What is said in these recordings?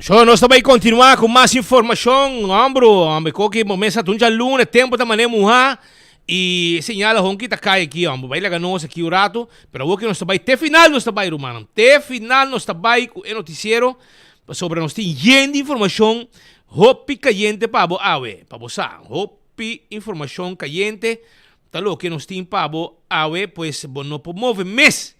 So, nos ta bay continua cu mas informacion, hombro, hombre, koki momento sa tunja luna, tempo ta mane muha, y señala honki ta cay aki, hombre, bay laga nos aki un rato, pero awor ki nos ta bay, te final nos ta bay, rumannan, te final nos ta bay cu e noticiero, pasobra nos tin yen di informacion hopi cayente pa bo awe, pa bo sa, hopi informacion cayente ta loke nos tin pa bo awe, pues bo no por move mes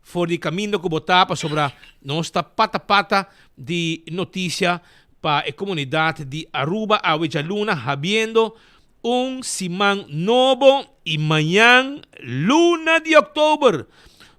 for di caminda cu bo ta, pasobra nos ta pata pata di noticia pa e comunidad di Aruba awe djaluna, habiendo un siman nobo y mañan luna di october,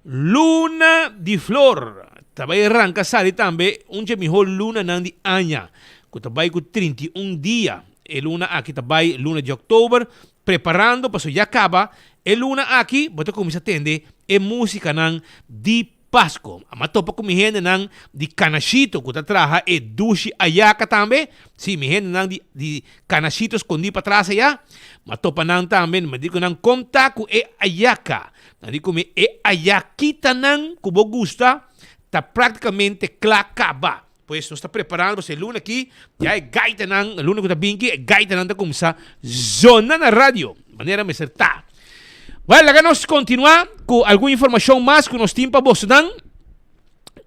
luna di flor, ta bay ranca sali tambe un dje miho lunanan di aña, cu ta bay cu 31 dia. E luna aki ta bay luna di october, preparando paso ya caba e luna aki bo ta cuminsa tende e musicanan di Pasco. A topa cu mi hendenan di Canashito cu ta traha e dushi ayaca tambe. Si, mi hendenan di di Canashito scondi patras aya. M'a topa nan tambe, mi di cu nan con ta cu e ayaca. Nan di cu mi e ayakitanan cu bo gusta ta practicamente cla caba. Pues nos ta preparando pasobra e luna aki ya e gaitanan, e luna cu ta bin aki, e gaitanan ta cuminsa zona na radio manera mester ta. Well, laga nos continua cu algun informacion mas cu nos tin pa bosonan.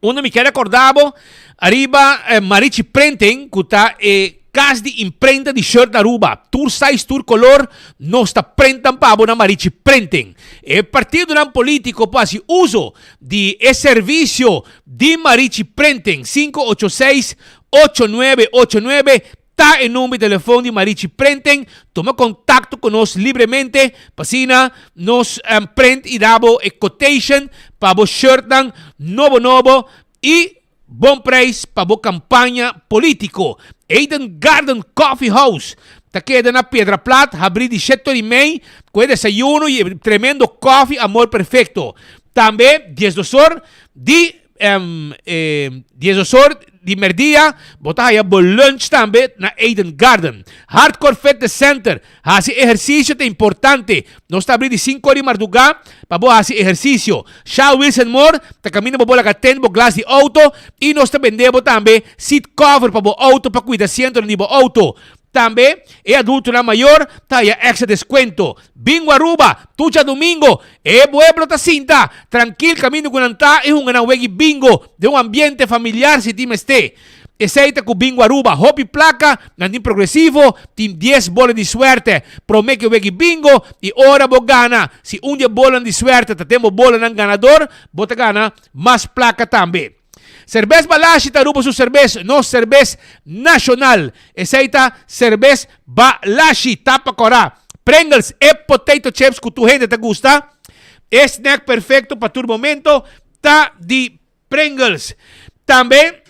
Uno mi kier recorda bo ariba eh, Marichi Printing cu ta e cas di imprenta di shirt na Aruba. Tur size, tur color, nos ta printan pa bo na Marichi Printing. E partidonan politico por haci uso di e servicio di Marichi Printing. 586 8989 ta e number di telefon di Marichi Printing. Tuma contacto cu nos libremente pa asina nos print y da bo e quotation pa bo shirtnan nobo nobo y bon prijs pa bo campaña politico. Eden Garden Coffee House ta keda na Piedra Plat, habri di shete ora y mei cu e desayuno y e tremendo koffie Amor Perfecto. Tambe 12 or di 12 or di merdia bo ta haya bo lunch tambe na Eden Garden. Hardcore Fitness Center, hasi ehercicio ta importante. Nos ta abri di 5 or di marduga pa bo hasi ehercicio. Sha Wilson Moore ta caminda bo bo laga ten bo glas di auto y nos ta bende bo tambe seat cover pa bo auto pa cuida asientonan di bo auto. Tambe e adultonan mayor ta haya extra descuento. Bingo Aruba, tur djadomingo, e pueblo ta sinta trankil kaminda ku nan ta i hunga nan wegi bingo den un ambiente familiar si tin mester. Esei ta ku Bingo Aruba hopi plaka, nan tin progresivo, tin dies bola di suerte prome ke wegi bingo i ora bo gana, si un di e bolanan di suerte ta den bo bolanan ganador, bo ta gana mas plaka tambe. Serbes Balashi ta Aruba su serbes, nos serbes nashonal. Esei ta Serbes Balashi, tapa kòrá. Pringles, e potato chips ku tur hende ta gusta. E snack perfekto pa tur momento ta di Pringles. Tambe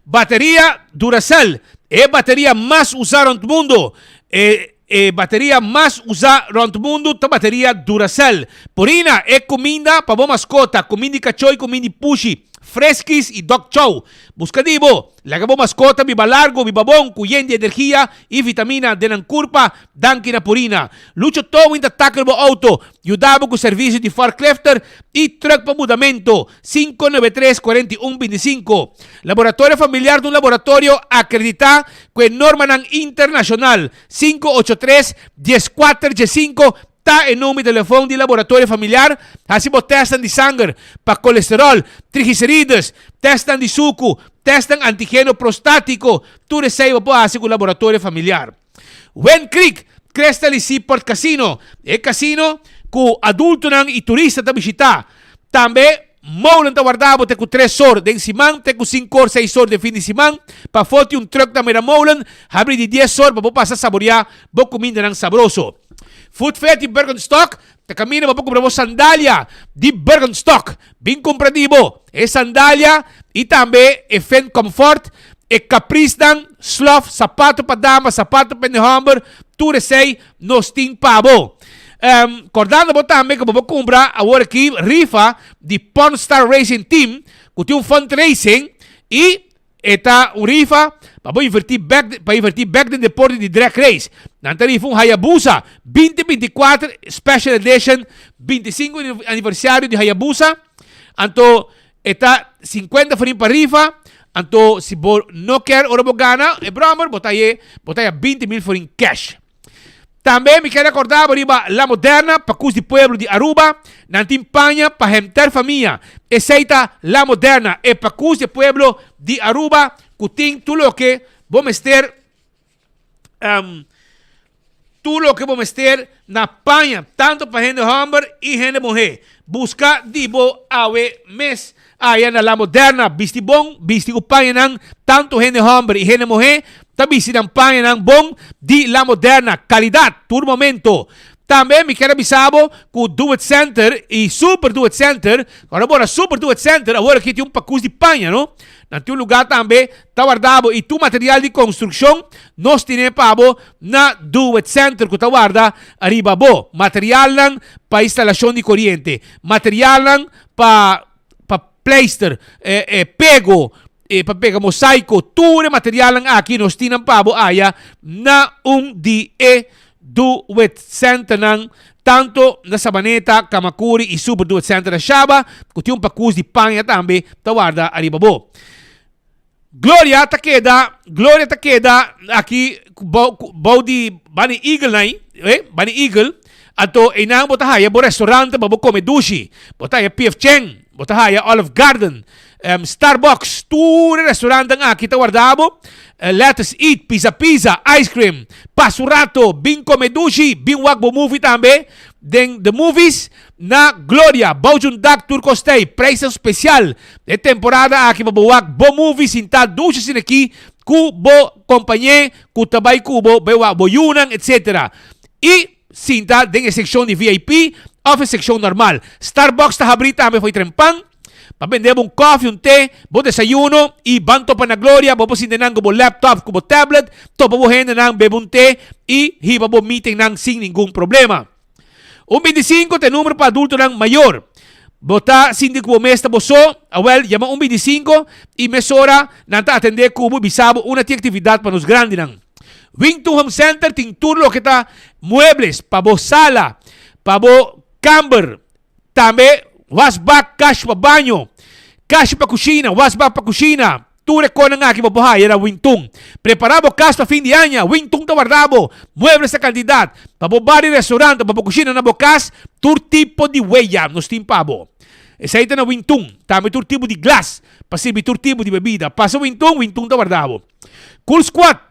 bateria Duracell, e bateria mas usá rònt mundu. E e bateria mas usá rònt mundu ta bateria Duracell. Purina, e kuminda pa bo maskota, kuminda di kachó i kuminda di pushi, Friskies i Dog Chow. Buska di bo! Laga bo maskota biba largu, biba bon, ku yen di energia i vitamina den nan kurpa, danki na Purina. Lucho Towing ta takel bo outo, yuda bo ku servisio di forklifter i trùk pa mudamentu. 593 41 25. Laboratorio Familiar ta un laboratorio akreditá ku e normanan internashonal. 583 14 15 ta e number di telefon di Laboratorio Familiar. Hasi bo tèstnan di sanger pa kolesteròl, triglicerides, tèstnan di suku, tèstnan antigeno prostátiko, tur esei bo por hasi ku Laboratorio Familiar. Wind Creek, Crystal y Seaport Casino, e casino cu adultonan y turista ta bishita. Tambe Molen ta warda bo te cu tres or den siman, te cu cinco or, seis or den fin di siman. Pafó tin un truck tambe na Molen, habri di dies or pa bo pasa saborea bo cumindanan sabroso. Food Fair di Birkenstock ta caminda pa bo cumpra bo sandalia di Birkenstock. Bin cumpra di bo e sandalia y tambe e Finn Comfort, e caprisnan, slof, sapato pa dama, sapato pa hende homber, tur esey nos tin pa bo. Cordando bo tambe cu bo por cumpra awor aki rifa di Pornstar Racing Team cu tin un fundraising y E ta un rifa pa bo invertí bèk pa invertí bèk den deporte di drag race. Nan ta rifa un Hayabusa 2024 Special Edition 25 aniversario di Hayabusa. Anto e ta 50 florin pa rifa. Anto si bo no kier ora bo gana e brommer, bo ta haye, bo ta haya 20,000 florin cash. Tambe mi kier recorda bo riba La Moderna, Pacus di Pueblo di Aruba. Nan tin paña pa henter famia. Esey ta La Moderna, e Pacus di Pueblo di Aruba cu tin tur loke bo mester um, tur loke bo mester na paña, tanto pa hende homber y hende muhe. Busca di bo awe mes aya na La Moderna. Bisti bon, bisti cu pañanan, tanto hende homber y hende muhe ta bisti nan pañanan bon di La Moderna. Calidad tur momento. Tambe mi kier a bisa bo cu Do It Center y Super Do It Center, ora bo na Super Do It Center awor aki tin un pacus di paña, no? Nan tin un lugar tambe ta warda bo y tur material di construccion nos tine pa bo na Do It Center cu ta warda ariba bo. Materialnan pa instalacion di coriente, materialnan pa pa pleister, pego, pa pega mosaico, tur e materialnan aki nos tin nan pa bo aya na un di e Do It Centernan tanto na Sabaneta, Camacuri y Super Do It Center na Shaba cu tin un pacus di paña tambe ta warda ariba bo. Gloria ta keda, Gloria ta keda aki bou di Bani Eagle nai, eh, Bani Eagle, anto einan bo ta haya bo restaurante pa bo come dushi, bo ta haya PF Chang, bo ta haya Olive Garden, Starbucks, tur e restaurantenan aki ta warda bo, Let Us Eat, Pizza Pizza, Ice Cream, pasa un rato, bin come dushi, bin wak bo movie tambe den The Movies. Na Gloria, bou djun dak tur kostei, prijsnan special. E temporada aki pa bo wak bo movie sinta dushi asina aki ku bo kompañé ku ta bai ku bo bai wak bo yunan etc. I sinta den e sekshon di VIP òf e sekshon normal. Starbucks ta habrí tambe for e trempan pa bende bo un kòfi, un te, bo desayuno i ban topa na Gloria. Bo por sinta nan ku bo laptop ku bo tablet, topa bo hendenan, bebe un te i hiba bo meetingnan sin ningun problema. Un 25 ta e numero pa adultonan mayor. Bo ta sinti ku bo mes ta bo so? Awel, yama un 25 i mesora nan ta atendé ku bo i bisa bo una tin aktividat pa nos grandinan. Wingtu Home Center tin tur loke ta muebles pa bo sala, pa bo kamber, Tambe wasbak, kashi pa baño, kashi pa kushina, wasbak pa kushina. Tur e konan aki bo por haya na Wintun. Prepará bo kas pa fin di aña, Wintun ta warda bo. Muebles ta kantidat. Pa bo bar i restaurant o pa bo kushina na bo kas, tur tipo di weya nos tin pa bo. Esei ta na Wintun. Tambe tur tipo di glas pa sirbi tur tipo di bebida. Pasa Wintun, Wintun ta warda bo. Cool Squad.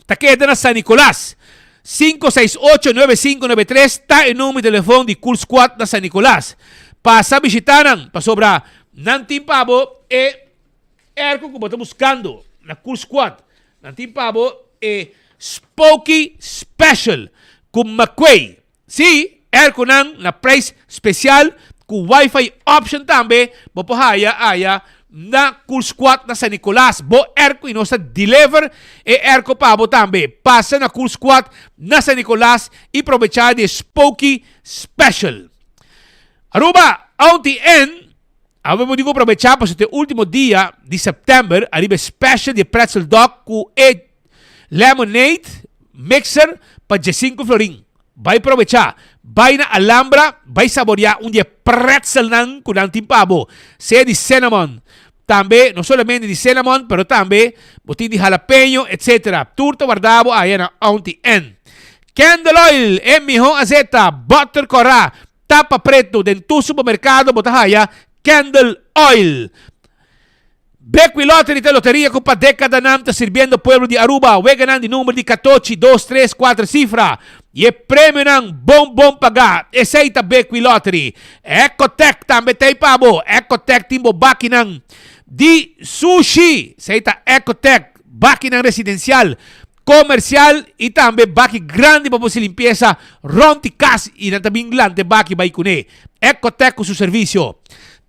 Ta keda na San Nicolas. 5689593 ta e number di telefon di Cool Squad na San Nicolas. Pasa bishita nan pasobra nan tin pa bo e airco ku bo ta buskando na Cool Squad. Nan tin pa bo e Spooky Special ku McQuay. Sí, airconan na prijs special cu wifi option tambe bo por haya aya na Cool Squad na San Nicolas. Bo airco y nos ta deliver e airco pa bo tambe. Pasa na Cool Squad na San Nicolas y probecha di e Spooky Special. Aruba, Auntie Ann, awe bo tin cu probecha pasobra ta e ultimo dia di september ariba e special di e pretzel dog cu e Lemonade mixer pa diesinco florin. Bai probecha, bai na Alhambra, bai saborea un di e pretzelnan cu nan tin pa bo, sea di cinnamon, tambe no solamente di cinnamon pero tambe bo tin di jalapeño etc. Tur ta warda bo aya na Auntie Ann. Candle oil, e miho azeta, butter cora, tapa preto den tur supermercado bo ta haya candle oil. Bequi Lottery ta e loteria cu pa decadanan ta sirbiendo pueblo di Aruba. Weganan di number di catochi, dos, tres, cuater cifra y e premionan bon bon paga. Esey ta Bequi Lottery. Ecotec tambe ta ey pa bo. Ecotec tin bo bakinan di sushi. Esey ta Ecotec, bakinan residencial, comercial y tambe baki grandi pa bo haci limpieza rond di cas y nan ta bin lanta e baki bay cune. Ecotec cu su servicio.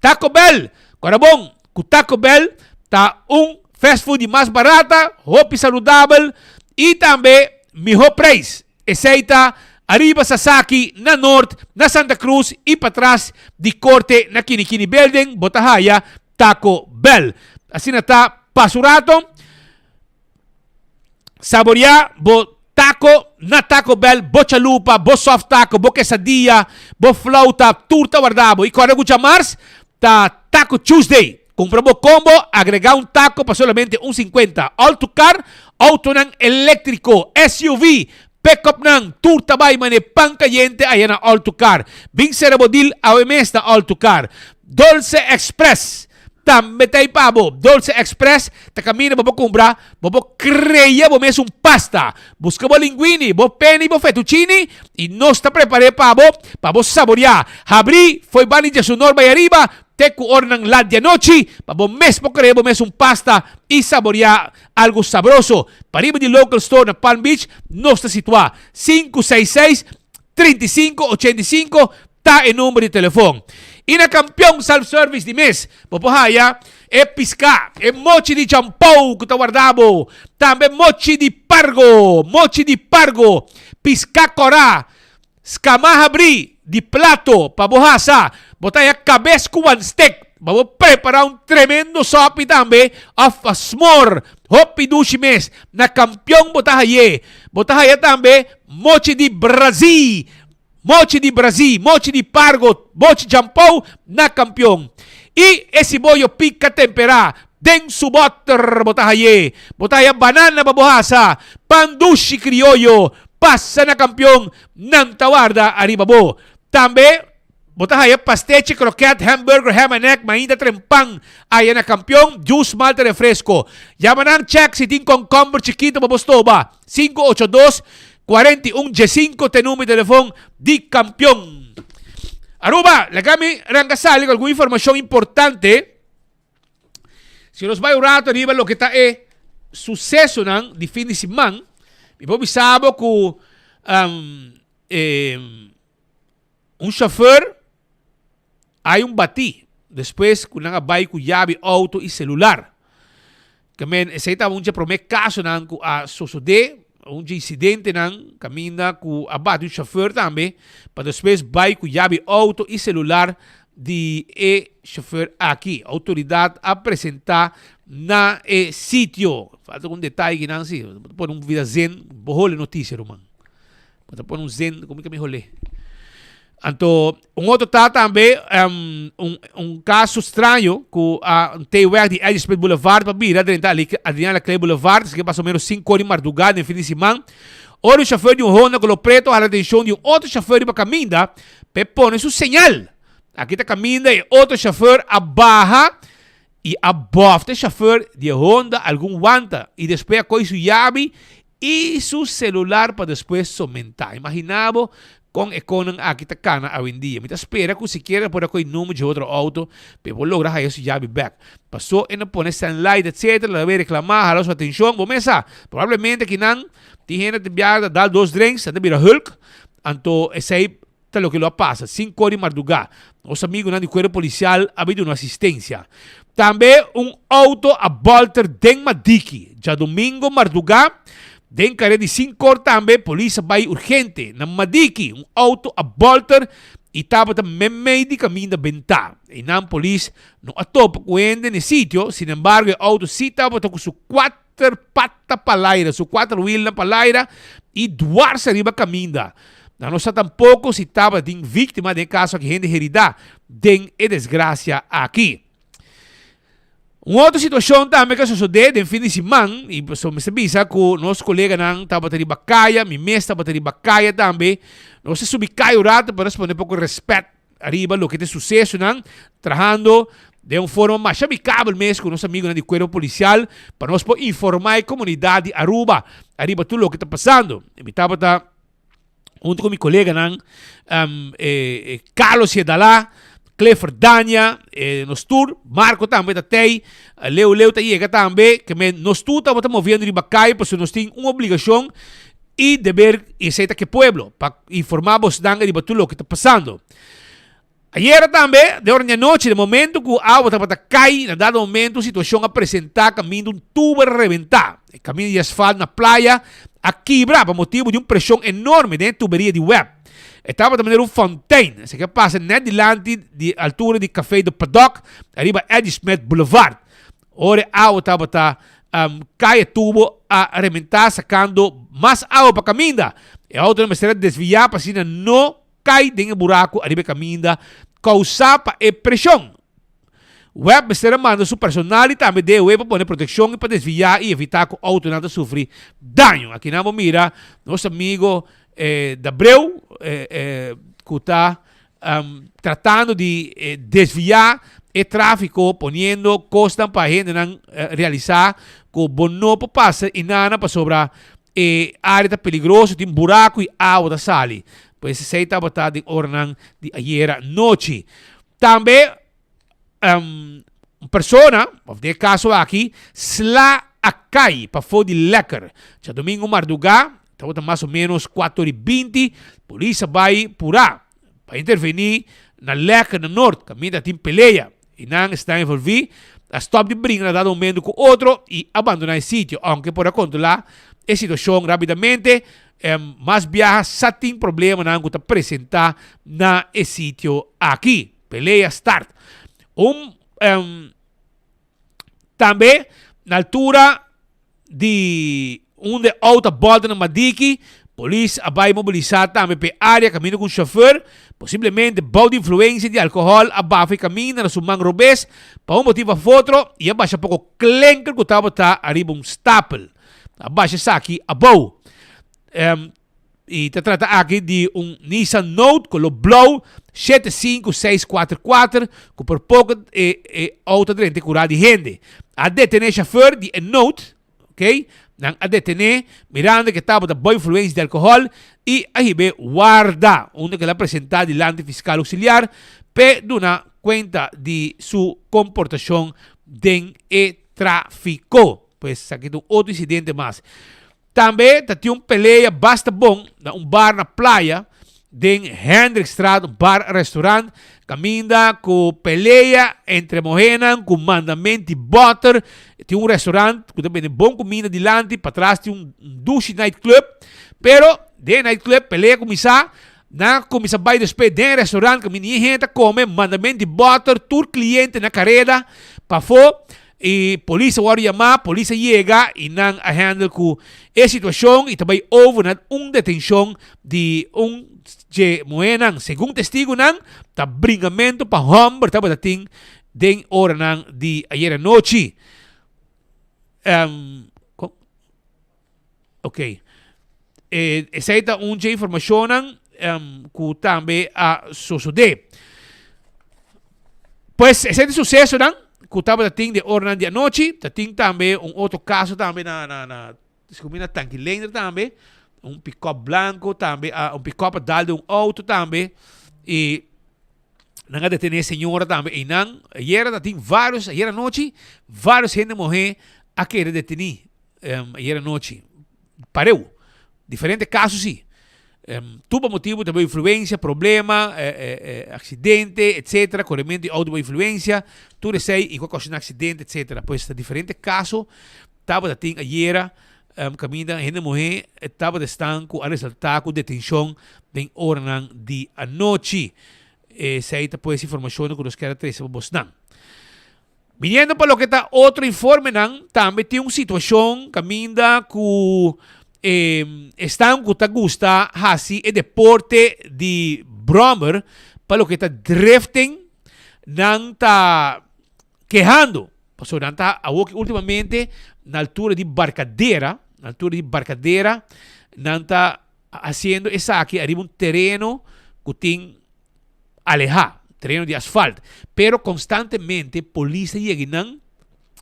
Taco Bell, Ora bon, ku Taco Bell ta un fast food di mas barata, hopi saludabel i tambe mihó preis. Esei ta ariba Sasaki na Noord, na Santa Cruz i patras di Korte na Kinikini Building bo ta haya Taco Bell. Asina ta pasa un rato. Saboreá bo taco na Taco Bell, bo chalupa, bo soft taco, bo quesadilla, bo flauta, tur ta warda bo. I kòrda ku djamars ta Taco Tuesday. Kumpra bo kombo, agregá un tako pa solamente un sinkuenta. All to Car, outonan eléktriko, SUV, pick-upnan, tur ta bai mane pan kayente aya na All to Car. Bin sera bo deal awe mes na All to Car. Dolce Express tambe ta ei pa bo. Dolce Express ta kaminda bo por kumpra, bo por krea bo mes un pasta. Buska bo linguini, bo penne i bo fettuccini i nos ta prepar'é pa bo, pa bo saboriá. Habrí fo'i banda di Djasunor bai ariba te ku oranan lat di anochi pa bo mes por krea bo mes un pasta i saboriá algu sabroso. Pariba di Local Store na Palm Beach nos ta situá. 566 35 85 ta e number di telefon. I na Kampion Self Service di mes bo por haya e piská, e mochi di champou ku ta warda bo, tambe mochi di pargo, mochi di pargo, piská kòrá, Skama habrí di plato pa bo hasa. Bo ta haya kabes ku wan stek pa bo prepará un tremendo sòpi tambe òf smor hopi dushi mes. Na Kampion bo ta hay'é. Bo ta haya tambe mochi di brazí, mochi di brazí, mochi di pargo, mochi djampou na Kampion. I e siboyo pika temperá den su bòter bo ta hay'é. Bo ta haya banana pa bo hasa, pan dushi krioyo, Pasa na kampion, nan ta warda ariba bo. Tambe bo ta haya pastechi, kroket, hamburger, ham and egg, mainta tren pan aya na kampion, juice, malta, refresco. Yama nan check si tin concomber chikito pa bo stoba. 582 41 15 ta e numero di telefon di kampion. Aruba, laga mi ranka sali ku algun informashon importante. Si nos bai un rato riba loke ta e sucesonan di fin di siman, mi por bisa bo ku um, eh, un chauffeur hay un batí despues ku nan a bai ku yabi auto i celular. Ke men esei ta un dje promé kasonan ku a sosodé, un dje insidentenan kaminda ku a bati un chauffeur tambe pa despues bai ku yabi auto i celular di e chofer aki. Autoridad a presenta na e sitio. Falta un detaye aki nan si. Bo ta pone un vida zen, bo hole noticia ruman. Bo ta pone un zen, como que mi hole? Anto, un otro ta tambe um, un, un caso straño cu a uh, T-weg di Eddie Smith Boulevard pa bira drenta Adriana Laclay Boulevard, así que más o menos 5 hora di madrugada den fin di siman. Ora un chofer di un Honda color preto hala atencion di un otro chofer riba caminda, P'e pone su señal. Aki ta caminda e otro chauffeur a baha y a bofta e chauffeur di e Honda algun wanta y despues a coge su yabi y su celular pa despues somenta. Imagina bo con e conan aki ta cana awendia. Mi ta spera cu sikiera por a coge number dje otro auto p'e por logra haya su yabi bek. Paso e no pone sandlight etc. Lo a reclama, hala su atencion. Bo mes sa, probablemente akinan tin hende ta biaha ta dal dos drinks, nan ta bira hulk. Anto esei ta loke lo a pasa. Sinku ora di mardugá, nos amigunan di Kuerpo Polisial a bin duna asistensia. Tambe un outo a bòlter den Madiki. Djadumingu mardugá, den kare di sinkor tambe polis a bai urgente na Madiki. Un outo a bòlter i tabata meimei di kaminda bentá. Einan polis no a topa ku hende na e sitio, sinembargo e outo sí tabata ku su kuater pata pa laira, su kuater wielnan pa laira i dwars ariba kaminda. Nan no sa tampoko si tabatin víktima den e kaso aki, hende heridá den e desgrasia aki. Un otro situashon tambe ku a sosodé den fin di siman, i pasobra mester bisa ku nos koleganan tabata riba kaya, mi mes tabata riba kaya tambe, nos a subi kaya un rato pa nos pone poko rèspèt Ariba loke ta e susesonan, trahando den un forma masha amicabel mes cu nos amigonan di Cuerpo Policial pa nos por informa e comunidad di Aruba ariba tur loke ta pasando. Mi tabata hunto cu mi coleganan Carlos Yedalá, Clifford Dania, nos tur, Marco tambe ta tey, Leo Leo ta yega tambe, ke men nos tur tabata moviendo riba caya pasobra nos tin un obligacion I deber i esei ta ke pueblo, pa informá bosnan riba tur loke ta pasando. Ayera tambe, den ora di anochi, den momento ku awa tabata kai, na dado momento un situashon a presentá kaminda un tubo a rebentá. E kaminda di asfalt na playa a kibra pa motibu di un preshon enorme den e tuberia di web. E tabata manera un fontein, esaki a pasa nèt dilanti di altura di Café de Paddock, ariba Eddie Smith Boulevard. Ora e awa tabata kai e tubo a rementá sakando mas awa pa kaminda. E outonan mester a desviá pa asina no kai den e buraku ariba e kaminda kousá pa e preshon. Web mester a manda su personal i tambe DOE pa pone protekshon i pa desviá i evitá ku outonan ta sufri daño. Akinan bo mira nos amigo Dabreu ku ta tratando di desviá e tráfiko poniendo kosnan pa hendenan realisá ku bo no por pasa i nana pasobra e área ta peligroso, tin buraku i awa ta sali. Pues esei tabata den oranan di ayera nochi. Tambe un persona, of den e kaso aki, sla a kai pafó di Lekker. Djadumingu mardugá, tabata mas o ménos kuater i binti, polis a bai purá pa intervení na Lekker na Noord, kaminda tin pelea i nan esnan envolví a stòp di bringa na dado momento ku otro i a bandoná e sitio, ounke por a kontrolá e situashon rápidamente. Mas biaha sa tin problemanan ku ta presentá na e sitio aki. Pelea start. Un tambe na altura di unda e outo a bòlta na Madiki, polis a bai mobilisá tambe p'e área kaminda ku un shofèr, posiblemente bou di influensia di alkohòl, a bafa e kaminda na su man robes pa un motibu òf otro i a basha poko klenker ku tabata ariba un stapel. A basha esaki abou. I ta trata aki di un Nissan Note color blauw 75644 cu por poco e, e auto a drenta e cura di hende. A detene e chauffeur di e Note, ok? Nan a detene mirando cu e tabata bao influencia di alcohol y a hibe warda unda cu el a presenta dilanti fiscal auxiliar p'e duna cuenta di su comportacion den e trafico. Pues esaki ta un otro incidente mas. Tambe ta tin un pelea basta bon na un bar na playa den Hendrikstraat Bar Restaurant kaminda ku pelea entre muhénan ku mandament di bòter. Tin un restaurant ku ta bende bon kuminda dilanti, patras tin un dushi night club. Pero den e night club pelea kuminsá, nan a kuminsá bai despues den e restaurant kaminda yen hende ta kome, mandament di bòter, tur kliente na kareda pafó. E polis a wòrdu yamá, polis a yega i nan a handle ku e situashon i ta bai over na un detenshon di un dje muhénan. Segun testigunan, ta bringamentu pa hòmber tabata tin den oranan di ayera nochi. Ok. E, esei ta un dje informashonnan um, ku tambe a sosodé. Pues, esei ta susesonan ku tabata tin de oranan di anochi. Ta tin tambe un otro kaso tambe na, na, na, segun mi na Tanki Leender tambe. Un pick-up blanco tambe, a, un pick-up a dal den un auto tambe. I nan a detené e señora tambe einan. Ayera ta tin varios, ayera anochi, varios hende muhé a keda detení. Ayer anochi. Pareu. Diferente kaso si. Tur pa motibu ta bo influensia, problema, aksidente, etsetera, korementu di outo bo influensia, tur esei i ku a okashoná aksidente, etsetera. Pues ta diferente kaso tabata tin ayera kaminda hende muhé tabata esnan ku a resaltá ku detenshon den oranan di anochi. Esei ta pues informashonnan ku nos kier a trese pa bosnan. Biniendo pa loke ta otro informenan, tambe tin un situacion caminda cu esnan cu ta gusta haci e deporte di brommer pa loke ta drifting, nan ta kehando. Pasobra nan ta awoki ultimamente na altura di Barcadera, na altura di Barcadera, nan ta haciendo esaki ariba un tereno cu tin alehá, tereno di asfalt, pero konstantemente polis ta yega nan,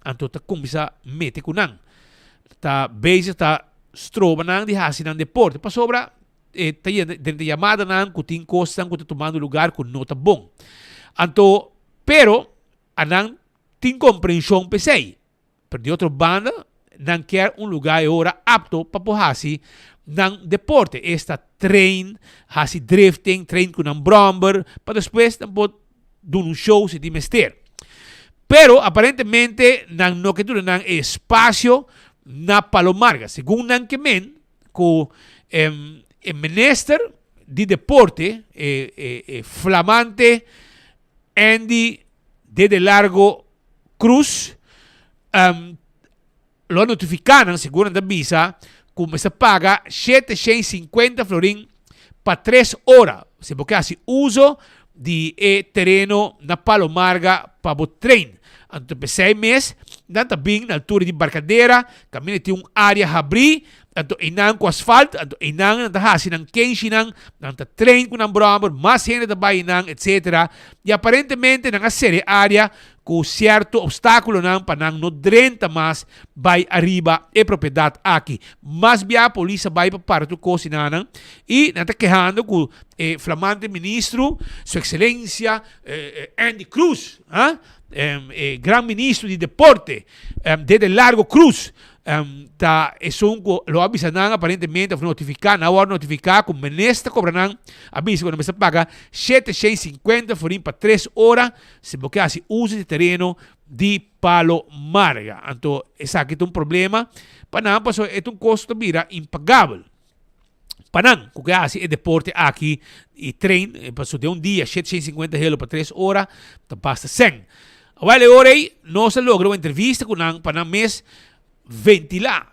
anto ta kuminsá mete ku nan. Ta bezig ta stroba nan di hasi nan deporte, pasobra e ta yega den ta yamadanan ku tin kosnan ku ta tumando lugar ku no ta bon. Anto, pero anan tin komprenshon p'esei. Pero di otro banda, nan kier un lugá e ora apto pa por hasi nan deporte, esta train, hasi drifting, train ku nan bròmber, pa despues nan por duna un show si tin mester. Pero aparentemente nan no ke duna nan e espasio na Palo Marga. Segun nan ke men ku e minister di deporte, e flamante Andy Dede Largo Cruz lo a notifiká nan, segun nan ta bisa, ku mester paga 750 florin pa tres ora si bo ke hasi uso di e tereno na Palo Marga pa bo train. Anto p'esei mes nan ta bin na altura di Barcadera, kaminda tin un área habrí, anto einan ku asfalt, anto einan nan ta hasi nan kenshinan, nan ta train ku nan bròmer, mas hende ta bai einan, etsetera. I aparentemente nan a sera e área ku sierto opstákulonan pa nan no drenta mas bai ariba e propiedat aki. Mas bia polis a bai pa para tur kos enanan i nan ta kehando ku e flamante ministro, su excelencia Andy Cruz, e gran ministro di deporte, Dede Largo Cruz, ta esun cu lo a bisa nan aparentemente of notifica, nan a worde notifica cu minister cobra nan, a bisa cu nan mester paga 750 florin pa tres ora si bo ke haci uso di tereno di Palo Marga. Anto esaki ta un problema pa nan pasobra e ta un cos cu ta bira impagabel. Pa nan ku ke hasi e deporte aki i train, paso den un dia 750 helo pa tres ora ta basta sèn. Awel e ora ei nos a logra un entrevista ku nan pa nan mes ventilá,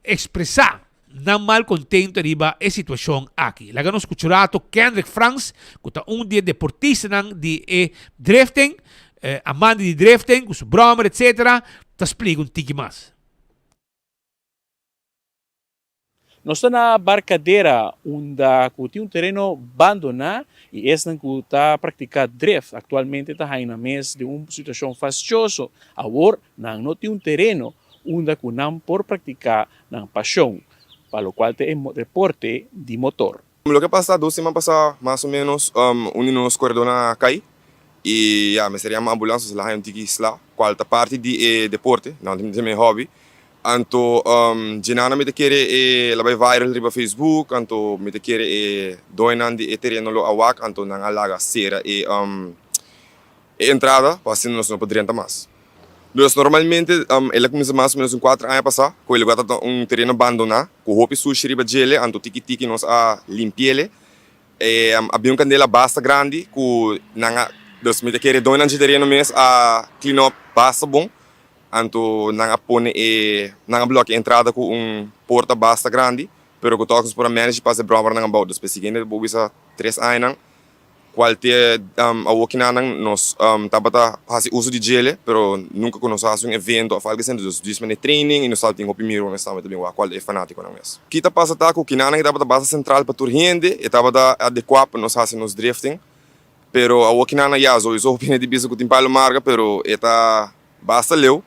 ekspresá nan malkontento riba e situashon aki. Laga nos skucha un rato Kendrick Frans ku ta un di e deportistanan di e drifting, amante di drifting ku su bròmer etsetera ta splika un tiki mas. Nos ta na Barcadera unda cu tin un tereno bandona y esnan cu ta practica drift actualmente ta haña nan mes den un situacion fastioso. Awor nan no tin un tereno unda cu nan por practica nan pasion, pa locual ta e deporte di motor. Loke pasa dos siman pasa mas o menos un di nos koredónan a kai i ya mester yama ambulans nos a haña un tiki sla kual ta parti di e deporte nan ta mi hobby anto djenana mi ta kere e la bai viral riba Facebook anto mi ta kere e doñonan di e tereno lo a wak anto nan a laga sera e E entrada pa asina nos no por drenta mas. Dus normalmente el a kuminsá mas o menos un kuater aña pasá ku e lugar tabata un tereno bandoná ku hopi sushi riba djele anto tiki tiki nos a limpiele. E a bin un kandela basta grandi ku nan a dus mi ta kere doñonan dje tereno mes a clean up basta bon anto nan a pone e nan a blòkia e entrada ku un porta basta grandi pero ku tòg nos por a manage pasa e bròmernan abou. Dus p'e siguiente bo bisa tres añanan Cual te awokinanan nos tabata haci uso di djele, pero nunca cu nos a haci un evento of algo asina, dus djis mane training y nos tabata tin hopi miro nos tabata bin wak cual ta e fanaticonan mes. Ki ta pasa ta cu kinanan e tabata basa central pa tur hende, e tabata adecua pa nos haci nos drifting, pero awokinanan ya sowiso hopi hende di bisa cu tin palo marga, pero e ta basta leu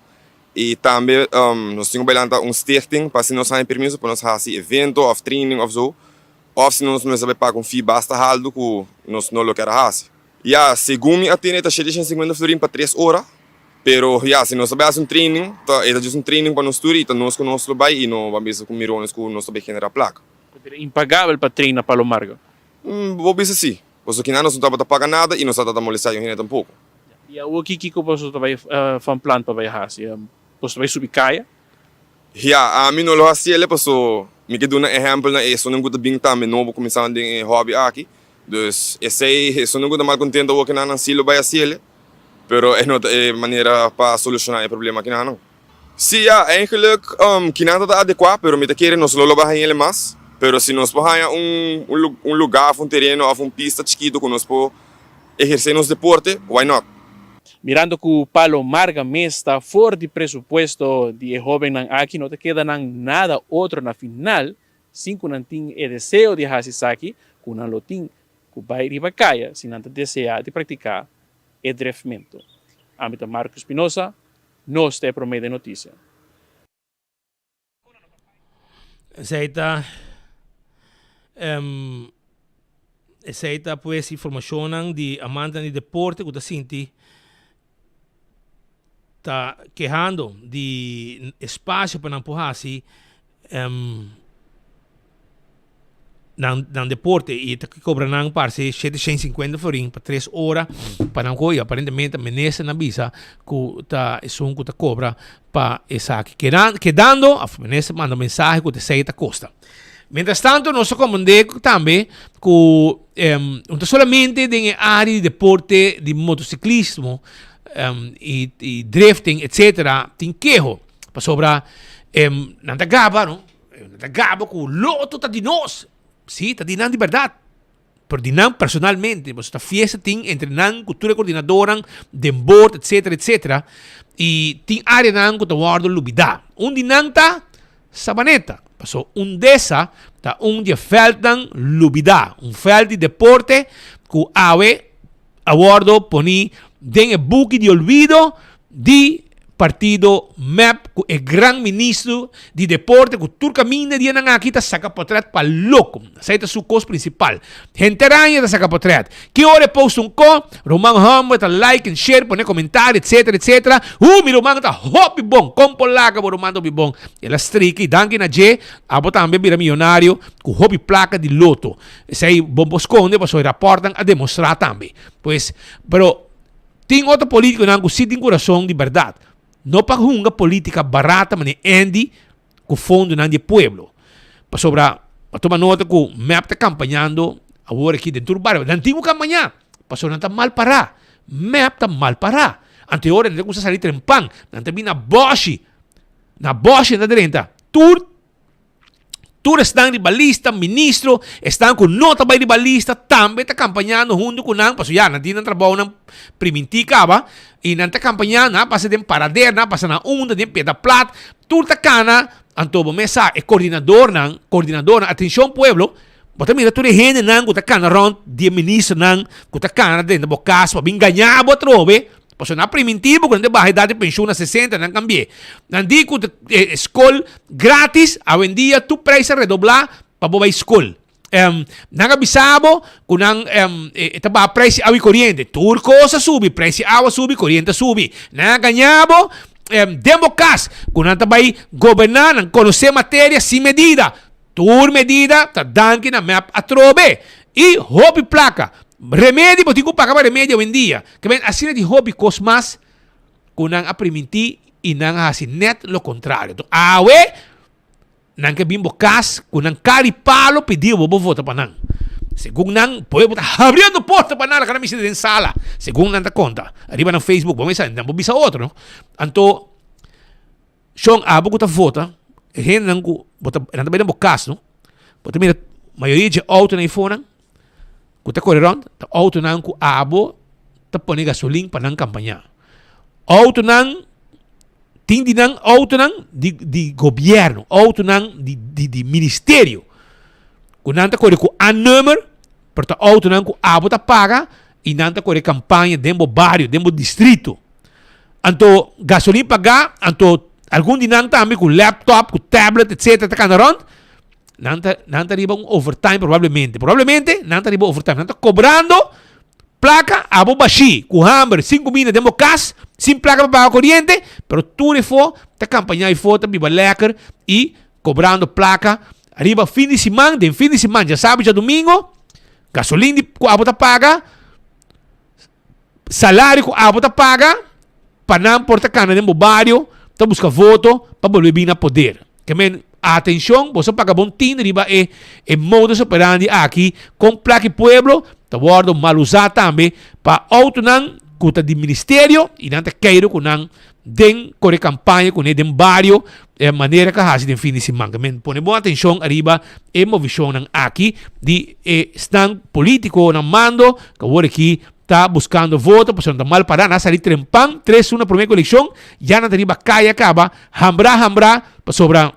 y tambe nos tin cu bay lanta un stichting pa asina nos haña permiso pa nos haci evento of training of zo. Òf si nos mester bai paga un fee basta haltu ku nos no lo ker a hasi. Ya, segun mi a tene e ta shete shen sinkuenta florin pa tres ora, pero ya, si nos ta bai hasi un training, ta e ta djis un training pa nos tur i ta nos ku nos lo bai i no ban bisa ku mirones ku nos ta bai generá plaka. Pero impagabel pa train na Palo Marga? Bo bisa si, pasobra kinan nos no tabata paga nada i nos tabata molestá yon hende tampoko. I awoki kiko boso ta bai van plan pa bai hasi? Boso ta bai subi kaya? Ya, ami no lo hasi el paso mi ke duna ehempel na esunnan ku ta bin tambe nobo kuminsando den e hobby aki. Dus esei esunnan ku ta mal kontento awor kinan nan si lo bai hasi el, pero e no ta e manera pa solushoná e problema kinan nan. Si ya, eigenlijk kinan ta ta adekuá, pero mi ta kere nos lo lo bai haña el mas. Pero si nos por haña un un lugá òf un tereno òf un pista chikitu ku nos por ehersé nos deporte, why not? Mirando cu Palo Marga mes ta for di presupuesto di e hobennan aki no ta keda nan nada otro na final sin cu nan tin e deseo di haci esaki cu nan lo tin cu bay riba caya si nan ta desea di practica e drefmento. Ami ta Marco Espinosa, nos ta e prome den noticia. Esei ta esei ta pues informashonnan di amantenan di deporte ku ta sinti ta kehando di espasio pa nan por hasi nan nan deporte y ta cobra nan parce 750 florin pa tres ora pa nan coge aparentemente minister na bisa cu ta esun cu ta cobra pa esaki kedan kedando of minister manda mensahe cu esey ta costa mientras tanto nos a comprende tambe cu no ta solamente den e area di deporte di motociclismo y y drifting etcetera tin keho pasobra nan ta gaba no. Nan ta gaba ku loto ta di nos. Sí, ta di nan di bèrdat. Pero di nan personalmente, pasobra ta fiesta tin entre nan ku tur e koordinadornan den board etcetera etcetera y tin areanan ku ta wòrdu lubidá. Un di nan ta Sabaneta, pasobra un desa ta un di e vèltnan lubidá, un vèlt di deporte ku awe a wòrdu poní den e buki di olvido di partido mep ku e gran ministro di deporte ku tur kaminda dianan aki ta saka potret pa loko. Esei ta su kos prinsipal. Henter aña ta saka potret. Ki ora e post un ko, ruman hòmber ta like en share, pone komentario etsetera etsetera. Huu mi ruman ta hopi bon! Kon por laga bo ruman ta hopi bon? El a strika i danki na dje abo tambe a bira miyonario ku hopi plaka di loto. Esei bon por skonde pasobra e rapòrtnan a demostrá tambe. Pues, pero Tin otro politiconan cu si tin curason di berdad. No pa hunga politica barata manera Andy cu fondonan di e pueblo. Pasobra a tuma nota cu mep ta campañando awor aki den tur bario. Nan tin cu campaña pasobra nan ta mal para. Mep ta mal para. Anto e ora nan ta cuminsa sali trempan. Nan ta bin na boshi. Na boshi nan ta drenta. Tur. Tur esnan riba lista, ministro, esnan ku no ta bai riba lista tambe ta kampañando huntu ku nan, pasobra ya nan tin nan trabounan primintí kaba i nan ta kampañá, nan a pasa den Parader, nan a pasa na unda, den Piedra Plat, tur ta kana, anto bo mes sa e koordinadornan, koordinadornan, atenshon pueblo, bo ta mira tur e hendenan ku ta kana rònt di e ministernan ku ta kana drenta bo kas pa bin gañá bo atrobe. Pasobra nan a primintí bo ku nan ta baha edat di penshun na sesenta, nan kambi'é. Nan di ku e skol gratis, awendia tur preis a redoblá pa bo bai skol. Nan a bisa bo ku nan ta baha preis di awa i koriente. Tur kos a subi, preis di awa a subi, koriente a subi. Nan a gañá bo den bo kas ku nan ta bai goberná, nan konosé materia sin medida. Tur medida ta danki na mep atrobe. I hopi plaka. Remedi, bo tin ku paga pa remedi awendia. Ke men asina tin hopi kos mas ku nan a primintí i nan a hasi nèt lo kontrario. Enton awe nan ke bin bo kas ku nan kar i palo pidi bo bo vota pa nan. Segun nan pueblo ta habriendo porta pa nan laga nan mester den sala. Segun nan ta konta ariba nan Facebook. Bo mester nan por bisa otro no. Anto Shon abo ku ta vota e hendenan ku bo ta nan ta bai den bo kas no. Bo ta mira mayoria dje outonan ei fonan ku ta kore rònt ta outonan ku abo ta pone gasolin pa nan kampañá. Outonan tin di nan outonan di di gobièrnu, outonan di di di ministerio ku nan ta kore ku A-nummer pero ta outonan ku abo ta paga i nan ta kore kampaña den bo bario, den bo distrito. Anto gasolin pagá, anto algun di nan tambe ku laptop, ku tablet etcetera ta kanda rònt. Nan ta, nan ta riba un overtime probablemente. Probablemente nan ta riba overtime. Nan ta cobrando placa abo bashi, cu hamber, sin comida den bo cas, sin placa pa paga coriente, pero tur e fo ta campaña e fo ta biba lekker y cobrando placa riba fin di siman, den fin di siman, djasabi, djadomingo, gasolin di cu abo ta paga, Salario cu abo ta paga pa nan por ta cana den bo bario ta busca voto pa bolbe bin na poder. Ke men atencion boso paga bon tin riba e e modus operandi aki con plaki pueblo ta wordo mal usa tambe pa autonan cu ta di ministerio y nan ta keiro cu nan den core campaña cune den bario e manera cu a haci den fin di siman. Ke men pone bon atencion ariba e movicionnan aki di e snan politico na mando cu awor aki ta buscando voto pasobra nan ta mal para. Nan a sali trempan tres una prome cu eleccion ya nan ta riba caya caba hambra hambra pasobra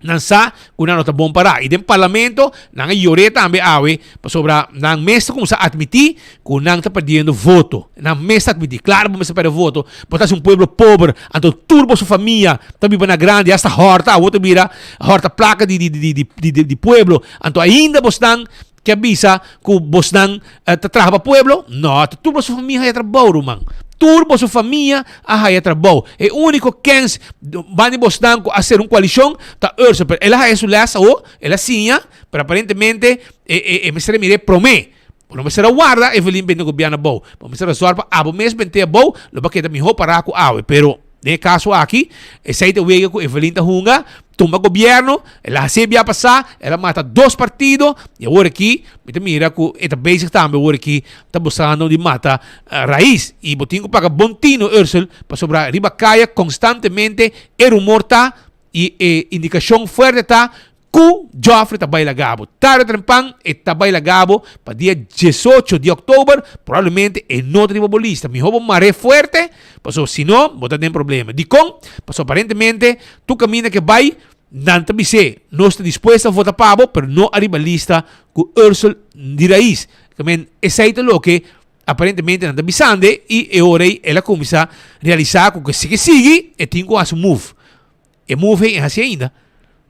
Nan sa ku nan no ta bon pará. I den parlamento nan a yor'é tambe awe pasobra nan mes ta kuminsá atmití ku nan ta perdiendo voto. Nan mes ta atmití. Klaro bo mester pèrdè voto. Bo ta hasi un pueblo pober, anto tur boso famia ta biba na grandi, asta hòrta awor ta bira hòrta plaka di di di di di di pueblo. Anto ainda bosnan ke a bisa ku bosnan ta traha pa pueblo? No, ta tur boso famia haya trabou, ruman. Tur boso famia a haya trabou. E úniko kens banda di bosnan ku a ser un koalishon ta Ursula. Pero el a haya su lès awo, el a siña, pero aparentemente e e e mester a mir'é promé. Bo no mester a warda Evelyn bende gobièrnu abou. Bo mester a zòrg pa abo mes bent'é abou, lo bo a keda mihó pará ku awe. Pero den e kaso aki, esei ta wega ku Evelyn ta hunga, tumba gobièrnu, el a hasié bia pasá, el a mata dos partido, i awor aki mi ta mira ku e ta bezig tambe awor aki ta busando di mata Raiz. I bo tin ku paga bon tino, Ursel, pasobra riba kaya konstantemente e rumor ta i e indikashon fuerte ta. Ku Geoffrey ta bai laga bo. Tarde o trempan e ta bai laga bo pa dia 18 di òktober, probablemente e no ta riba bo lista. Mihó bo mar'é fuerte, pasobra si no bo ta den problema. Dikon? Pasobra aparentemente tur kaminda ke bai nan ta bis'é, nos ta dispuesto a vota pa bo, pero no ariba lista ku Ursel di Raiz. Tamen esei ta loke aparentemente nan ta bisand'e i e ora ei el a kuminsá realisá ku si ke sigui e tin ku hasi un move. E move ei e hasi ainda,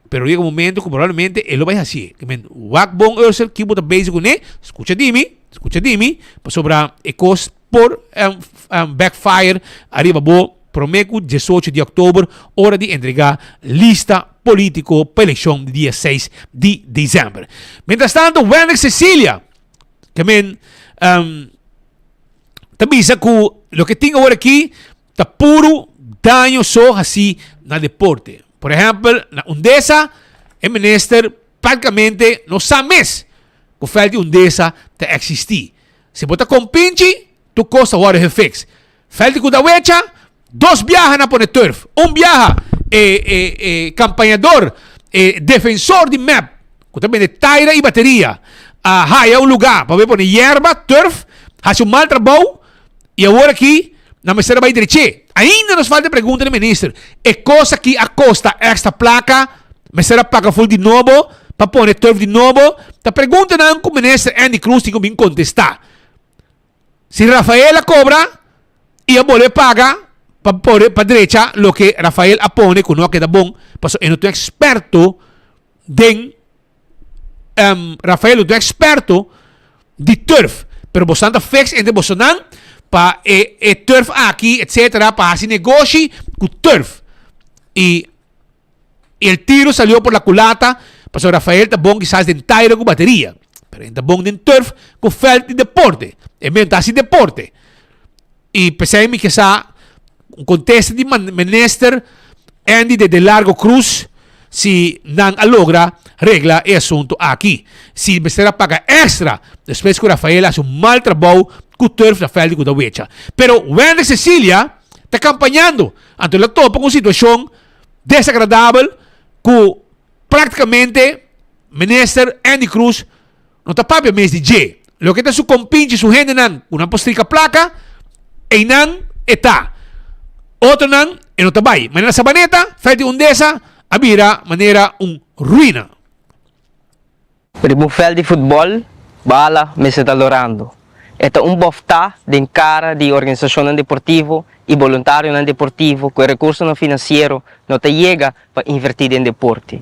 pero yega un momento ku probablemente e lo bai hasié. Ke men wak bon Ursel ki bo ta bezig kuné, skucha di mi, skucha di mi, pasobra e kos por backfire ariba bo promé ku 18 di òktober ora di entregá lista polítiko pa elekshon di dia 6 di desèmber. Mientrastanto Wendrick Cecilia, ke men ta bisa ku loke tin awor aki Ta puru daño so haci na deporte. Por ehempel, na Undesa e minister practicamente no sa mes cu veld di Undesa ta existi. Si bo ta compinchi, tur cos ta wordo gefix. Veld di Kudawecha, dos biaha nan pone turf. Un biaha e e e campañador, e defensor di mep, cu ta bende taira y bateria, a haya un lugar pa bo pone yerba, turf, haci un mal trabou, Y awor aki nan mester a bay dreché. Ainda nos falta pregunta di minister. E cos aki a costa extra placa? Mester a paga full di nobo pa pone turf di nobo? Ta preguntanan cu minister Endy Croes tin cu bin contesta. Si Rafael a cobra y a bolbe paga pa pone pa drecha loke Rafael a pone cu no a keda bon pasobra e no ta un experto den Rafael no ta un experto di turf, pero boso ta fix entre bosonan pa e e turf aki etcetera pa haci negoshi cu turf y el tiro salió por la culata pasobra Rafael ta bon kisas den taira cu bateria pero e ta bon den turf cu veld di deporte e men ta haci deporte y pesey mi ke sa un contesta di minister Andy de Delargo Cruz si nan a logra regla e asunto aki. Si mester a paga extra despues cu Rafael a haci un mal trabou cu turf na veld di Kudawecha. Pero Wendrick Cecilia ta campañando, anto el a topa cu un situacion desagradabel cu practicamente minister Andy Cruz No ta papia mes di dje. Loke ta su kompinchi, su hendenan ku nan por strika plaka, einan e ta. Otronan e no ta bai. Manera Sabaneta, Fèlt di Undesa a bira manera un ruina. Riba un fèlt di futbòl, bala mester ta lorando. E ta un bòftá den kara di organisashonnan deportivo i boluntarionan deportivo ku e rekursonan finansiero no ta yega pa invertí den deporte.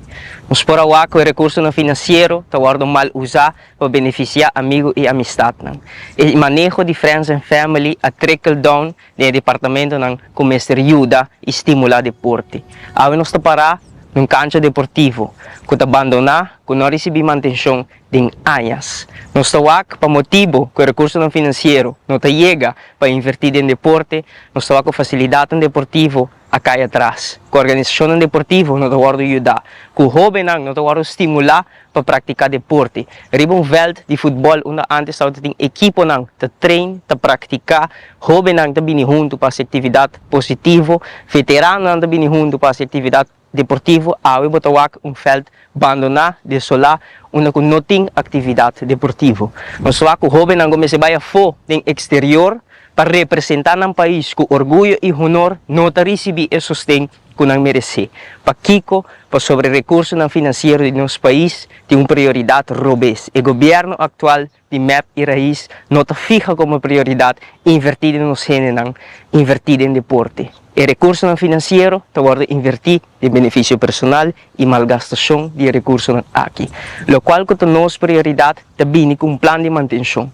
Nos por a wak ku e rekursonan finansiero ta wòrdu mal usá pa benefisiá amigu i amistatnan. E maneho di Friends and Family a trickle down den e departamentonan ku mester yuda i stimulá deporte. Awe nos ta pará na un kancha deportivo ku ta bandoná, ku no a risibí mantenshon den añas. Nos ta wak pa motibu ku e rekursonan finansiero no ta yega pa invertí den deporte, nos ta wak ku fasilidatnan deportivo a kai atras, ku organisashonnan deportivo no ta wòrdu yudá, ku hóbennan no ta wòrdu stimulá pa praktiká deporte. Riba un vèlt di futbòl unda ántes tabata tin ekiponan ta train, ta praktiká, hóbennan ta bini huntu pa hasi aktividat positivo, veteranonan ta bini huntu pa hasi aktividat deportivo, awe bo ta wak un vèlt bandoná, desolá, unda ku no tin aktividat deportivo. Nos wak ku hóbennan ku mester bai afó den eksterior pa representá nan pais ku orguyo i honor no ta risibí e sosten ku nan meresé. Pakiko? Pasobra e rekursonan finansiero di nos pais tin un prioridat robes. E gobièrnu aktual di mep i Raiz no ta fiha komo prioridat invertí den nos hendenan, invertí den deporte. E rekursonan finansiero ta wòrdu invertí den benefisio personal i malgastashon di e rekursonan aki. Lokual ku ta nos prioridat ta bini ku un plan di mantenshon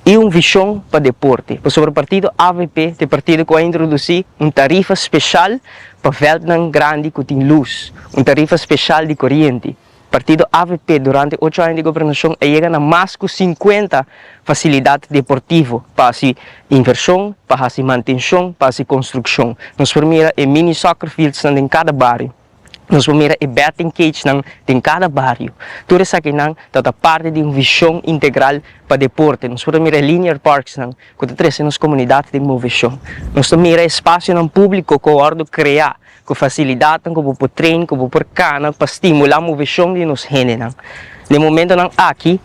i un vishon pa deporte, pasobra partido avp ta e partido ku a introdusí un tarifa speshal pa vèltnan grandi ku tin lus, un tarifa speshal di koriente. Partido avp durante ocho aña di gobernacion a yega na mas cu 50 facilidad deportivo pa haci inversion, pa haci mantencion, pa haci construccion. Nos por mira e mini soccer fieldsnan den cada bario. Nos por mira e batting cagenan den cada bario. Tur esakinan ta ta parti di un vision integral pa deporte. Nos por mira e linear parksnan cu ta trece nos comunidad den movecion. Nos ta mira espacionan publico cu a wordo crea. ku fasilidatnan ku bo por train, ku bo por kana pa stimulá moveshon di nos hendenan. Den momentonan aki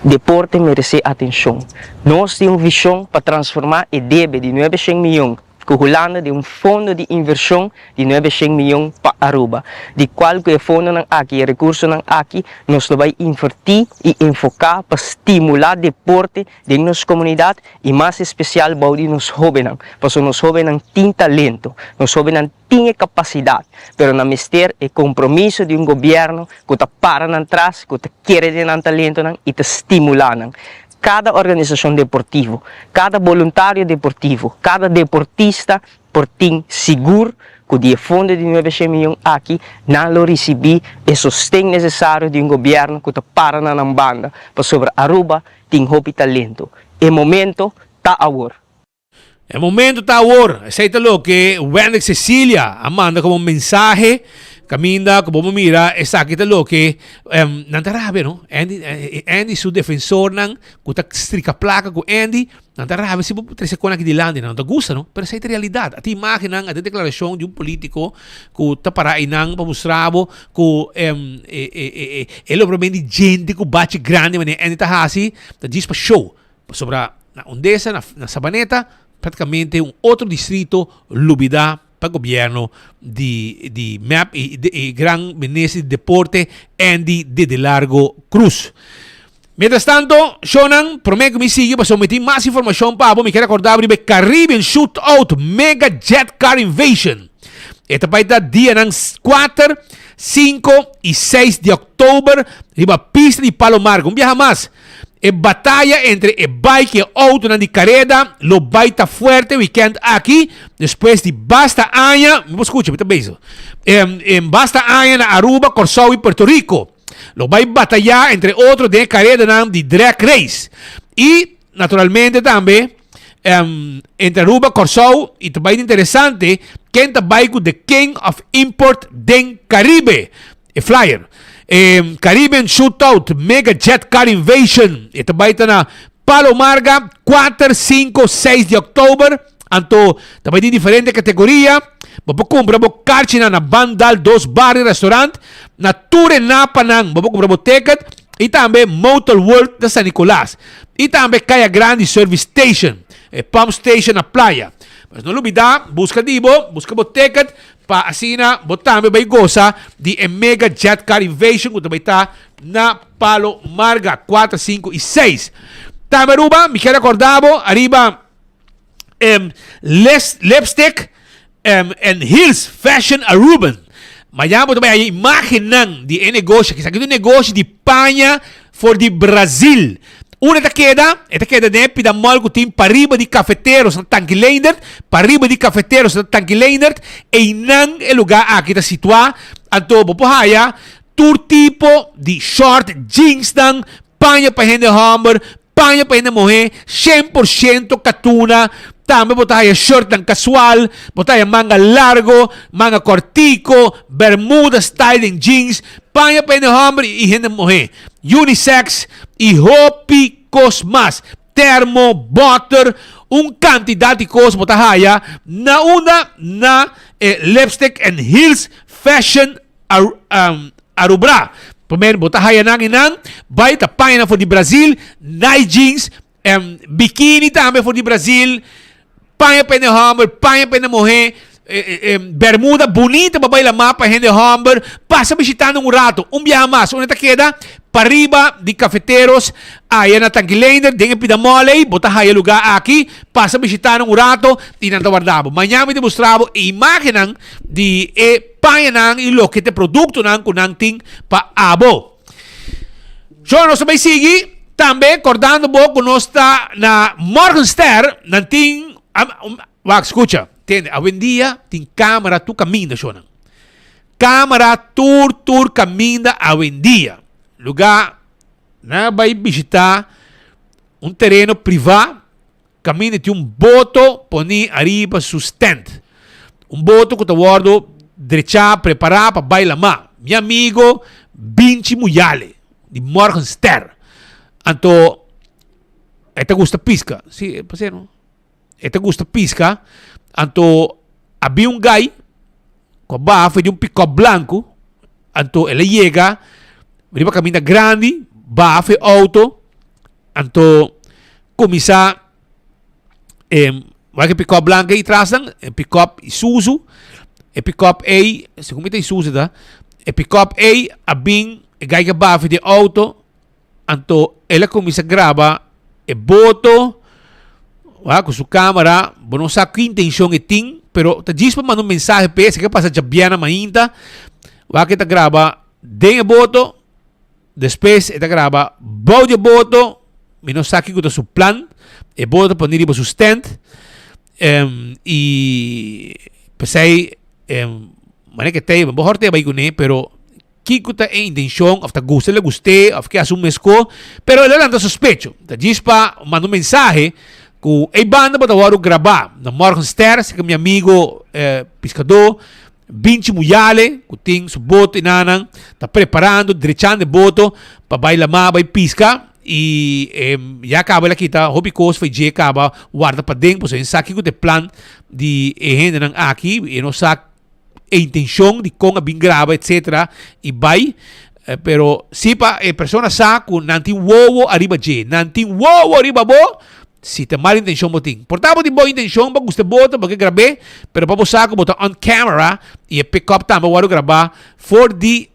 deporte meresé atenshon. Nos tin un vishon pa transformá e debe di nuebe shen miyon ku Hulanda den un fondo di invershon di nuebe shen miyon pa Aruba, di kual ku e fondonan aki, e rekursonan aki nos lo bai invertí i enfoká pa stimulá deporte den nos komunidat i mas espesial bou di nos hóbennan, pasobra nos hóbennan tin talento, nos hóbennan tin e kapasidat, pero nan mester e kompromiso di un gobièrnu ku ta para nan tras, ku ta kere den nan talentonan i ta stimulá nan. Kada organisashon deportivo, kada boluntario deportivo, kada deportista por tin sigur ku di e fondo di nuebe shen miyon aki nan lo risibí e sosten nesesario di un gobièrnu ku ta para na nan banda, pasobra Aruba tin hopi talento. E momento ta awor. E momento ta awor. Esei ta loke Wendrick Cecilia a manda komo mensahe. Kaminda ku bo por mira esaki ta loke nan ta rabia no. Andy, Andy su defensornan ku ta strika plaka ku Andy, nan ta rabia si bo trese kon aki dilanti. Nan no ta gusta no, pero esei ta realidat. A tin imagennan, a tin deklarashon di un politiko ku ta para einan pa mustra bo ku e lo promen di djente ku bachi grandi manera Andy ta hasi ta djis pa show. Pasobra na Undesa, na Sabaneta, prácticamente un otro distrito lubida pa gobierno di di mep y e gran minister di deporte Andy Dedelargo Cruz. Mientras tanto, shownan, prome ku mi sigui pasobra mi tin mas informashon pa bo, mi kier akorda bo riba e Caribbean Shootout Mega Jet Car Invasion. E ta bai ta dianan 4, 5 y 6 di oktober riba pista di Palo Marga. Un biaha mas, E bataya entre e bike i e outonan di kareda lo bai ta fuerte wikènt aki despues di basta aña, mi por skucha, mi ta bezig, basta aña na Aruba, Kòrsou i Puerto Rico. Lo bai batayá entre otro den e karedanan di drag race i naturalmente tambe entre Aruba, Kòrsou i ta bai interesante ken ta bai ku the king of import den Karibe. E flyer. E Caribbean Shootout Mega Jet Car Invasion. E ta bai ta na Palo Marga, 4, 5, 6 di oktober. Anto ta bai tin diferente kategoria. Bo por kumpra bo karchinan na Bandal Dos Bar y Restaurant, na tur e napanan bo por kumpra bo ticket y tambe Motel World na San Nicolas. Y tambe Kaya Grandi Service Station, e pump station na Playa. Pues no lubida, buska di bo, buska bo ticket Pa asina bo tambe bai gosa di e mega jet car invasion ku ta bai ta na Palo Marga 4, 5 i 6. Tambe Aruba, mi kier akorda bo ariba em les lipstick em and heels fashion Aruban. Mañana bo ta bai haya imagennan di e negoshi aki. Esaki ta un negoshi di paña for di Brazil. Unda e ta keda? E ta keda den e pida mall ku tin pariba di Cafeteros na Tanki Leendert, pariba di Cafeteros na Tanki Leendert, einan e lugá aki ta situá. Anto bo por haya tur tipo di short, jeansnan, paña pa hende hòmber, paña pa hende muhé, 100% katuna. Tambe bo ta haya shirtnan kasual, bo ta haya manga largo, manga kòrtiko, bermuda style den jeans, paña pa hende hòmber i hende muhé. Unisex y hopi cos mas. Termo, boter, un cantidad di cos bo ta haya na unda na e Lipstick and Heels Fashion Arubra. Primer bo ta haya nan y nan bay ta paña nan for di Brazil, Nike jeans, bikini tambe for di Brazil, paña pa hende homber, paña pa hende muhé, bermuda bunita pa baila ma pa hende homber. Pasa bishitando un rato, un biaha mas. Unda ta keda? Pariba di Cafeteros, aya na Tanki Leendert, den e pida mall ei, bo ta haya lugar aki. Pasa bishitando un rato y nan ta warda bo. Mañana mi ta mustra bo e imagennan di e pañanan y loke ta e productonan cu nan tin pa abo. Sho nos ta bai sigui tambe kordando bo ku nos ta na Morgenster nan tin wak skucha tende awendia tin kamera tur kaminda shonan kamera tur tur kaminda awendia luga nan a bai bishita un tereno priva Kaminda tin un boto poní ariba su stand. Un boto ku ta wòrdu drechá, prepará pa bai lamá. Mi amigo Binchi Muyale di Morgenster. Anto e ta gusta piska. Sí, pasé no? E ta gusta piska. Anto a bin un gai. ku a baha for di un pikòp blanku, anto el a yega riba kaminda grandi, baha for e outo, anto kuminsá wak e pikòp blanku ei tras nan, e pikòp Isuzu, e pikòp ei, segun mi ta Isuzu ta, e pikòp ei a bin, e gai ke baha for di e outo, Anto el a kuminsá graba e boto wak ku su kámara. Bo no sa ki intenshon e tin, pero ta djis pa manda un mensahe p'e, esaki a pasa djabièrnè mainta. Wak e ta graba den e boto, despues e ta graba bou di e boto. Mi no sa kiko ta su plan. E boto ta pone riba su stand i p'esei manera ke ta ei, bo hòrta e bai kuné, pero. Kiko ta e intenshon, òf ta gusta el a gust'é, òf ke hasi un meskó, pero el a lanta sospecho. Ta djis pa manda un mensahe ku ei banda bo ta wòrdu grabá na Morgenster, serka mi amigo piskadó Binchi Muyale, ku tin su boto enanan, ta preparando, drechando e boto pa bai lamá, bai piska, i ya kaba el a kita hopi kos for dje kaba warda paden, pasobra e sa kiko ta e plan di e hendenan aki, e no sa. e intencion di con a bin graba etc. Y bay. Pero si pa e persona sa cu nan tin wowo ariba dje, nan tin wowo ariba bo, si ta mal intencion bo tin. Por ta bo tin bon intencion, bo gusta e boto, bo ke grab'é, pero pa bo sa cu bo ta on camera y e pick up tambe a wòrdu grabá for di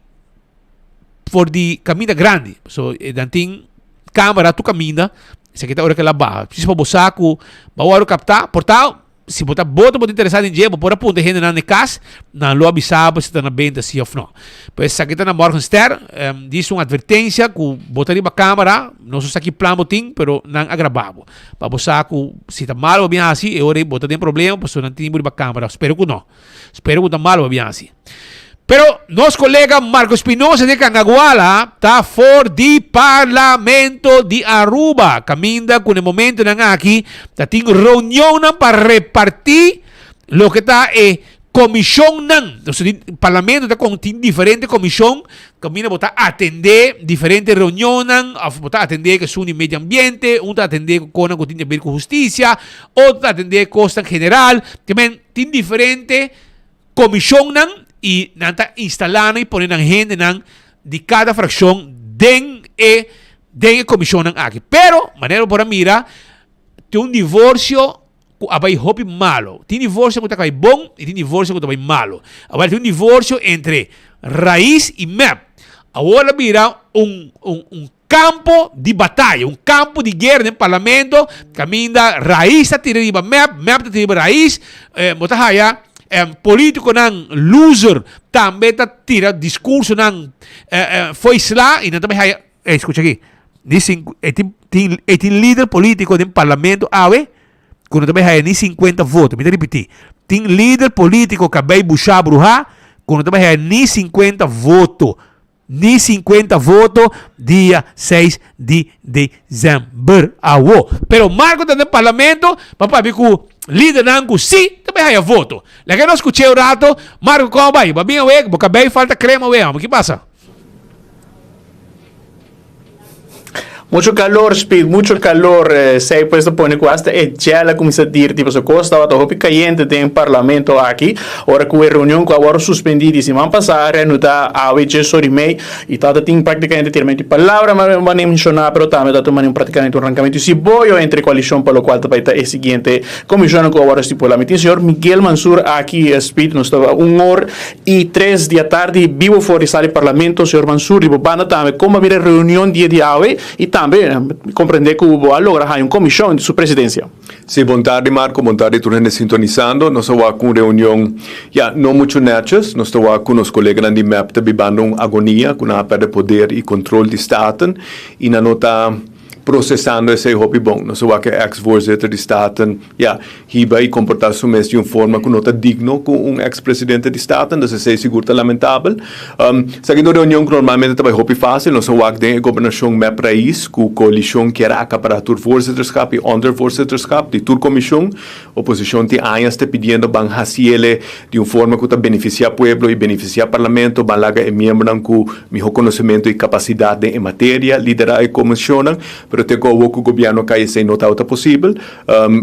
for di caminda grandi. So nan tin camera tur caminda, esaki ta ora cu el a baha. Precies pa bo sa cu bo a wòrdu captá, por ta. Si bo ta boto bo ta interesá den dje, bo por a puntra e hendenan na e kas, nan lo a bisa bo si ta na benta si òf no. Pues esaki ta na Morgenster, dis un atvertensia ku bo ta riba kamera, no sa ki plan bo tin, pero nan a graba bo. Pa bo sa ku si ta malo bo bin hasi, e ora ei bo ta den problema pasobra nan tin bo riba kamera. Spero ku no. Spero ku ta malo bo bin hasi. Pero nos colega Marco Espinosa de Cangaguala ta for di Parlamento di Aruba, caminda cu na e momentonan aki ta tin reunionnan pa reparti loke ta e comisionnan. Nos di Parlamento ta con tin diferente comision caminda bo ta atende diferente reunionnan of bo ta atende cu esun di medio ambiente, un ta atende cu conan cu tin di haber cu husticia, otro ta atende cosnan general. Tin diferente Komishonnan i nan ta instalá nan i pone nan hendenan di kada frakshon den e den e komishonnan aki. Pero, manera bo por a mira, tin un divorsio ku a bai hopi malo. Tin divorsio ku ta bai bon i tin divorsio ku ta bai malo. Awor tin un divorsio entre Raiz i mep. Awor a bira un un un Kampo di bataya, un kampo di guera den parlamento, kaminda Raiz ta tira riba mep, mep ta tira riba Raiz, bo ta haya politikonan loser tambe ta tira diskursonan fo'i sla i nan ta bai haya, ey skucha aki, ni sinku, e tin tin e tin lider politiko den parlamento awe ku no ta bai haya ni sinkuenta voto, mi ta ripití, tin lider politiko ku a bai busha bruha ku no ta bai haya ni sinkuenta voto. Ni 50 voto dia 6 di december awo. Pero Marco ta den parlamento pa papia cu lidernan cu si ta bay haya voto. Laga nos scuche un rato. Marco como bay? Bo a bin awe? Bo cabey falta crema awe amo. Ki pasa? Mucho calor Speed, mucho calor. Esey pues ta pone cu hasta e gel a cuminsa dirti pasobra cos tabata hopi cayente den parlamento aki. Ora cu e reunion cu a worde suspendi di siman pasa a reanuda awe djes ora y mei y tabata tin practicamente tiramentu di palabra ma bo a menciona pero tambe tabata mane practicamente un rancamentu di siboyo entre coalicion pa locual ta bay ta e siguiente comisionnan cu a worde stipula. Mi tin señor Miguel Mansur aki Speed nos ta un or Y tres di atardi bibo for di sala di parlamento, señor Mansur di bo banda tambe con bo a mira e reunion dia di awe y tambe comprende cu bo a logra haña un comision di su presidencia. Sí, bon tardi Marco, bon tardi tur hende sintonisando. Nos a wak un reunion, ya, no mucho netjes. Nos ta wak cu nos coleganan di mep ta bibando un agonia cu nan a perde poder y control di Staten y nan no ta procesando esey hopi bon. Nos a wak e ex voorzitter di Staten, ya, hiba y comporta su mes di un forma cu no ta digno cu un ex presidente di Staten, dus esey sigur ta lamentabel. Esaki ta un reunion cu normalmente ta bay hopi facil, nos a wak den e gobernacion mep Raiz cu coalicion kier a acapara tur voorzitterschap y ondervoorzitterschap di tur comision. Oposicion tin añas ta pidiendo ban haciele di un forma cu ta beneficia pueblo y beneficia Parlamento, ban laga e miembronan cu miho conocemento y capacidad den e materia lidera e comisionnan. Pero te ku awor ku gobièrnu a kai esei no tabata posibel.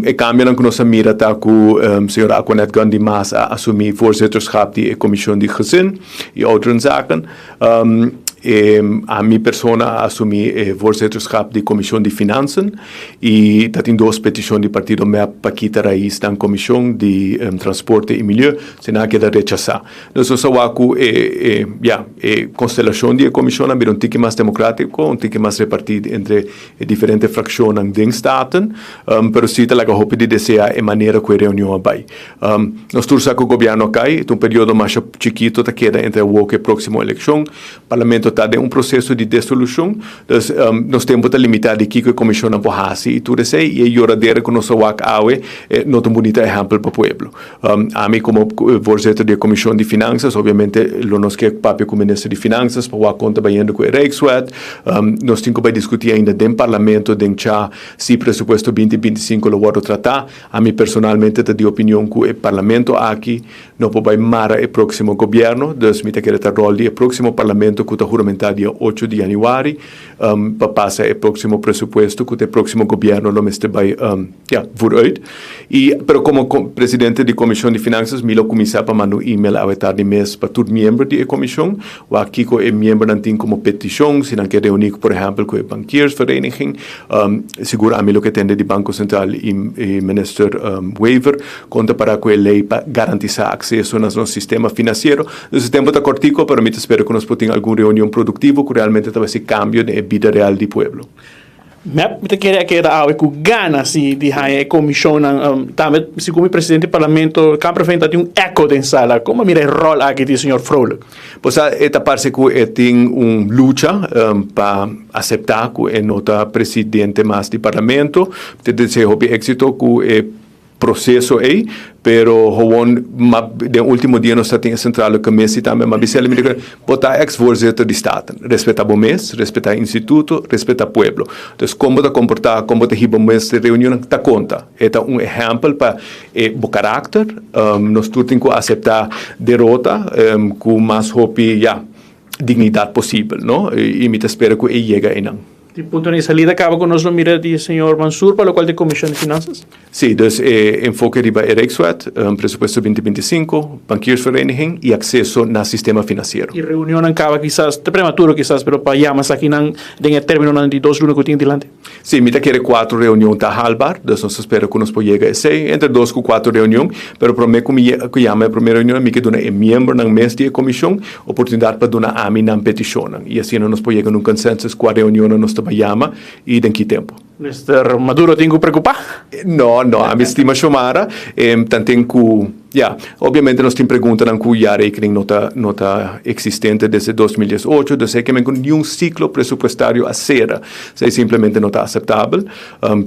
E kambionan ku nos a mira ta ku señora Aquanette Gundy Maas a asumí voorzitterschap di e Komishon di Gezin i Ouderenzaken. E ami persona a asumí e voorzitterschap di Komishon di Finansen i ta tin dos petishon di partido mep pa kita rais nan Komishon di Transporte i Milieu, si nan a keda rechasá. Nos nos a wak ku e e ya e konstelashon di e komishonnan bira un tiki mas demokratiko, un tiki mas repartí entre e diferente frakshonnan den Staten, pero si ta laga hopi di deseá e manera ku e reunion a bai. Nos tur sa ku gobièrnu a kai, ta un periodo masha chikito ta keda entre awor ku e próksimo elekshon. Parlamento ta den un proseso di desolushon, dus nos tempu ta limitá di kiko e komishonnan por hasi i tur esei, i e yoradera ku nos a wak awe no ta un bunita ehèmpel pa pueblo. Ami komo voorzitter di e komishon di finansas obviamente lo nos ke papia ku minister di finansas pa wak kon ta bayendo ku e Rijkswet. Nos tin ku bai diskutí ainda den parlamento den cha si presupuesto binti 25 lo wòrdu tratá. Ami personalmente ta di opinion ku e parlamento aki no por bai mara e próksimo gobièrnu, dus mi ta kere ta ròl di e próksimo parlamento ku ta huramentá dia ocho di yanüari pa pasa e próksimo presupuesto ku ta e próksimo gobièrnu lo mester bai ya, vooruit. I pero komo presidente di komishon di finansas mi lo kuminsá pa manda un email awe tardi mes pa tur miembro di e komishon wak kiko e miembronan tin komo petishon si nan ke reuní por ehèmpel ku e bankiersvereniging. Sigur ami lo ke tende di Banko Sentral i Minister Wever kon ta para ku e lei pa garantisá akseso na nos sistema finansiero. Dus e tempu ta kòrtiko, pero mi ta spera ku nos por tin algun reunion produktivo ku realmente ta hasi kambio den e bida real di pueblo. Mep, mi ta kere a keda awe ku gana si di haña e komishonnan. Tambe segun mi presidente di parlamento Kamperveen ta tin un echo den sala. Kon bo mira e ròl aki di señor Vrolijk? Bo sa e ta parse ku e tin un lucha pa aseptá ku e no ta presidente mas di parlamento. Ta desea hopi éksito ku e proseso ei, pero howon ma den ultimo dia nos ta tin e centrale commissie tambe, ma bisel mi di bo ta ex voorzitter di Staten, respeta bo mes, respeta e instituto, respeta pueblo. Dus kon bo ta komporta, kon bo ta hiba bo mes den reunionnan ta konta. E ta un ehempel pa e bo karakter, nos tur tin ku asepta derota ku mas hopi ya dignidat posibel no, i mi ta spera ku e yega einan. Di punto di salida caba cu nos lo mira di señor Mansur pa locual di Comision di Finanzas. Sí, dus e enfoke riba e Rijkswet, presupuesto 2025, bankiersvereniging y acceso na sistema financiero. E reunionnan caba kisas, ta prematuro kisas, pero pa yama esakinan den e terminonan di dos luna cu tin dilanti. Sí, mi ta kere cuatro reunion ta haalbaar, dus nos ta spera cu nos por yega esey, entre dos cu cuatro reunion, pero prome cu mi cu yama e prome reunion mi ke duna e miembronan mes di e comision Oportunidat pa duna ami nan petishonnan i asina nos por yega na un consensus kua reunionnan nos ta bai yama i den ki tempu. Mister Maduro tin ku preokupá? No, no, ami stima Xiomara, tanten ku, ya, obviamente nos tin preguntanan ku jaarrekening no ta, no ta existente desde 2018, dus e ke men ku niun siklo presupuestario a sera, esei simplemente no ta aseptabel.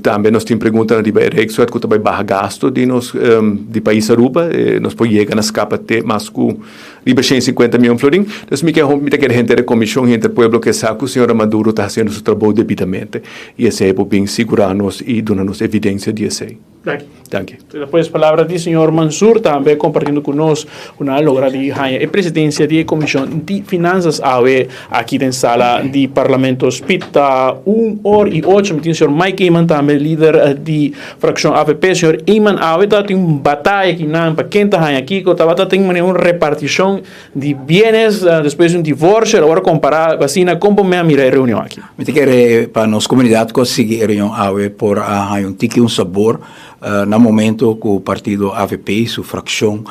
Tambe nos tin preguntanan riba e Rijkswet ku ta bai baha gasto di nos, di pais Aruba, nos por yega na skapa te mas ku Riba 150 mion florin. Dus mi ke mi ta kere henter e komishon, henter pueblo ke sa ku señora Maduro ta hasiendo su trabou debidamente. I esei por bin sigurá nos i duna nos evidensia di esei. Danki. Danki. Despues palabra di señor Mansur tambe kompartiendo ku nos ku nan a logra di haña e presidensia di e komishon di finansas awe aki den sala di parlamento. Spit ta un or i ocho. Mi tin señor Mike Eman tambe lider di Frakshon avp, señor Eman awe ta tin un bataya kinan pa ken ta haña kiko, tabata tin manera un repartishon di bienes despues di un divorsio, awor kompara asina kon bo me a mira e reunion aki? Mi ta kere pa nos komunidat ku a sigui e reunion awe por a haña un tiki un sabor na momento ku partido avp su frakshon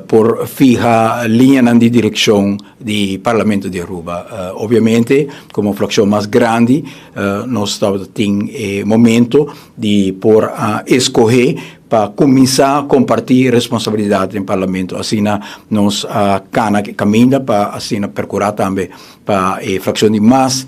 por fiha liñanan di direkshon di Parlamento di Aruba. Obviamente komo frakshon mas grandi nos tabata tin e momento di por a escoge pa cuminsa comparti responsabilidad den Parlamento. Asina nos a cana e caminda pa asina percura tambe pa e fraccion di mas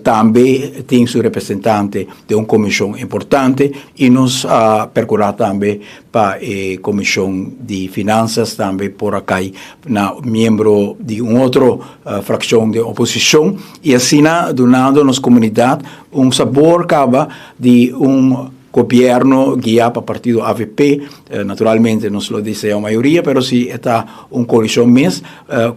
tambe tin su representante den un comision importante y nos a percura tambe pa e comision di finanzas tambe por a cay na miembro di un otro fraccion den oposicion y asina dunando nos comunidad un sabor caba di un. gobierno guia pa partido avp, naturalmente nos lo desea un mayoria, pero si e ta un coalicion mes,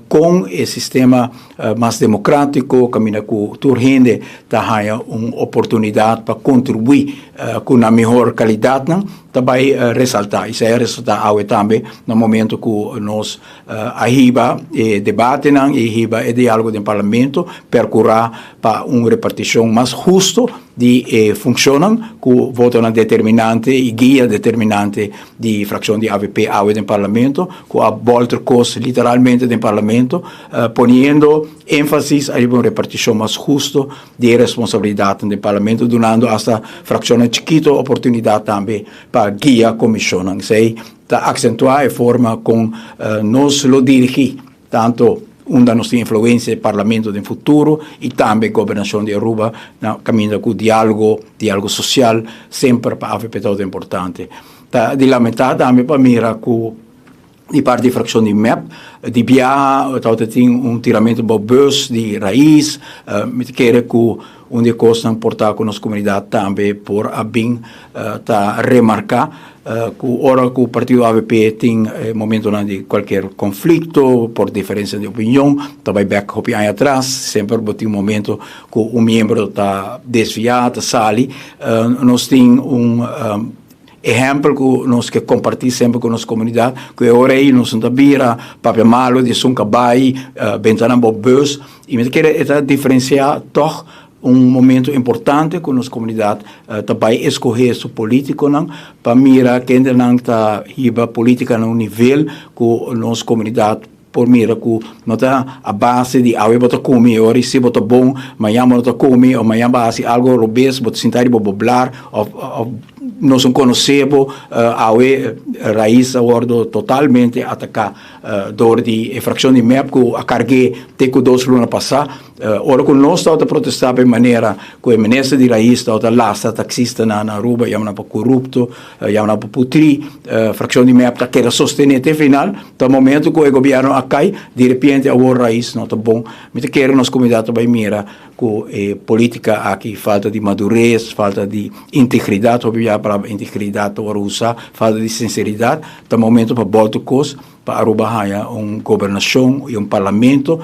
con e sistema mas democratico caminda cu tur hende ta haya un oportunidad pa contribui cu nan mihor calidadnan, ta bay resalta. Y esey a resalta awe tambe na momento cu nos a hiba e debatenan y hiba e dialogo den Parlamento, percura pa un reparticion mas husto di e funcionnan cu votonan determinante y guia determinante di fraccion di avp awe den Parlamento, cu a bolter cos literalmente den Parlamento, poniendo enfasis ariba un reparticion mas husto di e responsabilidadnan den Parlamento, dunando hasta fraccionnan chikito oportunidad tambe pa guia comisionnan. Esey ta accentua e forma con nos lo dirigi tanto unda nos tin influencia e Parlamento den futuro y tambe gobernacion di Aruba na caminda cu dialogo, dialogo social semper pa avp ta otro importante. Ta di lamenta tambe pa mira cu di parti di fraccion di mep di biaha tabata tin un tiramento bao bus di raiz. Mi ta kere cu un di e cosnan por ta cu nos comunidad tambe por a bin ta remarca cu ora cu partido avp tin momentonan di cualkier conflicto por diferencia di opinion ta bay bek hopi aña atras semper bo tin un momento cu un miembro ta desvia ta sali. Nos tin un Ehèmpel ku nos ke kompartí semper ku nos komunidat, ku e ora ei nos no ta bira papia malu di esun kabai, benta nan bo bus. I mi ta kere e ta diferensiá tòg un momento importante ku nos komunidat ta bai eskohé su polítikonan pa mira kendenan ta hiba polítika na un nivel ku nos komunidat Por mira ku no ta a base di awe bo ta kumi e ora i si bo ta bon, mañan bo no ta kumi òf mañan bo a hasi algu robes, bo ta sinta riba bo blar òf òf nos no konosé bo. Awe Raiz a wòrdu totalmente ataká dor di e frakshon di mep ku a karg'é te ku dos luna pasá. Ora ku nos tabata protestá pa e manera ku e minister di Raiz tabata lastra taksistanan na Aruba, yama nan pa korupto, yama nan pa putrí, frakshon di mep ta keda sostené te final. Ta momento ku e gobièrnu a kai, di repente awor Raiz no ta bon. Mi ta kere nos komunidat ta bai mira ku e polítika aki falta di madures, falta di integridat, hopi bia e palabra integridat ta wòrdu usá, falta di sinseridat. Ta momento pa bòlta kos. Pa Aruba haña un gobernashon i un parlamento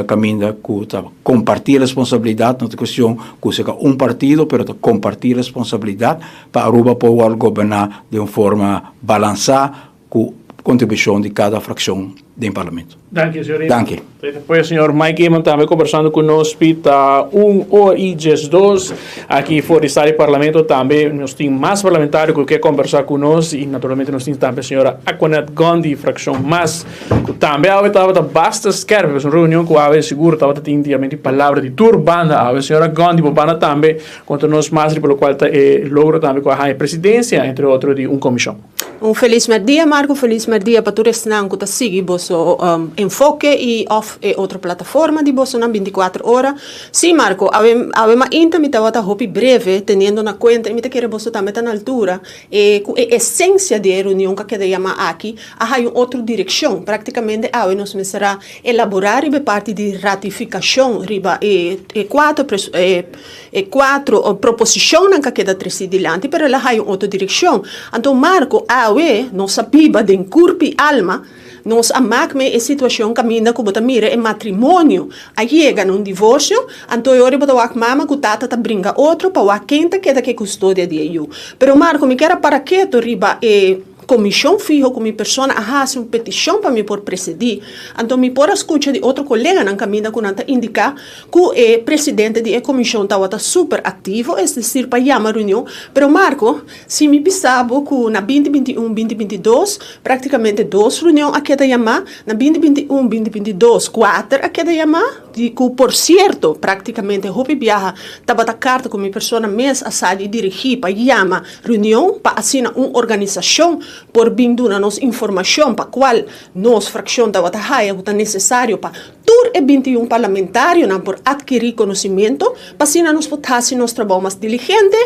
kaminda ku ta kompartí responsabilidat, no ta kuestion ku seka un partido, pero ta kompartí responsabilidat pa Aruba por wòrdu goberná den un forma balansá ku kontribushon di kada frakshon den parlamento. Danki, señor Eman. Danki. Despues señor Mike Eman tambe kombersando ku nos pi ta un or i diesdos aki for di sala di parlamento. Tambe nos tin mas parlamentario ku ke kombersa ku nos i naturalmente nos tin tambe señora Aquanet Gondi frakshon mas ku tambe awe tabata basta skerp. Es un reunion ku awe sigur tabata tin diamente palabra di tur banda awe. Señora Gondi bo banda tambe konta nos mas riba lokual ta e logro tambe ku a haña presidensia entre otro di un komishon. Un felis merdia Marco, felis merdia pa tur esnan ku ta sigui boso enfoke i òf e otro plataforma di bosonan bintikuater ora. Sí Marco, awe awe mainta mi tabata hopi breve teniendo na kuenta i mi ta kere boso tambe ta na altura e ku e esensia di e reunion ku a keda yamá aki a haña un otro direkshon. Praktikamente awe nos mester a elaborá riba e parti di ratifikashon riba e e kuater e E kuatro proposishonnan ka keda tresí dilanti, pero el a haña un otro direkshon. Anto Marko, Awe nos a biba den kurp i alma, nos a mak me e situashon kaminda ku bo ta mira e matrimonio a yega na un divorsio, anto e ora bo ta wak mama ku tata ta bringa otro pa wak ken ta keda ku e kustodia di e yu. Pero Marko, mi kier a para ketu riba e komishon fiho ku mi persona a hasi un petishon pa mi por presidí. Anto mi por a skucha di otro koleganan kaminda ku nan ta indiká Ku e presidente di e komishon tabata super aktivo, es desir pa yama reunion, pero Marco, si mi bisa bo ku na binti 21, binti 22, praktikamente dos reunion a keda yamá, na binti 21, binti 22, kuater a keda yamá, di ku por sierto praktikamente hopi biaha tabata karta ku mi persona mes a sali dirigí pa yama reunion pa asina un organisashon. por bin duna nos informashon pa kual nos frakshon tabata haya ku ta nesesario pa tur e 21 parlamentarionan por atkirí konosimento pa asina nos por hasi nos trabou mas diligente.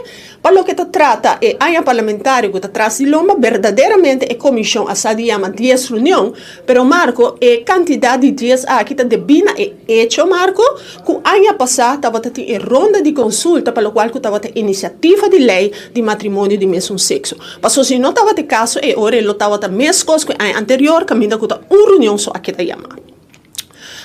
Pa loke ta trata e aña parlamentario ku ta tras di lomba, berdaderamente e komishon a sa di yama dies reunion, pero Marco, e kantidat di dies aki ta debí na e echo, Marco, ku aña pasá tabata tin e ronda di konsulta pa lokual ku tabata inisiativa di lei di matrimonio di mesun sekso. Paso si no tabata e kaso e ora e lo tabata meskos ku e aña anterior kaminda ku ta un reunion so a keda yama.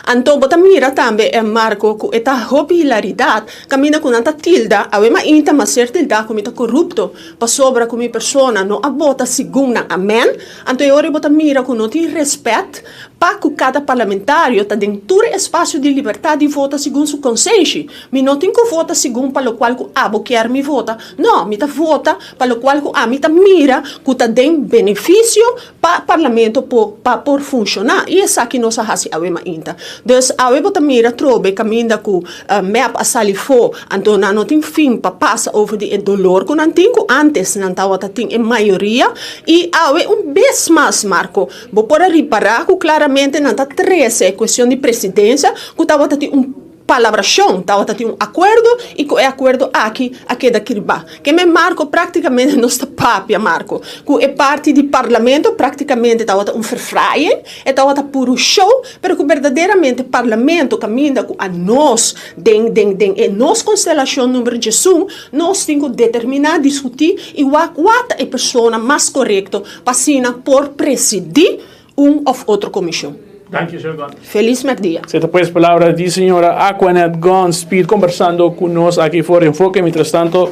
Anto bo ta mira tambe, Marco, ku e ta hopi hilaridat kaminda ku nan ta tilda, awe mainta m'a ser tildá ku mi ta korupto pasobra ku mi persona no a bota segun nan amen. Anto e ora bo ta mira ku no tin rèspèt pa ku kada parlamentario ta den tur e espasio di libertat di vota segun su konsenshi. Mi no tin ku vota segun pa lokual ku abo kier mi vota, no, mi ta vota pa lokual ku ami ta mira ku ta den benefisio Pa parlamento por pa por funciona y esaki nos a haci awe mainta. Dus awe bo ta mira trobe caminda cu mep a sali fo anto nan no tin fin pa pasa over di e dolor cu nan tin cu antes nan tawata tin e mayoria y awe un bes mas Marco bo por a ripara cu claramente nan ta trece e cuestion di presidencia cu tawata tin un Palabrashon, tabata tin un akuerdo i ku e akuerdo aki a keda kirba. Ke men Marco praktikamente nos ta papia Marco ku e parti di parlamento praktikamente tabata un verfraaiing, e tabata puru show, pero ku berdaderamente parlamento kaminda ku a nos den den den e nos konstelashon number djesun nos tin ku determiná, diskutí i wak kua ta e persona mas korekto pa asina por presidí un of otro komishon. Danki, señor Gunn. Felis merdia. Se ta pues palabra di señora Aquanet Gunn Speed conversando cu nos aki for Enfoke. Mientras tanto,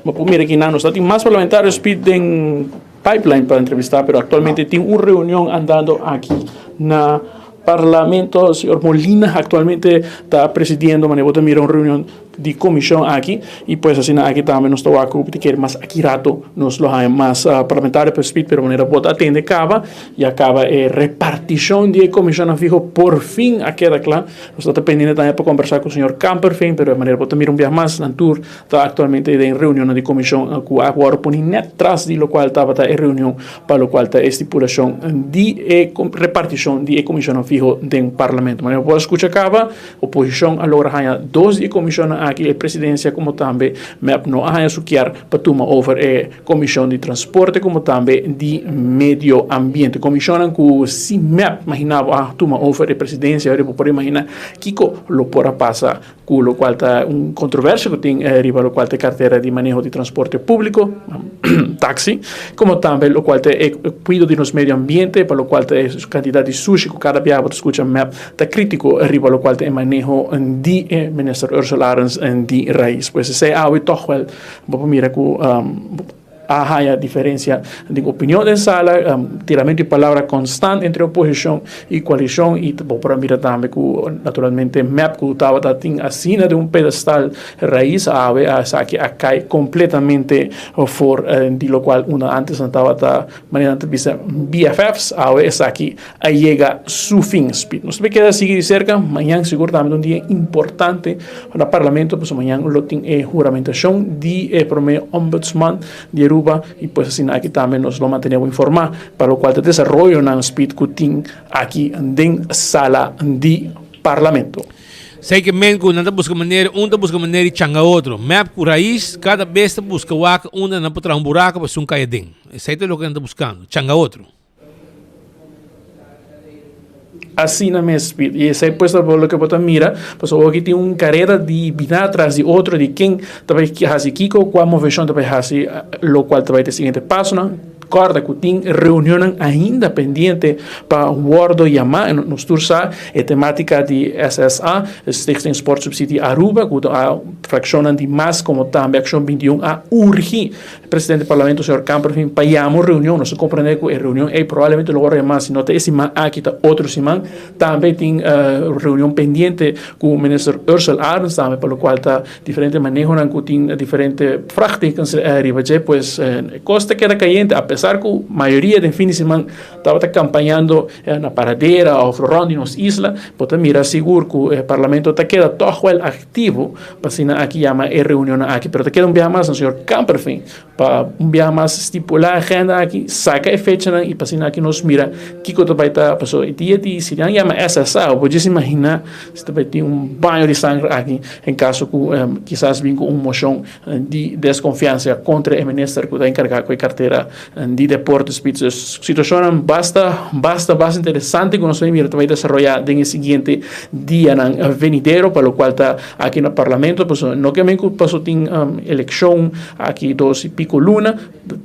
bo por mira kinan nos ta tin mas parlamentario Speed den pipeline pa entrevista, pero actualmente tin un reunion andando aki na Parlamento. Señor Molina actualmente ta presidiendo, manera bo ta mira un reunion di comision aki y pues asina aki tambe nos ta wak cu ta kere mas aki rato nos lo haya mas parlamentario pa speed pero manera bo ta atende caba ya caba e reparticion di e comisionnan fiho por fin a keda cla. Nos ta ta pendiente tambe pa combersa cu señor Kamperveen pero manera bo ta mira un biaha mas nan tur ta actualmente den reunionnan di comision cu a worde poni net tras di locual tabata e reunion pa locual ta e stipulacion di e reparticion di e comisionnan fiho den parlamento. Manera bo a scucha caba. Oposishon a logra haña dos di e komishonnan aki, e presidensia komo tambe mep no a haña su kier pa tuma over e komishon di transporte komo tambe di medio ambiente. Komishonnan ku si mep magina bo a tuma over e presidensia ora bo por imagina kiko lo por a pasa ku lokual ta un kontroversia ku tin riba lokual ta e kartera di maneho di transporte públiko, taxi, komo tambe lokual ta e kuido di nos medio ambiente pa lokual ta e kantidat di sushi ku kada biaha bo ta skucha mep Ta critico riba locual ta e maneho di e minister Ursula Arends di Raiz. Pues esey awe toch wel bo por mira cu a haya diferencia di opinion den sala, tiramento di palabra constant entre oposicion y coalicion y bo por a mira tambe cu naturalmente mep cu tabata tin asina den un pedestal Raiz awe a esaki a cay completamente for di locual unda antes nan tabata manera nan ta bisa BFFs awe esaki a yega su fin. Speed. Nos ta keda sigui di serka, mañan sigur tambe ta un dia importante na Parlamento pasobra mañan lo tin e huramentacion di e prome Ombudsman di Aruba y pues asina aki tambe nos lo mantene bo informa pa locual ta desaroyonan Speed cu tin aki den sala di Parlamento. Zeker men ku nan ta buska manera, un ta buska manera di changa otro. Mep ku Raiz kada bes ta buska wak unda nan por traha un buraco pa esun kai aden. Esei ta loke nan ta buskando, changa otro. Asina mes, Piet. I esei pues ta loke bo ta mira, pasobra awor aki tin un karera di bina tras di otro di ken ta bai hasi kiko, kua moveshon ta bai hasi, lokual ta bai ta e siguiente pasonan. Kòrda ku tin reunionnan ainda pendiente pa wòrdu yamá. Nos tur sa e temátika di SSA, Stichting Sportsubsidie Aruba, ku ta frakshonnan di mas komo tambe Akshon 21 a urgi Presidente di Parlamento señor Kamperveen pa yama un reunion. Nos ta comprende cu e reunion ey probablemente lo worde yama, si no ta e siman aki ta otro siman. Tambe tin reunion pendiente cu Minister Ursell Arends tambe pa locual ta diferente manehonan cu tin diferente vraagtekens riba dje. Pues e cos ta keda cayente a pesar. Apesar ku mayoria den fin di siman tabata kampañando na Paradera òf rònt di nos isla, bo ta mira sigur ku e parlamento ta keda tòg wèl aktivo pa asina aki yama e reunionnan aki. Pero ta keda un biaha mas na señor Kamperveen pa un biaha mas stipulá agenda aki, saka e fechanan i pa asina aki nos mira kiko ta bai ta. Pasobra e dia di si nan yama SSA, bo djis imaginá si ta bai tin un baño di sanger aki en kaso ku kisas bin ku un moshon di deskonfiansa kontra e minister ku ta enkargá ku e kartera di deporte. Dus situashonnan basta basta basta interesante ku nos ta bai mira ta bai desaroyá den e siguiente dianan venidero pa lokual ta aki na parlamento pasobra no ke men ku paso tin elekshon aki dos i piko luna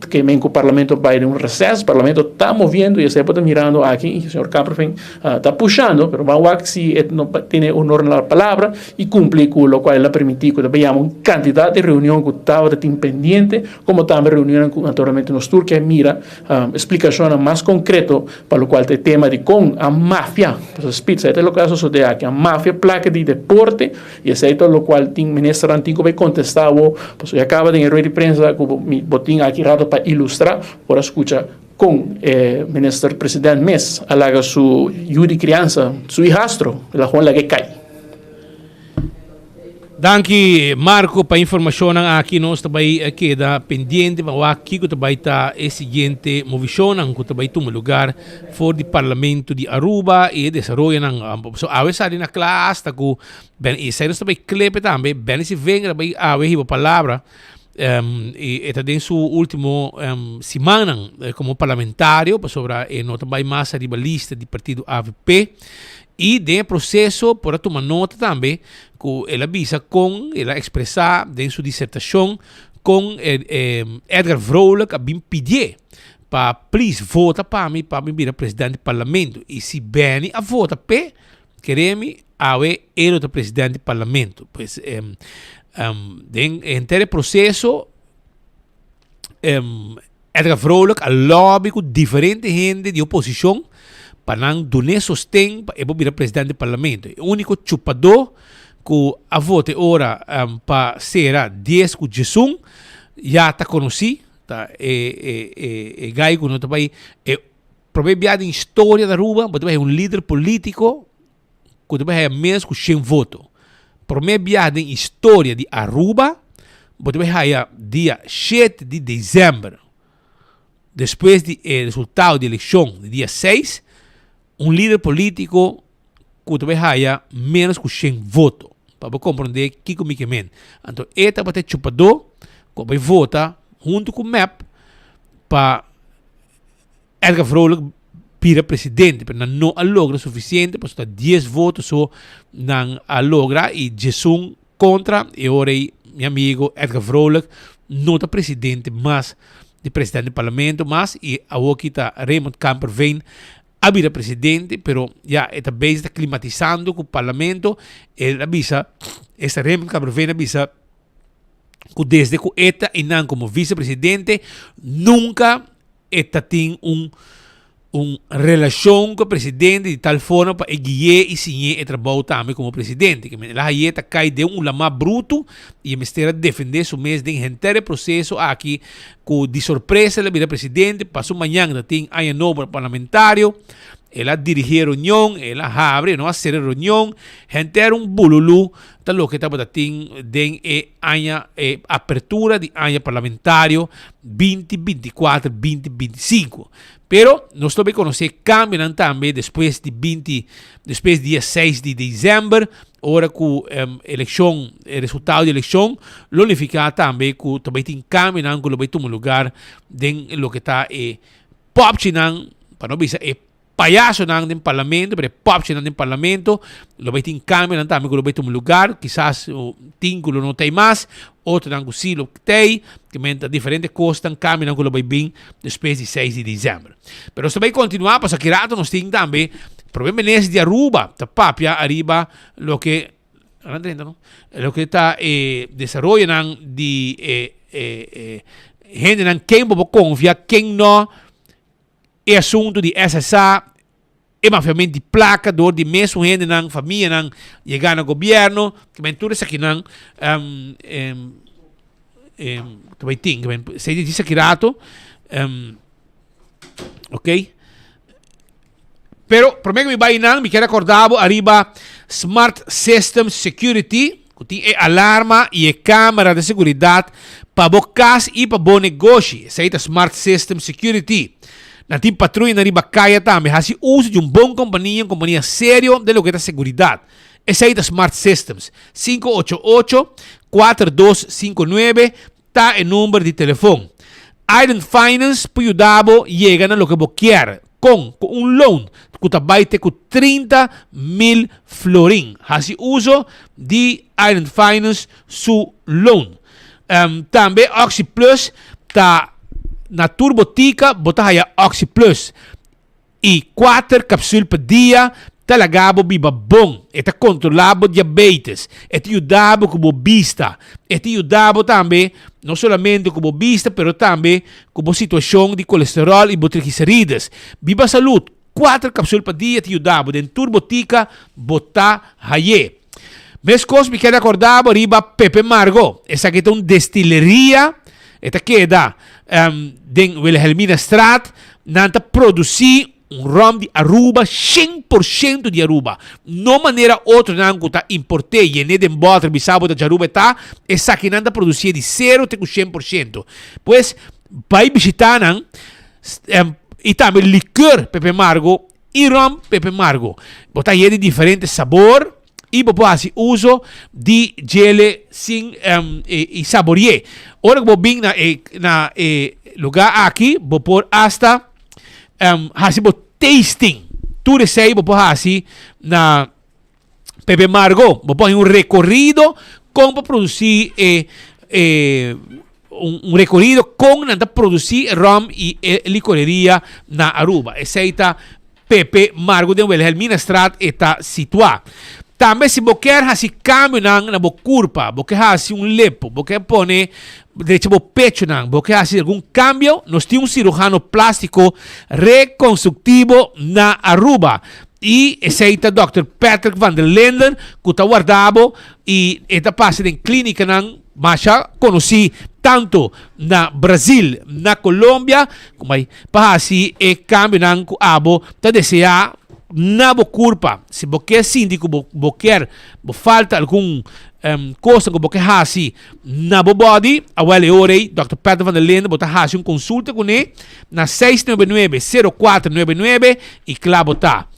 ke men ku parlamento bai den un reses parlamento ta moviendo i esei bo ta mirando aki i señor Kamperveen ta pushando pero ban wak si e no tene honor na la palabra i kumpli ku lokual el a permití ku ta bai yama un kantidat di reunion ku tabata tin pendiente komo tambe reunionnan ku naturalmente nos tur ke mira splikashonnan mas konkreto pa lokual ta e tema di kon a mafia, pasobra Spitz esei ta loke a sosodé aki, a mafia plaka di deporte i esei ta lokual tin ministernan tin ku bai kontestá awo, pasobra ya kaba den e rueda di prensa ku mi bo tin aki rato pa ilustrá por a skucha kon e minister president mes a laga su yu di kriansa, su hijastro, el a gewoon lag'é kai. Danki Marco pa informacionnan aki. Nos ta bay keda pendiente pa wak kico ta bay ta e siguiente movicionnan cu ta bay tuma lugar for di Parlamento di Aruba y e desaroyonan. So awe sali na cla hasta cu Ben y esey nos ta bay klepe tambe. Benny Sivenger a bay awe hiba palabra y e ta den su ultimo simannan como parlamentario pasobra e no ta bay mas ariba lista di partido avp. I den e proseso por a tuma nota tambe ku el a bisa kon el a ekspresá den su disertashon kon Edgar Vrolijk a bin pidié pa please vota pa mi pa mi bira president di parlamento i si Benny a vota p'e kere mi awe e lo ta president di parlamento. Pues den henter e proseso Edgar Vrolijk a lobby ku diferente hende di oposishon pa nan dun'é sosten pa e por bira president di parlamento. E úniko chupadó ku a vota e ora pa sera dies ku diesun ya ta konosí, ta e e e e gai ku no ta bai e promé bia den historia di Aruba bo ta bai un lider polítiko ku ta bai haya ménos ku shen voto. Promé biaha den historia di Aruba bo ta bai haya dia shete di desèmber, despues di e resultado di elekshon di dia seis, un lider polítiko ku ta bai haya ménos ku shen voto. Pa bo komprondé kiko mi ke men. Anto e tabata e chupadó ku a bai vota huntu ku mep pa Edgar Vrolijk bira presidente, pero nan no a logra suficiente, pasobra ta dies voto so nan a logra y diesun contra, y ora ey mi amigo Edgar Vrolijk no ta presidente mas, di presidente di parlamento mas, y awoki ta Raymond Kamperveen a bira presidente, pero ya e ta bezig ta climatizando cu parlamento, el a bisa, esta Raymond Kamperveen a bisa, cu desde cu e ta einan como vicepresidente, nunca e ta tin un un relacion cu e presidente di tal forma pa e gui'é y siñ'é e trabou tambe como presidente. Ke men el a hay'é ta cay den un lamá bruto y e mester a defende su mes den henter e proceso aki cu di sorpresa el a bira presidente, paso mañan ta tin aña nobo parlamentario. El a dirigi e reunion, el a habri, e no a cera e reunion, henter un bululu ta loke tabata tin den e aña e apertura di aña parlamentario binti binti kuater binti binti sinku. Pero nos lo bay conoce cambionan tambe despues di binti despues dia seis di december ora cu eleccion e resultado di eleccion lo nifica tambe cu ta bay tin cambionan cu lo bay tuma lugar den loke ta e popchinan pa no bisa e payasonan den parlamento, pero e popchinan den parlamento, lo bay tin cambionan tambe cu lo bay tuma lugar, kisas tin cu lo no tey mas, otronan cu si lo tey, ke men ta diferente cosnan, cambionan cu lo bay bin despues di seis di december. Pero nos ta bay continua, pasobra aki rato nos tin tambe Prome Minister di Aruba ta papia ariba loke, loke ta e desaroyonan di e e hendenan ken bo por confia, ken no, E asuntu di SSA, e mafiament di plaka dor di mesun hendenan, famianan yega na gobierno, ke men tur esakinan ta bai tin, ke men esei di esaki rato. Ok. Pero prome ku mi bai nan, mi kier akorda bo ariba Smart System Security, ku tin e alarma i e kamera de seguridat pa bo kas i pa bo negoshi. Esei ta Smart System Security. Nan tin patruyanan riba kaya tambe. Hasi uso di un bon kompania, un kompania serio den loke ta seguridat. Esei ta Smart Systems. 588 4259 ta e number di telefon. Island Finance por yuda bo yega na loke bo kier. Kon? Ku un loan ku ta bai te ku 30,000 florin. Hasi uso di Island Finance su loan. Tambe Oxi Plus ta na tur botika bo ta haya Oxi Plus. I kuater kapsul pa dia ta laga bo biba bon. E ta kontrolá bo diabetes. E ta yuda bo ku bo bista. E ta yuda bo tambe no solamente ku bo bista pero tambe ku bo situashon di kolesteròl i bo trigliserides. Biba salud, kuater kapsul pa dia ta yuda bo. Den tur botika bo ta hay'é. Meskos mi kere akorda bo riba Pepe Margo. Esaki ta un destileria. E ta keda den Wilhelminastraat. Nan ta produsí un ròm di Aruba, 100% di Aruba. No manera otronan ku ta import'é, yen'é den bòter, bisa bo ta djaruba e ta. Esakinan ta produsié di sero te ku 100%. Pues, bai bishitá nan i tambe likeur Pepe Margo i ròm Pepe Margo. Bo ta hañ'é di diferente sabor. I bo por hasi uso di djele sin i saborié. Ora ku bo bin na e na e lugá aki, bo por asta hasi bo tasting. Tur esei bo por hasi na Pepe Margo. Bo por haña un rekorido kon pa produsí e e un rekorido kon nan ta produsí e ròm i e likoreria na Aruba. Esei ta Pepe Margo den Wilhelminastraat e ta situá. Tambe si bo kier hasi kambionan na bo kurpa, bo ke hasi un lepo, bo ke pone drecha bo pechonan, bo ke hasi algun kambio, nos tin un siruhano plástiko rekonstruktivo na Aruba. I esei ta dòkter Patrick van der Linden ku ta warda bo i e ta pasa den klínikanan masha konosí tantu na Brazil, na Colombia, ku Pa hasi e kambionan ku abo ta deseá na bo kurpa. Si bo ke sinti ku bo bo kier, bo falta algun kosnan ku bo ke hasi na bo body, awel e ora ei Dòkter Patrick van der Linden bo ta hasi un konsulta kuné na seis nuebe nuebe, sero kuater nuebe nuebe i kla bo ta.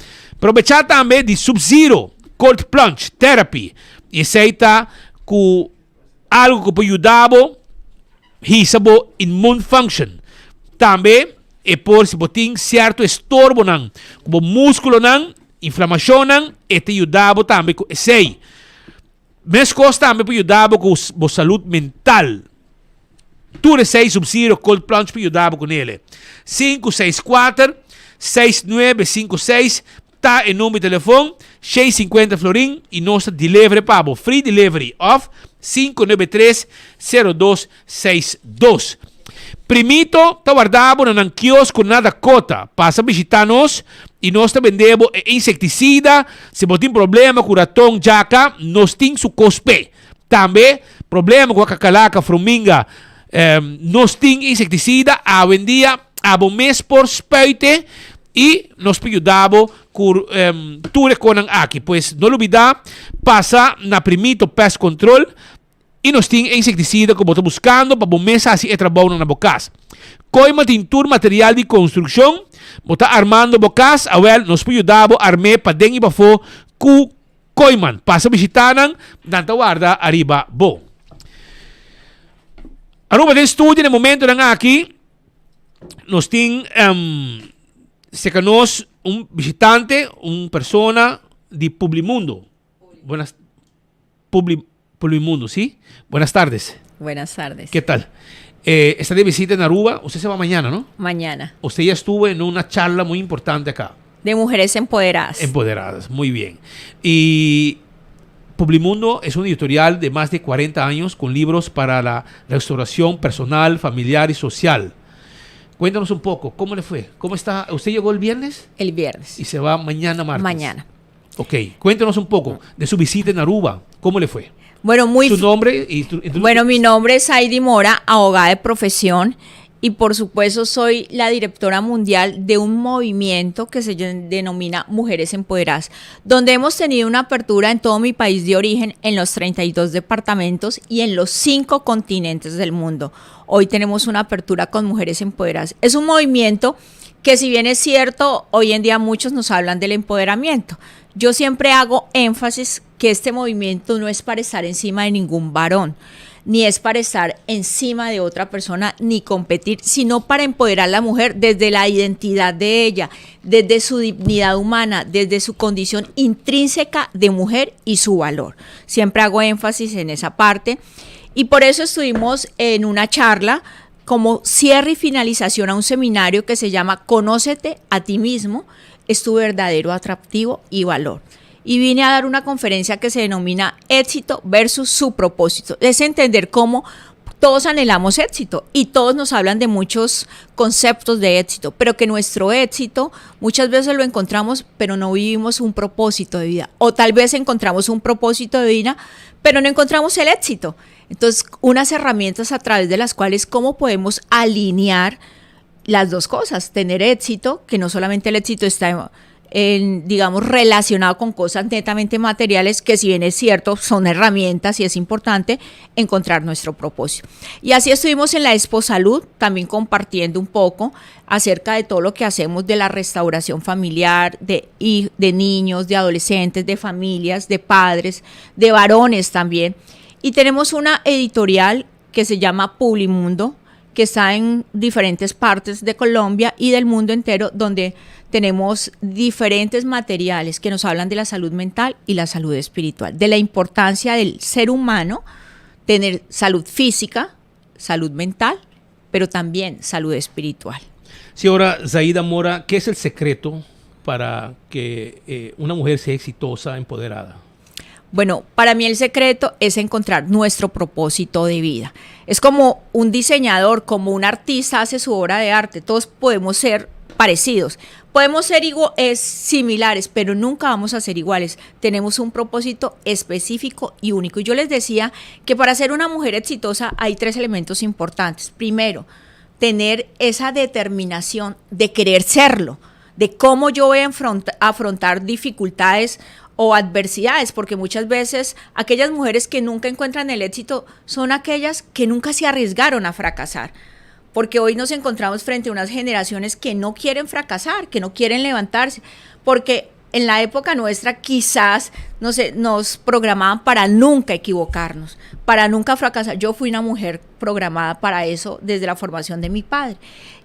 Probechá tambe di Sub Zero Cold Plunge Therapy i esei ta ku algu ku por yuda bo hisa bo immune function. Tambe e por si bo tin sierto estorbonan ku bo muskulonan, inflamashonnan, e ta yuda bo tambe ku esei. Meskos tambe por yuda bo ku bo salud mental. Tur esei Sub-Zero Cold Plunge por yuda bo kunele. Sinku seis kuater, seis nuebe sinku seis Ta e number di telefon, 650 florin y nos ta delivery pa bo, free delivery, of 593 0262. Primito ta warda bo na nan kiosko na Dakota. Pasa bishita nos y nos ta bende bo e insecticida. Si bo tin problema cu raton djaka, nos tin su cos p'e. Tambe problema cu kakalaka, fruminga, nos tin insecticida. Awendia abo mes por spuite I nos por yuda bo ku tur e konan aki. Pues no lubida pasa na Primito Pest Control i nos tin e insektisida ku bo ta buskando pa bo mes hasi e trabounan na bo kas. Koima tin tur material di konstrukshon. Bo ta armando bo kas? Awel, nos por yuda bo arm'é paden i pafó ku Koiman. Pasa bishita nan, nan ta warda ariba bo. Aruba den studio na e momentonan aki. Nos tin um, cerca nos un visitante, un persona di Publimundo. Buenas, Publi, Publimundo, ¿sí? Buenas tardes. Buenas tardes. ¿Qué tal? Eh, está de visita en Aruba. Usted se va mañana, ¿no? Mañana. Usted ya estuvo en una charla muy importante acá. De mujeres empoderadas. Empoderadas, muy bien. Y Publimundo es un editorial de más de 40 años con libros para la restauración personal, familiar y social. Cuéntanos un poco, ¿cómo le fue? ¿Cómo está? ¿Usted llegó el viernes? El viernes. Y se va mañana martes. Mañana. Ok, cuéntanos un poco de su visita en Aruba. ¿Cómo le fue? Bueno, muy... Su nombre y... Bueno, mi nombre es Heidi Mora, abogada de profesión. Y por supuesto soy la directora mundial de un movimiento que se denomina Mujeres Empoderadas, donde hemos tenido una apertura en todo mi país de origen, en los 32 departamentos y en los 5 continentes del mundo. Hoy tenemos una apertura con Mujeres Empoderadas. Es un movimiento que, si bien es cierto, hoy en día muchos nos hablan del empoderamiento. Yo siempre hago énfasis que este movimiento no es para estar encima de ningún varón, ni es para estar encima de otra persona, ni competir, sino para empoderar a la mujer desde la identidad de ella, desde su dignidad humana, desde su condición intrínseca de mujer y su valor. Siempre hago énfasis en esa parte y por eso estuvimos en una charla como cierre y finalización a un seminario que se llama Conócete a ti mismo, es tu verdadero atractivo y valor. Y vine a dar una conferencia que se denomina Éxito versus su propósito. Es entender cómo todos anhelamos éxito y todos nos hablan de muchos conceptos de éxito, pero que nuestro éxito muchas veces lo encontramos, pero no vivimos un propósito de vida. O tal vez encontramos un propósito de vida, pero no encontramos el éxito. Entonces, unas herramientas a través de las cuales cómo podemos alinear las dos cosas, tener éxito, que no solamente el éxito está en, digamos, relacionado con cosas netamente materiales, que si bien es cierto, son herramientas y es importante encontrar nuestro propósito. Y así estuvimos en la Expo Salud, también compartiendo un poco acerca de todo lo que hacemos de la restauración familiar, de niños, de adolescentes, de familias, de padres, de varones también. Y tenemos una editorial que se llama Publimundo, que está en diferentes partes de Colombia y del mundo entero, donde tenemos diferentes materiales que nos hablan de la salud mental y la salud espiritual, de la importancia del ser humano tener salud física, salud mental, pero también salud espiritual. Sí, ahora, Zaida Mora, ¿qué es el secreto para que una mujer sea exitosa, empoderada? Bueno, para mí el secreto es encontrar nuestro propósito de vida. Es como un diseñador, como un artista hace su obra de arte. Todos podemos ser parecidos, podemos ser similares, pero nunca vamos a ser iguales. Tenemos un propósito específico y único. Y yo les decía que para ser una mujer exitosa hay tres elementos importantes. Primero, tener esa determinación de querer serlo, de cómo yo voy a afrontar dificultades o adversidades, porque muchas veces aquellas mujeres que nunca encuentran el éxito son aquellas que nunca se arriesgaron a fracasar. Porque hoy nos encontramos frente a unas generaciones que no quieren fracasar, que no quieren levantarse, porque en la época nuestra quizás, no sé, nos programaban para nunca equivocarnos, para nunca fracasar. Yo fui una mujer programada para eso desde la formación de mi padre.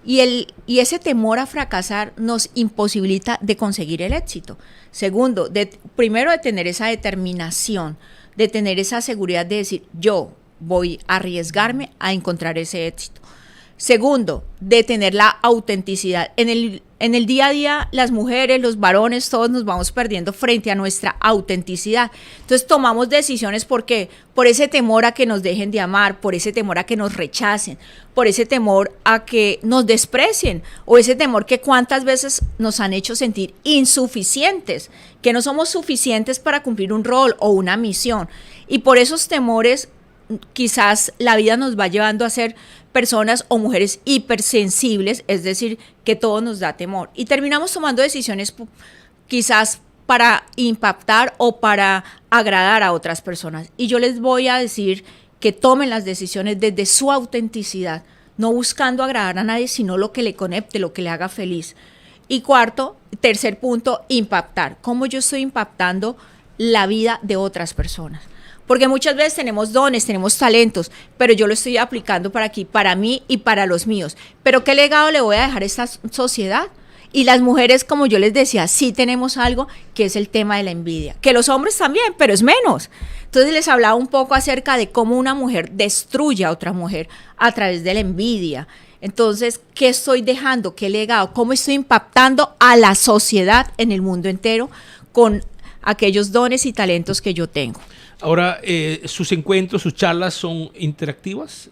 Y ese temor a fracasar nos imposibilita de conseguir el éxito. Segundo, primero de tener esa determinación, de tener esa seguridad de decir, yo voy a arriesgarme a encontrar ese éxito. Segundo, de tener la autenticidad. En el día a día, las mujeres, los varones, todos nos vamos perdiendo frente a nuestra autenticidad. Entonces tomamos decisiones porque por ese temor a que nos dejen de amar, por ese temor a que nos rechacen, por ese temor a que nos desprecien, o ese temor que cuántas veces nos han hecho sentir insuficientes, que no somos suficientes para cumplir un rol o una misión. Y por esos temores quizás la vida nos va llevando a ser personas o mujeres hipersensibles, es decir, que todo nos da temor. Y terminamos tomando decisiones quizás para impactar o para agradar a otras personas. Y yo les voy a decir que tomen las decisiones desde su autenticidad, no buscando agradar a nadie, sino lo que le conecte, lo que le haga feliz. Y cuarto, tercer punto, impactar. ¿Cómo yo estoy impactando la vida de otras personas? Porque muchas veces tenemos dones, tenemos talentos, pero yo lo estoy aplicando para aquí, para mí y para los míos. Pero ¿qué legado le voy a dejar a esta sociedad? Y las mujeres, como yo les decía, sí tenemos algo que es el tema de la envidia. Que los hombres también, pero es menos. Entonces les hablaba un poco acerca de cómo una mujer destruye a otra mujer a través de la envidia. Entonces, ¿qué estoy dejando? ¿Qué legado? ¿Cómo estoy impactando a la sociedad en el mundo entero con aquellos dones y talentos que yo tengo? Ahora, ¿sus encuentros, sus charlas son interactivas?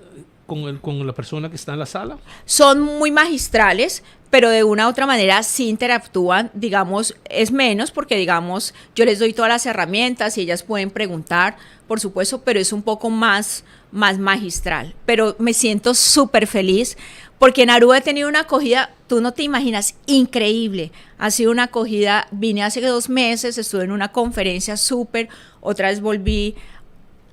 con, el, con la persona que está en la sala? Son muy magistrales, pero de una u otra manera sí interactúan, digamos, es menos porque, digamos, yo les doy todas las herramientas y ellas pueden preguntar, por supuesto, pero es un poco más, más magistral. Pero me siento súper feliz porque en Aruba he tenido una acogida, tú no te imaginas, increíble. Ha sido una acogida, vine hace 2 meses, estuve en una conferencia súper, otra vez volví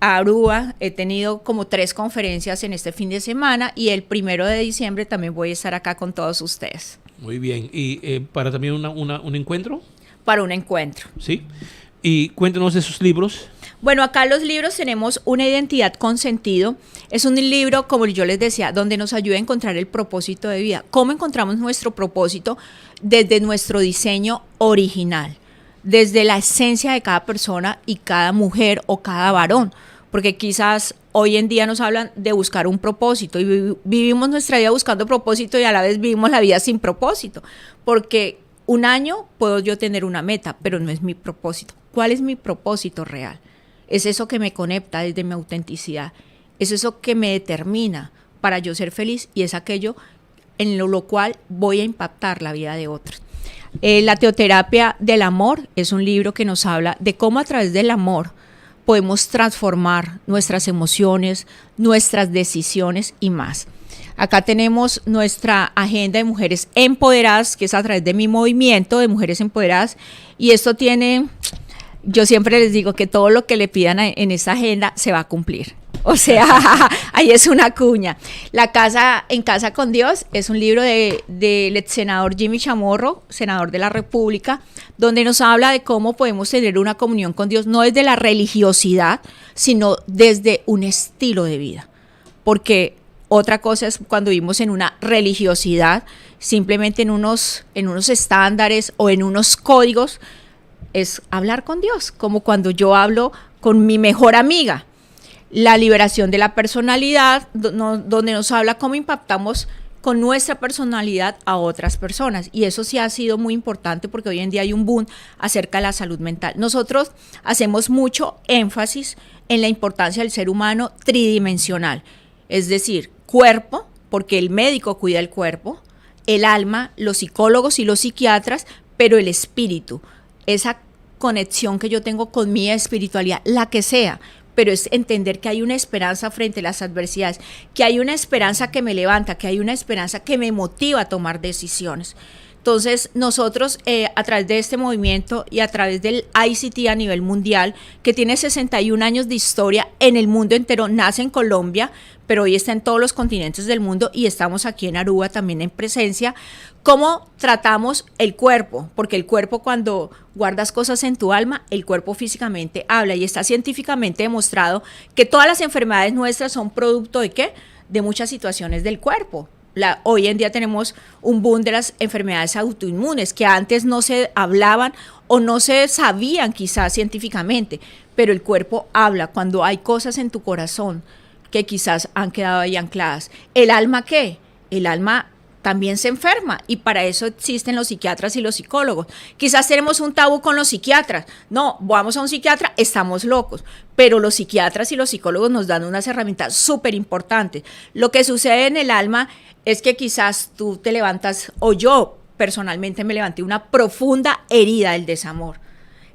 a Aruba, he tenido como tres conferencias en este fin de semana y el 1 de diciembre también voy a estar acá con todos ustedes. Muy bien. ¿Y para también un encuentro? Para un encuentro. Sí. Y cuéntanos de sus libros. Bueno, acá los libros tenemos Una identidad con sentido. Es un libro, como yo les decía, donde nos ayuda a encontrar el propósito de vida. ¿Cómo encontramos nuestro propósito? Desde nuestro diseño original, desde la esencia de cada persona y cada mujer o cada varón. Porque quizás hoy en día nos hablan de buscar un propósito y vivimos nuestra vida buscando propósito y a la vez vivimos la vida sin propósito. Porque un año puedo yo tener una meta, pero no es mi propósito. ¿Cuál es mi propósito real? Es eso que me conecta desde mi autenticidad. Es eso que me determina para yo ser feliz y es aquello en lo cual voy a impactar la vida de otros. La teoterapia del amor es un libro que nos habla de cómo a través del amor podemos transformar nuestras emociones, nuestras decisiones y más. Acá tenemos nuestra agenda de mujeres empoderadas, que es a través de mi movimiento de mujeres empoderadas, y esto tiene, yo siempre les digo que todo lo que le pidan en esta agenda se va a cumplir. O sea, ahí es una cuña. La casa en casa con Dios es un libro del ex senador Jimmy Chamorro, senador de la República, donde nos habla de cómo podemos tener una comunión con Dios, no desde la religiosidad, sino desde un estilo de vida. Porque otra cosa es cuando vivimos en una religiosidad, simplemente en unos estándares o en unos códigos, es hablar con Dios, como cuando yo hablo con mi mejor amiga. La liberación de la personalidad, donde nos habla cómo impactamos con nuestra personalidad a otras personas. Y eso sí ha sido muy importante porque hoy en día hay un boom acerca de la salud mental. Nosotros hacemos mucho énfasis en la importancia del ser humano tridimensional, es decir, cuerpo, porque el médico cuida el cuerpo, el alma, los psicólogos y los psiquiatras, pero el espíritu, esa conexión que yo tengo con mi espiritualidad, la que sea, pero es entender que hay una esperanza frente a las adversidades, que hay una esperanza que me levanta, que hay una esperanza que me motiva a tomar decisiones. Entonces, nosotros a través de este movimiento y a través del ICT a nivel mundial, que tiene 61 años de historia en el mundo entero, nace en Colombia, pero hoy está en todos los continentes del mundo y estamos aquí en Aruba también en presencia. ¿Cómo tratamos el cuerpo? Porque el cuerpo, cuando guardas cosas en tu alma, el cuerpo físicamente habla y está científicamente demostrado que todas las enfermedades nuestras son producto de ¿qué? De muchas situaciones del cuerpo. Hoy en día tenemos un boom de las enfermedades autoinmunes que antes no se hablaban o no se sabían quizás científicamente, pero el cuerpo habla cuando hay cosas en tu corazón que quizás han quedado ahí ancladas. ¿El alma qué? El alma también se enferma y para eso existen los psiquiatras y los psicólogos. Quizás tenemos un tabú con los psiquiatras. No, vamos a un psiquiatra, estamos locos. Pero los psiquiatras y los psicólogos nos dan unas herramientas súper importantes. Lo que sucede en el alma es que quizás tú te levantas, o yo personalmente me levanté una profunda herida del desamor.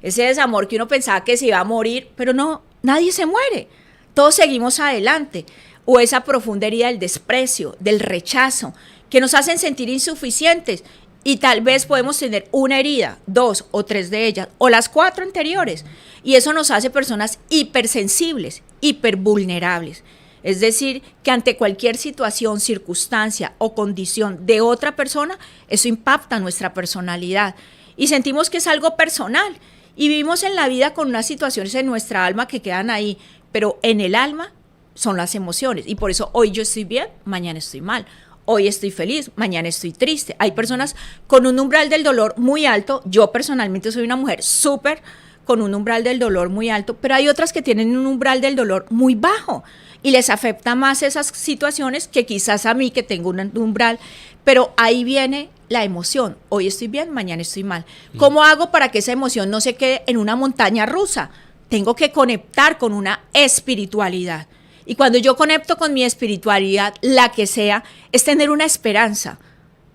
Ese desamor que uno pensaba que se iba a morir, pero no, nadie se muere. Todos seguimos adelante. O esa profunda herida del desprecio, del rechazo, que nos hacen sentir insuficientes y tal vez podemos tener una herida, dos o tres de ellas, o las cuatro anteriores. Y eso nos hace personas hipersensibles, hipervulnerables. Es decir, que ante cualquier situación, circunstancia o condición de otra persona, eso impacta nuestra personalidad. Y sentimos que es algo personal. Y vivimos en la vida con unas situaciones en nuestra alma que quedan ahí, pero en el alma son las emociones. Y por eso hoy yo estoy bien, mañana estoy mal. Hoy estoy feliz, mañana estoy triste. Hay personas con un umbral del dolor muy alto. Yo personalmente soy una mujer súper con un umbral del dolor muy alto, pero hay otras que tienen un umbral del dolor muy bajo y les afecta más esas situaciones que quizás a mí, que tengo un umbral. Pero ahí viene la emoción. Hoy estoy bien, mañana estoy mal. ¿Cómo hago para que esa emoción no se quede en una montaña rusa? Tengo que conectar con una espiritualidad. Y cuando yo conecto con mi espiritualidad, la que sea, es tener una esperanza.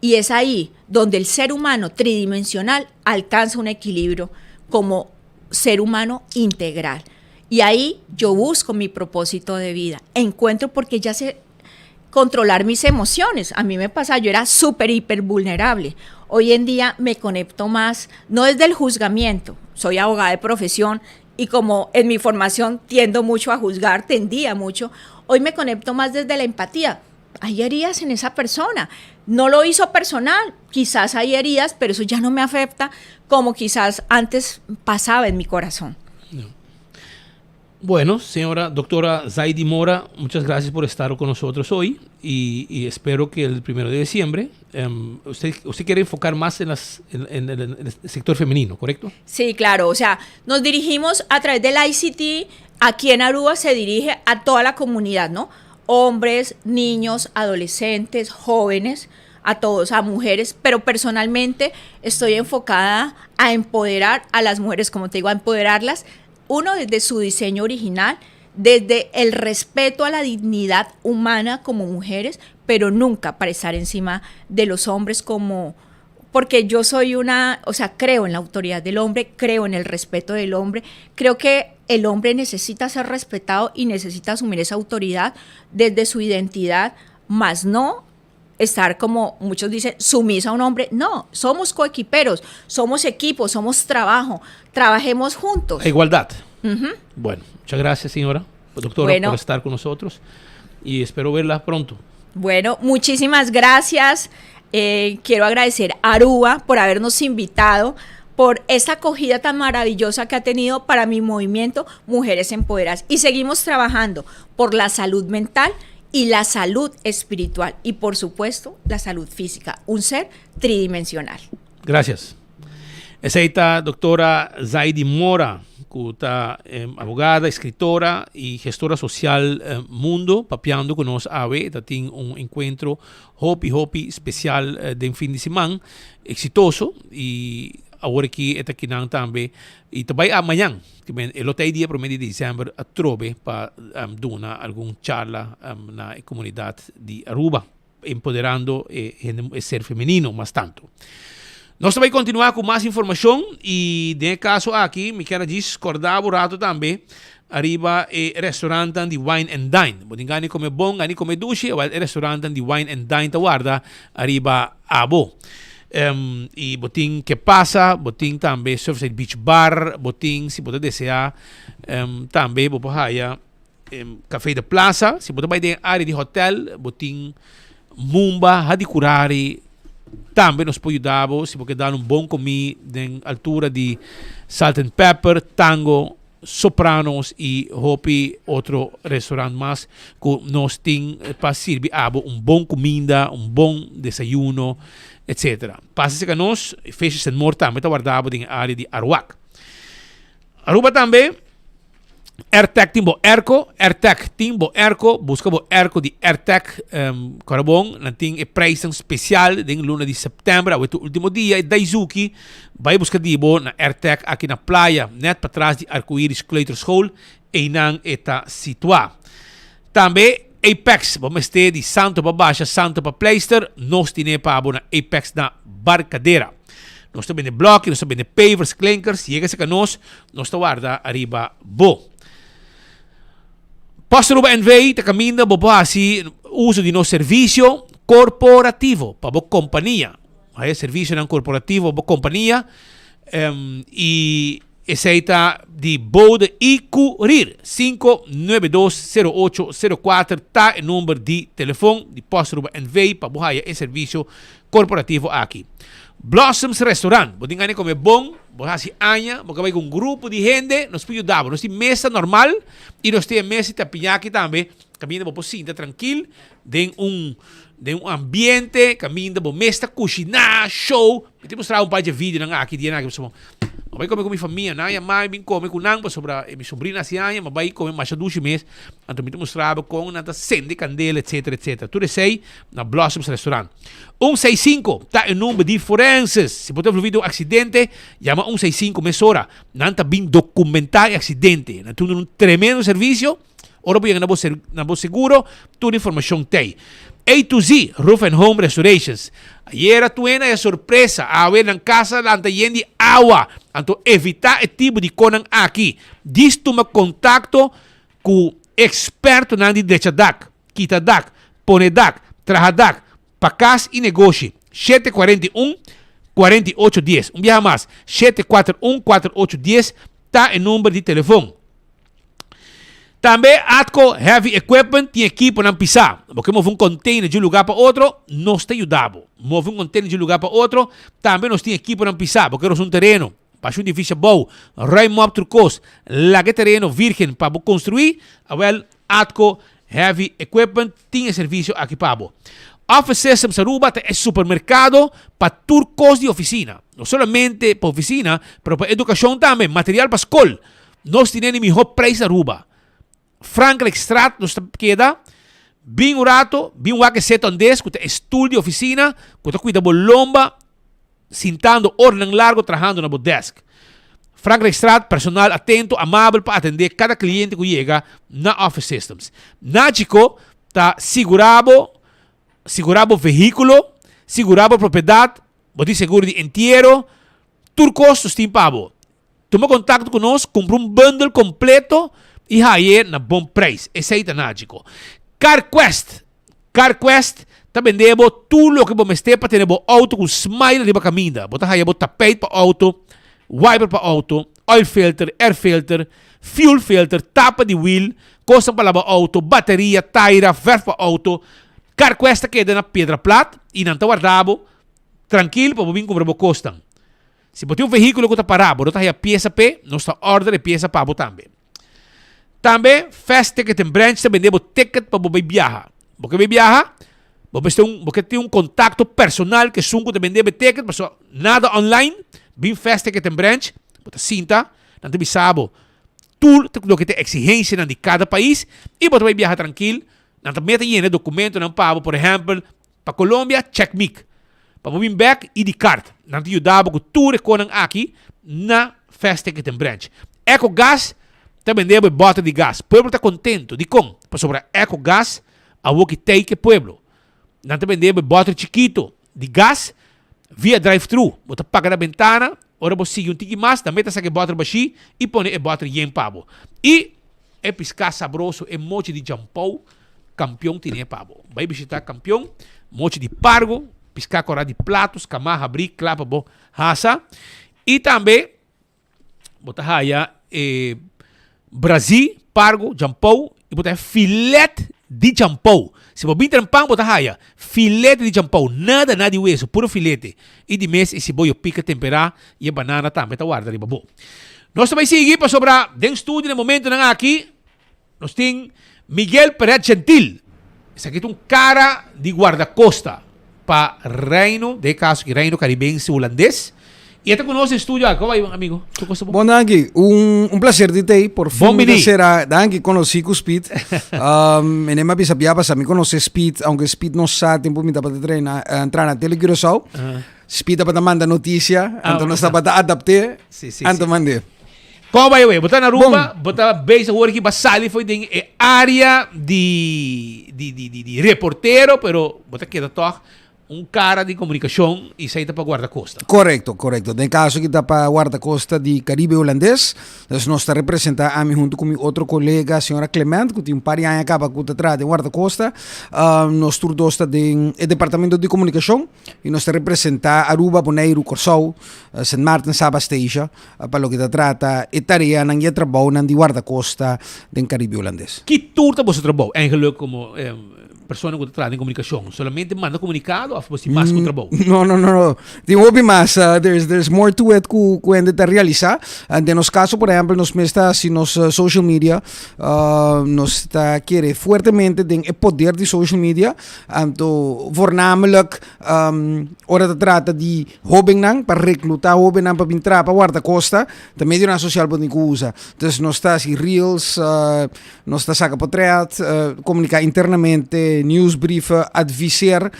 Y es ahí donde el ser humano tridimensional alcanza un equilibrio como ser humano integral. Y ahí yo busco mi propósito de vida. Encuentro porque ya sé controlar mis emociones. A mí me pasa, yo era súper, hiper vulnerable. Hoy en día me conecto más, no desde el juzgamiento, soy abogada de profesión y como en mi formación tiendo mucho a juzgar, tendía mucho, hoy me conecto más desde la empatía. Hay heridas en esa persona. No lo hizo personal, quizás hay heridas, pero eso ya no me afecta como quizás antes pasaba en mi corazón. Bueno, señora doctora Zaidi Mora, muchas gracias por estar con nosotros hoy y espero que el 1 de diciembre, usted quiere enfocar más en, las, en el sector femenino, ¿correcto? Sí, claro, o sea, nos dirigimos a través del ICT, aquí en Aruba se dirige a toda la comunidad, ¿no? Hombres, niños, adolescentes, jóvenes, a todos, a mujeres, pero personalmente estoy enfocada a empoderar a las mujeres, como te digo, a empoderarlas uno desde su diseño original, desde el respeto a la dignidad humana como mujeres, pero nunca para estar encima de los hombres como porque yo soy una, o sea, creo en la autoridad del hombre, creo en el respeto del hombre, creo que el hombre necesita ser respetado y necesita asumir esa autoridad desde su identidad, más no estar como muchos dicen, sumisa a un hombre. No, somos coequiperos, somos equipo, somos trabajo, trabajemos juntos. La igualdad. Bueno, muchas gracias, señora doctora, por estar con nosotros y espero verla pronto. Bueno, muchísimas gracias. Quiero agradecer a Aruba por habernos invitado, por esta acogida tan maravillosa que ha tenido para mi movimiento Mujeres Empoderadas. Y seguimos trabajando por la salud mental y la salud espiritual y por supuesto la salud física, un ser tridimensional. Gracias. Esey ta doctora Zaidi Mora, cu ta abogada, escritora y gestora social mundo, papiando cu nos awe, tin un encuentro hopi hopi especial di fin di siman, exitoso, y awor aki ta akinan tambe, y tambe mañan, cu e dia 1 di december, atrobe pa duna algun charla na comunidad di Aruba, empoderando e ser femenino mas tanto. Nos ta bay continua cu mas informacion y den e caso aki, mi kier corda un rato tambe, ariba e restaurant di Wine and Dine. Bo tin gana come bon, gana come dushi, e restaurant di Wine and Dine ta warda ariba abo. Y bo tin Que Pasa, bo tin tambe Surfside Beach Bar, bo tin, si bo desea, tambe bo por haya Café de Plaza, si bo bay den area di hotel, bo tin Mumba, Hadicurari, tambe nos por yuda, si bo kier un bon comida na altura di Salt and Pepper, Tango, Sopranos y hopi otro restaurant mas cu nos tin pa sirbi abo un bon cuminda, un bon desayuno, etc. Pasa cu nos, Fishes and More tambe ta warda bo den area di Arwak. Aruba tambe, AirTech tin bo airco, AirTech tin bo airco, busca bo airco di AirTech Carabon, nan tin e prijs special den luna di september, e ultimo dia, e Daizuki, bay busca di bo na AirTech aki na Playa, net patras di Arcoiris Kleuterschool, eynan e ta situa. Tambe Apex, bo mester di santo pa basha, santo pa pleister, nos tin pa bo na Apex na Barcadera. Nos ta bende bloki, nos ta bende pavers, klinkers, yega serca nos, nos ta warda ariba bo. Post Aruba NV, ta caminda bo hasi uso di nos servicio corporativo pa bo compania. E servicio nan corporativo bo compania y esey ta di bode y courier 5920804 ta e number di telefon di Post Aruba NV pa bo haya e servicio corporativo aki. Blossoms Restaurant, bo tin gana come bon, bo hasi aña, bo bay cu un grupo di hende, nos por yuda. Nos tin mesa normal y nos tin mesa teppanyaki tambe, caminda bo sinta trankil, den un ambiente, caminda bo mes ta cushina, show. Mi ta mustra un par di video nan aki, dia nan aki, mi bay come cu mi famia, nan yama mi come cu nan, sobre mi sobrina hasi aña, mi bay come masha dushi mes, anto mi ta mustra con nan ta sende candela, etc, etc. Tur esey na Blossoms Restaurant. 165 ta e number di forenses. Si bo ta envolvi den un accidente, yama 165 mesora. Nan ta bin documenta e accidente. Nan tin un tremendo servicio. Ora bo yega na bo na bo seguro, tur informashon t'ei. A to Z, Roof and Home Restorations. Ayera tuena e sorpresa, awe nan casa lanta yen di awa. Anto evita e tipo di konan aki. Dis tuma contacto cu expertonan di drecha dak, kita dak, pone dak, traha dak, pa cas y negoshi. 741 48 10. Un biaha mas, 741 48 10 ta e number di telefon. Tambe Atco Heavy Equipment tin ekiponan pisá. Bo ke move un container di un lugá pa otro? Nos ta yuda bo. Move un container di un lugá pa otro. Tambe nos tin ekiponan pisá. Bo ke rosa un tereno, basha un edificio abou, ruim op tur kos, laga e tereno virgen pa bo construí? Awel, Atco Heavy Equipment tin e servicio aki pa bo. Office Systems Aruba ta e supermercado pa tur kos di oficina. No solamente pa oficina, pero pa educacion tambe, material pa scol. Nos tine di mihó prijs na Aruba. Frankrijkstraat nos ta keda. Bin un rato, bin wak e set on desk ku ta e stoel di oficina ku ta kuida bo lomba sintando oranan largo trahando na bo desk. Frankrijkstraat, personal atento, amabel pa atende kada cliente ku yega na Office Systems. Nagico ta sigura bo, sigura bo vehiculo, sigura bo propiedad, bo tin seguro di entiero, tur kos nos tin pa bo. Tuma contacto cu nos, cumpra un bundle completo y haye na bon prijs. Esey ta Nagico. CarQuest! CarQuest ta bende bo tur loke bo mester pa tene bo auto cu smile riba caminda. Bo ta haya bo tapijt pa auto, wiper pa auto, oil filter, air filter, fuel filter, tapa di wiel, cosnan pa laba auto, bateria, taira, verf pa auto. CarQuest ta keda na Piedra Plat y nan ta warda bo trankil pa bo bin cumpra bo cosnan. Si bo tin un vehíkulo ku ta pará, bo no ta haya piesa p'e, nos ta order e piesa pa bo tambe. Tambe, Fast Ticket and Branch ta bende bo ticket pa bo bai biaha. Bo ke bai biaha? Bo mester un, bo ke tin un kontakto personal ku esun ku ta bende bo e ticket, pasobra nada online. Bin Fast Ticket and Branch, bo ta sinta, nan ta bisa bo tur loke ta e eksigensianan di kada pais i bo ta bai biaha trankil. Nan ta meta yena e dokumentonan pa bo, por ehèmpel, Pa Colombia, check mic. Pa bo bin bek, ID card. Nan ta yuda bo ku tur e konan aki na Fast Ticket and Branch. Eco Gas ta bende bo e boter di gas. Pueblo ta contento. Dikon? Pasobra Eco Gas awo ki tei ke pueblo. Nan ta bende bo e boter chikito di gas via drive thru. Bo ta paga na bentana, ora bo sigui un tiki mas, nan meta saka e boter bashí i pone e boter yen pa bo. I E piská sabroso, e mochi di Jampou, Kampion tine pa bo. Bai bishitá Kampion, mochi di pargo, piská korá di plato, skamá, habrí, kla pa bo hasa. I tambe bo ta haya e brazí, pargo, Jampou, i bo ta haya filet di Jampou. Si bo bin trempan bo ta haya filete di Jampou, nada nada di weso, puro filete. I di mes e siboyo pika temperá i e banana tambe ta warda riba bo. Nos ta bai sigui pasobra den studio na e momentonan aki nos tin Miguel Perret Gentil. Esaki ta un cara di guardacosta pa Reino, den e caso aki Reino Caribense Hulandes. Y e ta cu nos den studio aki. Como bai amigo? Tur cosa bon? Bon danki. Un un placer di ta ei. Por fin Bon mi ta bini. sera danki conoci cu Speed. Um, mi a bisa bia pasa mi conoce Speed, aunke Speed no sa tempo mi tabata traina, eh, entra na Tele Curaçao. Speed tabata manda noticia, Ah, anto nos ok. tabata adapté, Sí, sí, anto sí. mandé. Como bai we? Bo ta na Aruba, Bon. bo ta bezig hoor aki ba sali fo'i den e area di di di di di reportero, pero bo ta keda toch un cara di comunicacion y esey ta pa guardacosta. Correcto, correcto. Den caso aki ta pa guardacosta di Caribe Hulandes. Dus nos ta representa ami hunto cu mi otro colega, señora Clement, cu tin un par di aña caba cu ta traha den guardacosta. Nos tur dos ta den e departamento di comunicacion. Y nos ta representa Aruba, Boneiru, Corsou, Sint Maarten, Saba, Statia, pa loke ta trata e tareanan y e trabounan di guardacosta den Caribe Hulandes. Ki tur ta boso trabou eigenlijk como persona cu ta traha den comunicacion? Solamente manda comunicado of bo tin mas cu trabou? No, no, no, no. Tin hopi mas. There's more to it cu hende ta realisa. Den nos caso, por ehempel, nos mes ta haci nos social media. Nos ta kere fuertemente den e poder di social media. Anto voornamelijk ora ta trata di hobennan, pa recluta hobennan pa bin traha pa Guardacosta, ta medionan social bo tin cu usa. Entonces nos ta haci reels, nos ta saca potret, comunica internamente, nieuwsbrieven, adviseer.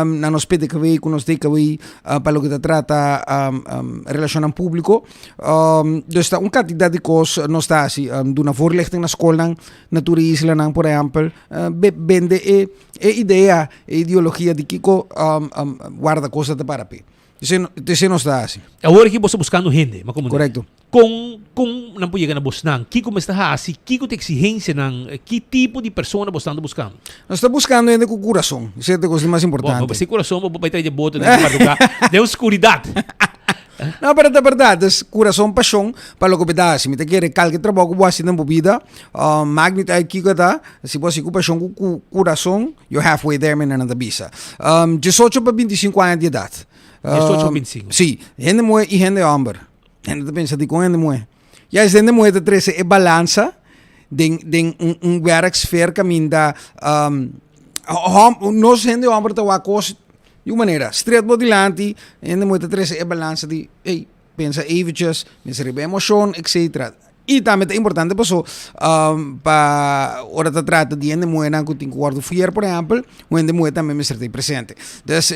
um, na nos PDKW ku nos DKW uh, pa loke ta trata um, um, relashonnan públiko. Um, dus ta un kantidat di kos nos ta hasi. Um, duna voorlichting na skolnan, na tur e islanan, por ehèmpel. Uh, be, bende e, e idea, e ideologia di kiko um, um, Wardakosta ta para p'e. Esei nos ta hasi. Awor aki bo sta buskando hende, ma komo Korekto. Kon kon nan por yega na bosnan? Kiko mester hasi? Kiko ta eksigensianan? Ki tipo di persona bosnan ta buskando? Nos ta buskando hende ku kurason. Esei ta e kos di mas importante. Bo, sin kurason bo bai trae di boto den mardugá, den oskuridat. No, pero ta bèrdat. Dus kurason, pashon pa loke bo ta hasi. Mi ta kere kalke trabou ku bo hasi den bo bida, maak niet uit kiko ta, si bo hasi ku pashon ku kurason, you're halfway there, manera nan ta bisa. Diesocho pa bintisinku aña di edat. Diesocho pa bintisinku. Si, hende muhé i hende hòmber. Hende ta pensa dikon hende muhé. Juist hende muhé ta trese e balansa den den un un werksfeer kaminda hòm nos hende hòmber ta wak kos di un manera stret bo dilanti hende muhé ta trese e balansa di ey pensa eventjes mester riba emoshon etcetera. I tambe ta importante paso pa ora ta trata di hende muhénan ku tin ku wòrdu fier por ehèmpel, un hende muhé tambe mester ta presente. Dus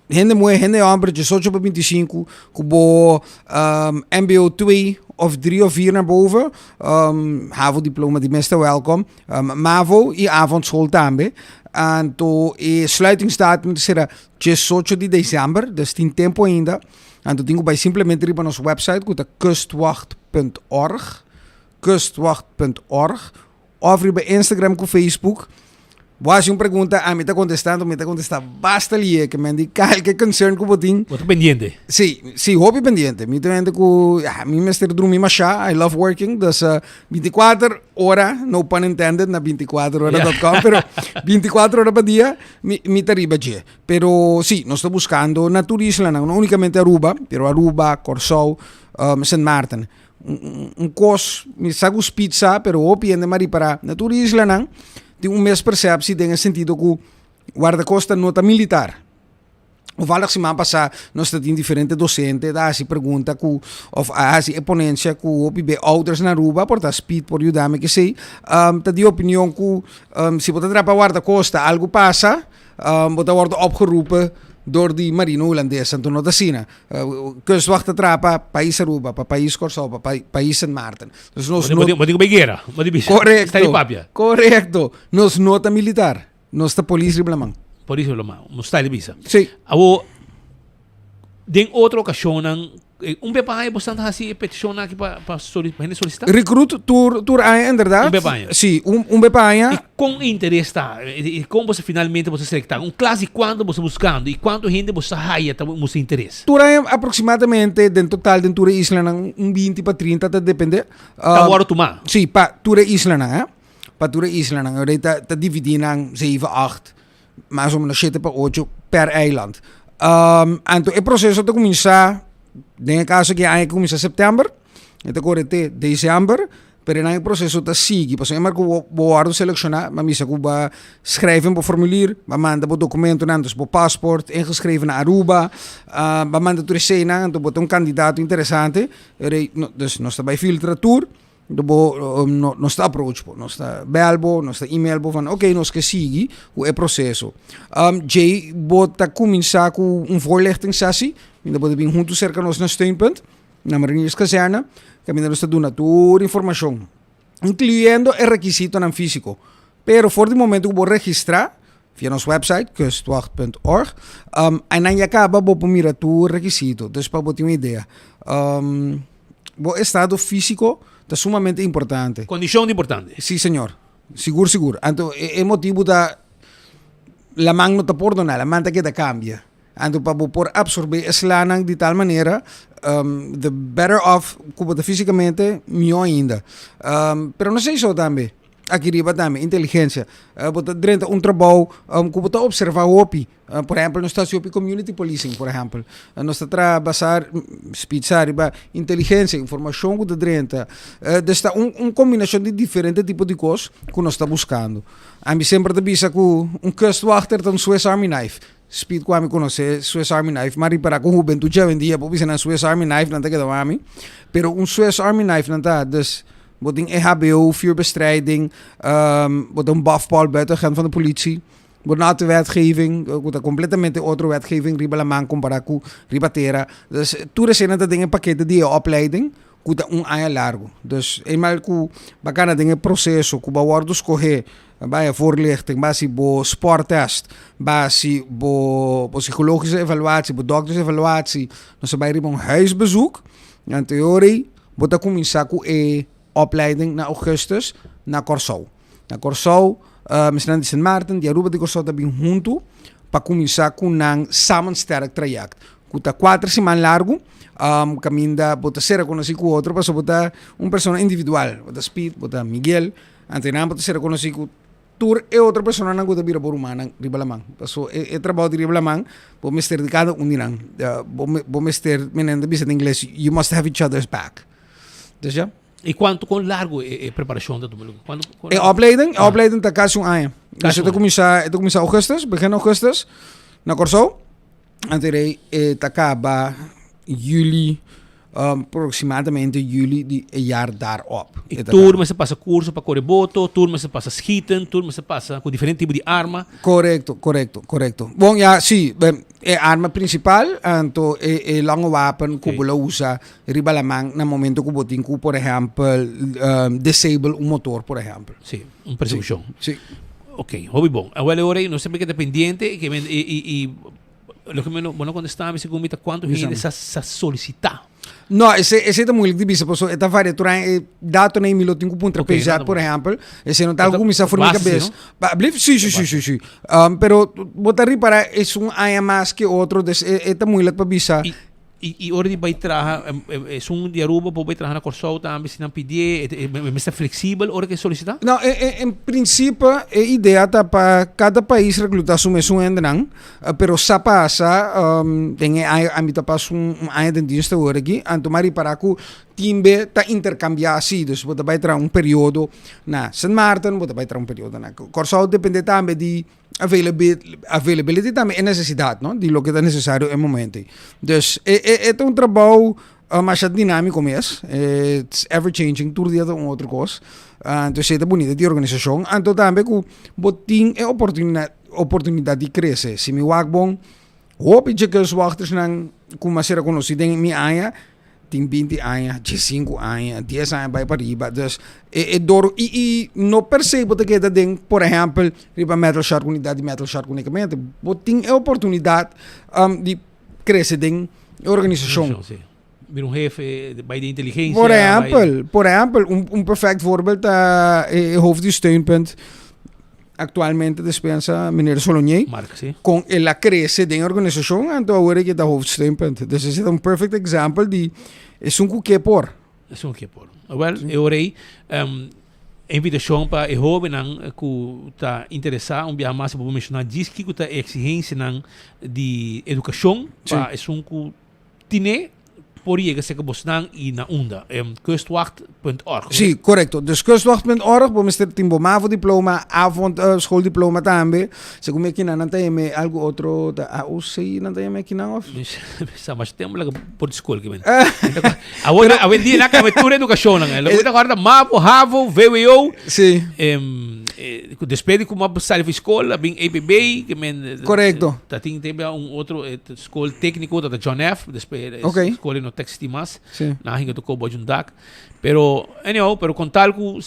hende muhé, hende hòmber diesocho pa bintisinku ku bo mbo twee òf drie òf vier naar boven, havo diploma di mes ta wèlkom, mavo i avondschool tambe. Anto e sluitingsdatum ta sera diesocho di desèmber, dus tin tempu ainda. Anto tin ku bai simplemente riba nos website ku ta kustwacht.org, kustwacht.org, òf riba Instagram ku Facebook. Bo hasi un pregunta, ami ta kontestá, anto mi ta kontestá basta lié, ke men di kalke concern ku bo tin. Bo ta pendiente? Sí, sí, hopi pendiente. Mi ta hende ku, ya, mi mester drumi mashá, I love working, dus 24 ora, no pun intended, na 24 ora dot com, pero 24 ora pa dia mi, mi ta riba dje. Pero sí, nos ta buscando na tur islanan, no únicamente Aruba, pero Aruba, Kòrsou, um, Sint Maarten. Un, un, un kos, mi sa ku speed sa, pero hopi hende ma ripará, na tur islanan tin un mes persepsie den e sentido ku Guardacosta no ta militar. Toevallig siman pasá nos ta tin diferente docente ta hasi pregunta ku of a hasi e ponencia ku hopi be ouders na Aruba por ta speed por yuda mi kesei, um, ta di opinion ku um, si bo ta trapa Guardacosta algu pasa, Bo ta wòrdu opgeroepen dor di Marina Hulandes, anto no ta asina. Kustwacht ta traha pa pais Aruba, pa pais Kòrsou, pa pais Sint Maarten. Dus nos no. Bo tin ku bai guera, bo tin bisa. Korekto. Sta di papia. Korekto. Nos no ta militar. Nos ta polis riba laman. Polis riba laman. Nos sta di bisa. Si. Awor, den otro okashonnan, Un be pa aña bo stan ta hasi e petishonnan aki pa pa soli pa hende solisitá? Recruit tur tur aña inderdaad. Un be pa aña? Sí, un un be pa aña. I kon e interes ta? I kon boso finalmente boso selektá? Un klas di kuantu boso buskando i kuantu hende boso ta haya ta mustra interes? Tur aña aproximadamente den total den tur e islanan un binti pa trinta ta depende. Ta wòrdu tumá? Sí, pa tur e islanan hè. Pa tur e islanan. Ora ta ta dividí nan zeven, acht, mas o menos shete pa ocho per eiland. Um, anto e proceso ta kuminsá, den e kaso ki aña kuminsá september, e ta kore te december, pero nan e proceso ta sigui, pasobra e marku bo, bo wòrdu selekshoná, bo a misa ku bo a skrijf bo formulier, bo a manda bo dokumentonan, dus bo paspoort, ingeschreven na Aruba, uh, bo a manda tur eseinan, anto bo ta un kandidato interesante, dus nos ta bai filtra tur. Do bo no nos ta approach bo, nos ta bel bo, nos ta email bo van oké, nos ke sigui ku e proseso. Um, djei bo ta kuminsá ku un voorlichtingssessie, kaminda bo ta bin huntu serka nos na Steunpunt, na Marinierskazerne, kaminda nos ta duna tur informashon, inkluyendo e rekisitonan físiko. Pero for di momento ku bo registrá via nos website kustwacht.org, um, einan ya kaba bo por mira tur rekisito. Dus pa bo tin un idea. Um, Bo estado físiko ta sumamente importante. Kondishon ta importante. Sí, señor. Sigur, sigur. Anto e motibu ta laman no ta pordoná, laman ta keda kambia. Anto pa bo por absorbé e slanan di tal manera, the better off ku bo ta físikamente, mihó ainda. Pero no esei so tambe. Aki riba tambe, inteligensia. Bo ta drenta un trabou ku bo ta observá hopi. Por ehempel, nos ta hasi hopi community policing, por ehempel. Nos ta traha basá, spitsa riba inteligensia, informashon ku ta drenta. Dus ta un un kombinashon di diferente tipo di kos ku nos ta buskando. Ami semper ta bisa ku un kustwachter ta un Swiss Army knife. Speed ku ami konosé Swiss Army knife, m'a ripará ku hubentud djawendia por bisa nan Swiss Army knife, nan ta keda wak ami. Pero un Swiss Army knife nan ta, dus bo tin EHBO, vuurbestrijding, bo ta un bafpal, buitenagent van de politie. Bo no wetgeving, ku ta kompletamente otro wetgeving riba laman kompará ku riba tera. Dus tur esei ta den e pakete di e opleiding ku ta un aña largu. Dus eenmaal ku bo kana den e proseso ku bo a wòrdu skohé, bai voorlichting, bai hasi bo sporttest, bai hasi bo bo psikologische evaluatie, bo doktersevaluatie, nos ta bai riba un huisbezoek. Anto e ora ei bo ta kuminsá ku e opleiding na augustus na Kòrsou. Na Kòrsou, mester di Sint Maarten, di Aruba di Kòrsou ta bin huntu pa kuminsá ku nan Samen Sterk traject, ku ta kuater siman largu, kaminda bo ta sera konosí ku otro pasobra bo ta un persona individual, bo ta Speed, bo ta Miguel, anto nan bo ta sera konosí ku tur e otro personanan ku ta bira bo rumannan riba laman. Pasobra e trabou di riba laman bo mester di kada un di nan, bo mester, mi nan ta bisa na ingles, you must have each other's back. Dus ya. I kuantu kon largu e preparashon ta tuma lugar? Kuantu kon E opleiding, e opleiding ta kasi un aña. Dus e ta kuminsá, e ta kuminsá augustus, begin augustus na Kòrsou. Anto rei e ta kaba juli, aproximadamente juli di e jaar daarop. I tur mester pasa kurso pa kore boto, tur mester pasa schieten, tur mester pasa ku diferente tipo di arma. Korekto, korekto, korekto. Bon ya, si, e arma prinsipal, anto e e lange wapen ku bo lo usa riba laman na momento ku bo tin ku por ehèmpel disable un motor por ehèmpel. Sí, un persekushon. Sí. Ok, hopi bon. Awel e ora ei nos ta keda pendiente i i i loke mi no bo no kontestá mi segun mi ta kuantu hende sa sa solisitá. No, esei esei ta moeilijk di bisa pasobra e ta varia tur aña e datonan ei mi lo tin ku puntra PZ por ehèmpel. Esei no ta algu ku mi sa for mi kabes. Blief? Sí, sí, sí, sí, sí. Pero bo ta ripará esun aña mas ke otro, dus e ta moeilijk pa bisa. I ora di bai traha, esun di Aruba por bai traha na Kòrsou tambe si nan pidié, e mester fleksibel ora ke solisitá? No, en prinsipio e idea ta pa kada pais reklutá su mesun hendenan, pero sa pasa den e aña, ami ta pas un aña den dienst awor aki, anto mi a ripará ku tin be ta interkambiá asi, dus bo ta bai traha un periodo na Sint Maarten, bo ta bai traha un periodo na Kòrsou, depende tambe di Availability tambe e necesidad, no? Di loke ta necesario e momento ei. Dus e e e ta un trabou masha dinámico mes. It's ever changing, tur dia ta un otro cos. Anto esei ta bunita di organisacion. Anto tambe cu bo tin e oportunidad oportunidad di crece. Si mi wak bon, hopi dje kustwachtersnan cu mi a ser reconoci den mi aña, tin binti aña, diesinku aña, dies aña bai pariba. Dus e e dor i i no per se bo ta keda den por ehèmpel riba Metal Shark unidat di Metal Shark únikamente. Bo tin e oportunidat di krese den e organisashon. Sí. Bira un hefe, bai den inteligensia. Por ehèmpel, por ehèmpel un un perfèkt voorbeeld ta e e hoofd di steunpunt Actualmente despensa meneer Solognier. Mark, sí. Con el a crece den organisacion, anto awor e ta hoofdsteunpunt. Dus ese ta un perfect example di esun cu ke por. Esun ke por. Wel, e ora ei, um, e invitacion pa e hobennan cu ta interesa, un biaha mas bo por menciona djis kico ta e exigencianan di educacion pa esun cu Tine por yega serka bosnan i na unda? Kustwacht.org. Sí, korekto. Dus kustwacht.org, bo mester tin bo mavo diploma, avond eh, schooldiploma tambe. Segun mi akinan nan ta yama algu otro, ta AOC nan ta yama akinan of? Sa mas tempo laga por di skol kimen. Awor na awendia na kaba tur edukashonnan. eh. Loke ta guarda mavo, havo, VWO. Sí. Em, eh, despues di ku bo a sali for skol, a bin EPB, kimen. Korekto. Ta tin tempo un otro eh, Skol tékniko ta John F. Despues okay. skol no ta existi mas. Sí. Na hinga tocó bojo un dak. Pero, anyhow, pero con tal ku...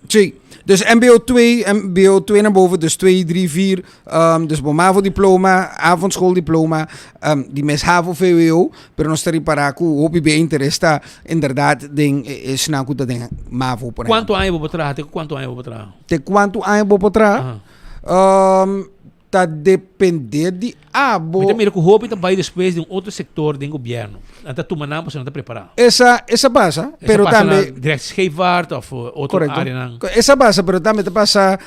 Sí. Dus MBO 2, MBO 2 naar boven, dus 2, 3, 4. Um, dus bo MAVO diploma, avondschooldiploma, um, di mes HAVO, VWO. Pero nos ta ripara ku hopi be interes ta inderdaad den esnan ku ta den MAVO, por Kuantu aña bo por traha? Te kuantu aña bo por traha? Te kuantu aña bo por traha? Um, Ta depende di abo. Mi ta mira ku hopi ta bai despues di un otro sektor den gobièrnu. Nan ta tuma nan pasobra nan ta prepará. Esa esa pasa, Esa pero pasa na tambe. Directie Scheepvaart of otro Korekto. áreanan. Esa pasa, pero tambe ta pasa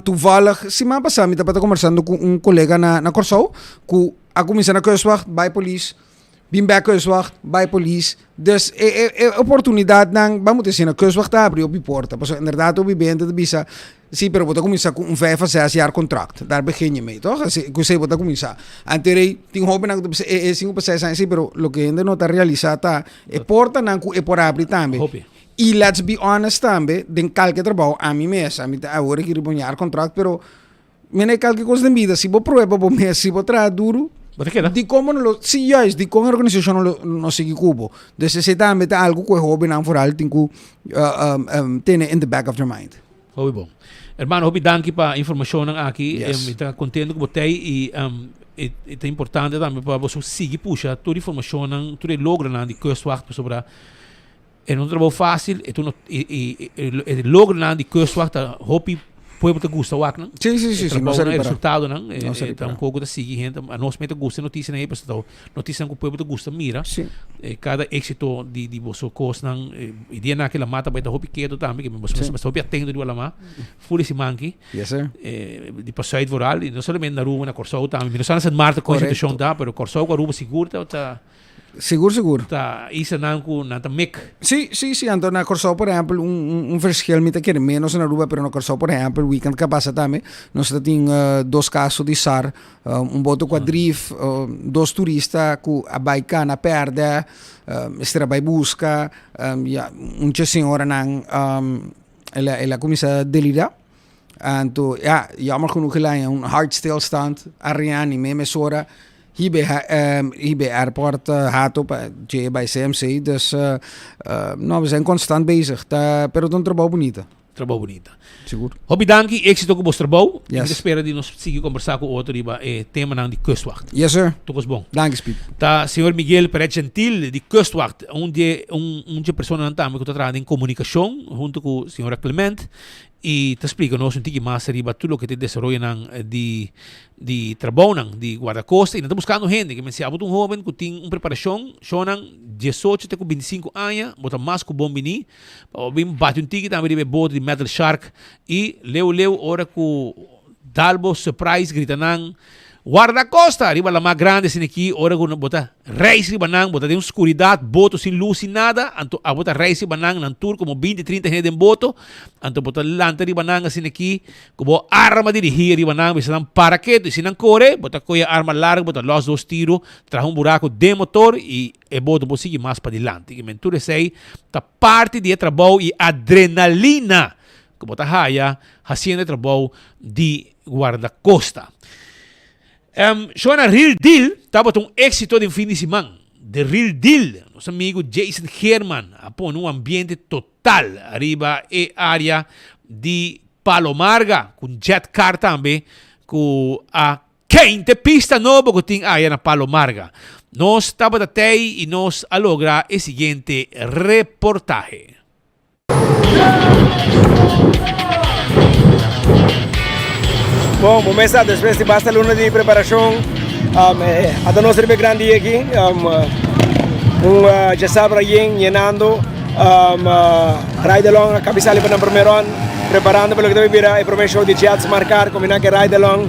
toevallig siman pasá mi tabata kombersando ku un kolega na na Kòrsou ku a kuminsá na Kustwacht bai polis, bin bèk Kustwacht bai polis. Dus e e e oportunidatnan, ban bo ta asina, Kustwacht ta habri hopi porta, pasobra inderdat hopi bende ta bisa Sí, pero bo ta kuminsá ku un vijf a zes jaar kontrakt. Daar begin je mee, toch? Así, ku esei bo ta kuminsá. Anto rei, tin hóbennan ku ta bisa, e, e, sinku pa seis aña, sí, pero loke hende no ta realisá ta e portanan ku e por abri tambe. Hopi. I let's be honest tambe, den kalke trabou, ami mes, ami ta awor aki riba un jaar kontrakt, pero. Mene kalke kos den bida, si bo prueba bo mes, si bo traha duru, Bo ta keda. di kon bo no lo, si juist, di kon e organisashon no lo no sigui ku bo. Dus esei tambe ta algu ku e hobennan vooral tin ku tene in the back of their mind. Hopi bon. Hermano, hopi danki pa informashonnan aki. Yes. Mi ta kontento ku bo ta ei i e ta importante tambe pa boso sigui pusha tur informashonnan, tur e logronan di Kustwacht pasobra E no ta trabou fácil, e tu e e logronan di Kustwacht ta hopi pueblo ta gusta wak nan. Sí, sí, sí, E sí, no trabounan, sa e ripará. resultadonan, No sa e ta ripará. un koko ta sigui hende, anos mes ta gusta e notisianan ei pasobra ta notisianan ku pueblo ta gusta mira. Sí. E kada éksito di di boso kosnan, e dianan aki lamá ta bai ta hopi ketu tambe, ke boso Sí. mester hopi atento riba lamá, ful e siman aki. Yes, sir. Di pa Zuid vooral, i no solamente na Aruba, na Kòrsou tambe. Mi no sa na Sint Maarten kon e Korekto. situashon ta, pero Kòrsou ku Aruba sigur ta ta. Sigur, sigur. Ta islanan ku nan ta mek. Sí, sí, sí. Anto na Kòrsou, por ehèmpel, un, un, un verschil mi ta kere ménos na Aruba, pero na Kòrsou, por ehèmpel, weekend ku a pasa tambe, nos ta tin dos kaso di sar, un boto ku a drif, dos turista ku a bai kana pèrdè, mester a bai buska, ya, un dje señoranan, el a, el a kuminsá delirá. Anto, ya, jammer genoeg el a haña un hartstilstand, a reanim'é mesora. Hibe hibe airport hato pa dje bai CMC dus no we zijn constant bezig ta pero ta un trabou bunita. Trabou bunita. Sigur. Hopi danki, éxito ku bos trabou. Yes. Mi ta spera di nos sigui kombersá ku otro riba e temanan di Kustwacht. Yes sir. Tur kos bon. Danki Speed. Ta señor Miguel Perez Gentil di Kustwacht, un di e un un dje personanan tambe ku ta traha den komunikashon huntu ku señora Clement i ta splika nos un tiki mas riba tur loke ta e desaroyonan di di trabounan di guardacosta y nan ta buscando hende ke men si abo ta un hoben cu tin un preparacion shownan diesocho te cu binticinco aña bo ta mas cu bon bini pa bo bin bati un tiki tambe riba e boto di metal shark y leu leu ora cu dal bo surprise grita nan guardacosta riba lama grandi asina aki ora cu bo ta reis riba nan bo ta den un scuridad boto sin luz sin nada anto abo ta reis riba nan nan tur como binti trinta hende den boto anto bo ta lanta riba nan asina aki Ku bo arma dirigí riba nan, bisa nan para ketu, i si nan kore, bo ta kohe arma largu, bo ta lòs dos tiru, traha un buraku den motor i e boto por sigui mas padilanti. Kimen tur esei ta parti di e trabou i adrenalina ku bo ta haya hasiendo e trabou di guardakosta. Shona Real Deal tabata un éksito den fin di siman. The Real Deal, nos amigu Jason Geerman a pone un ambiente total. Tal riba e área di Palo Marga ku un jet car tambe ku a kente pista nobo ku tin aya na Palo Marga. Nos tabata tei i nos a logra e siguiente reportahe. Bon, bo mes sa despues di basta luna di preparashon ata nos riba e gran dia aki un djasabra yen yenando. Ride Along a cabi sali pa nan prome rond, preparando pa loke ta bira e prome show di Jets Marcar combina cu e Ride Along,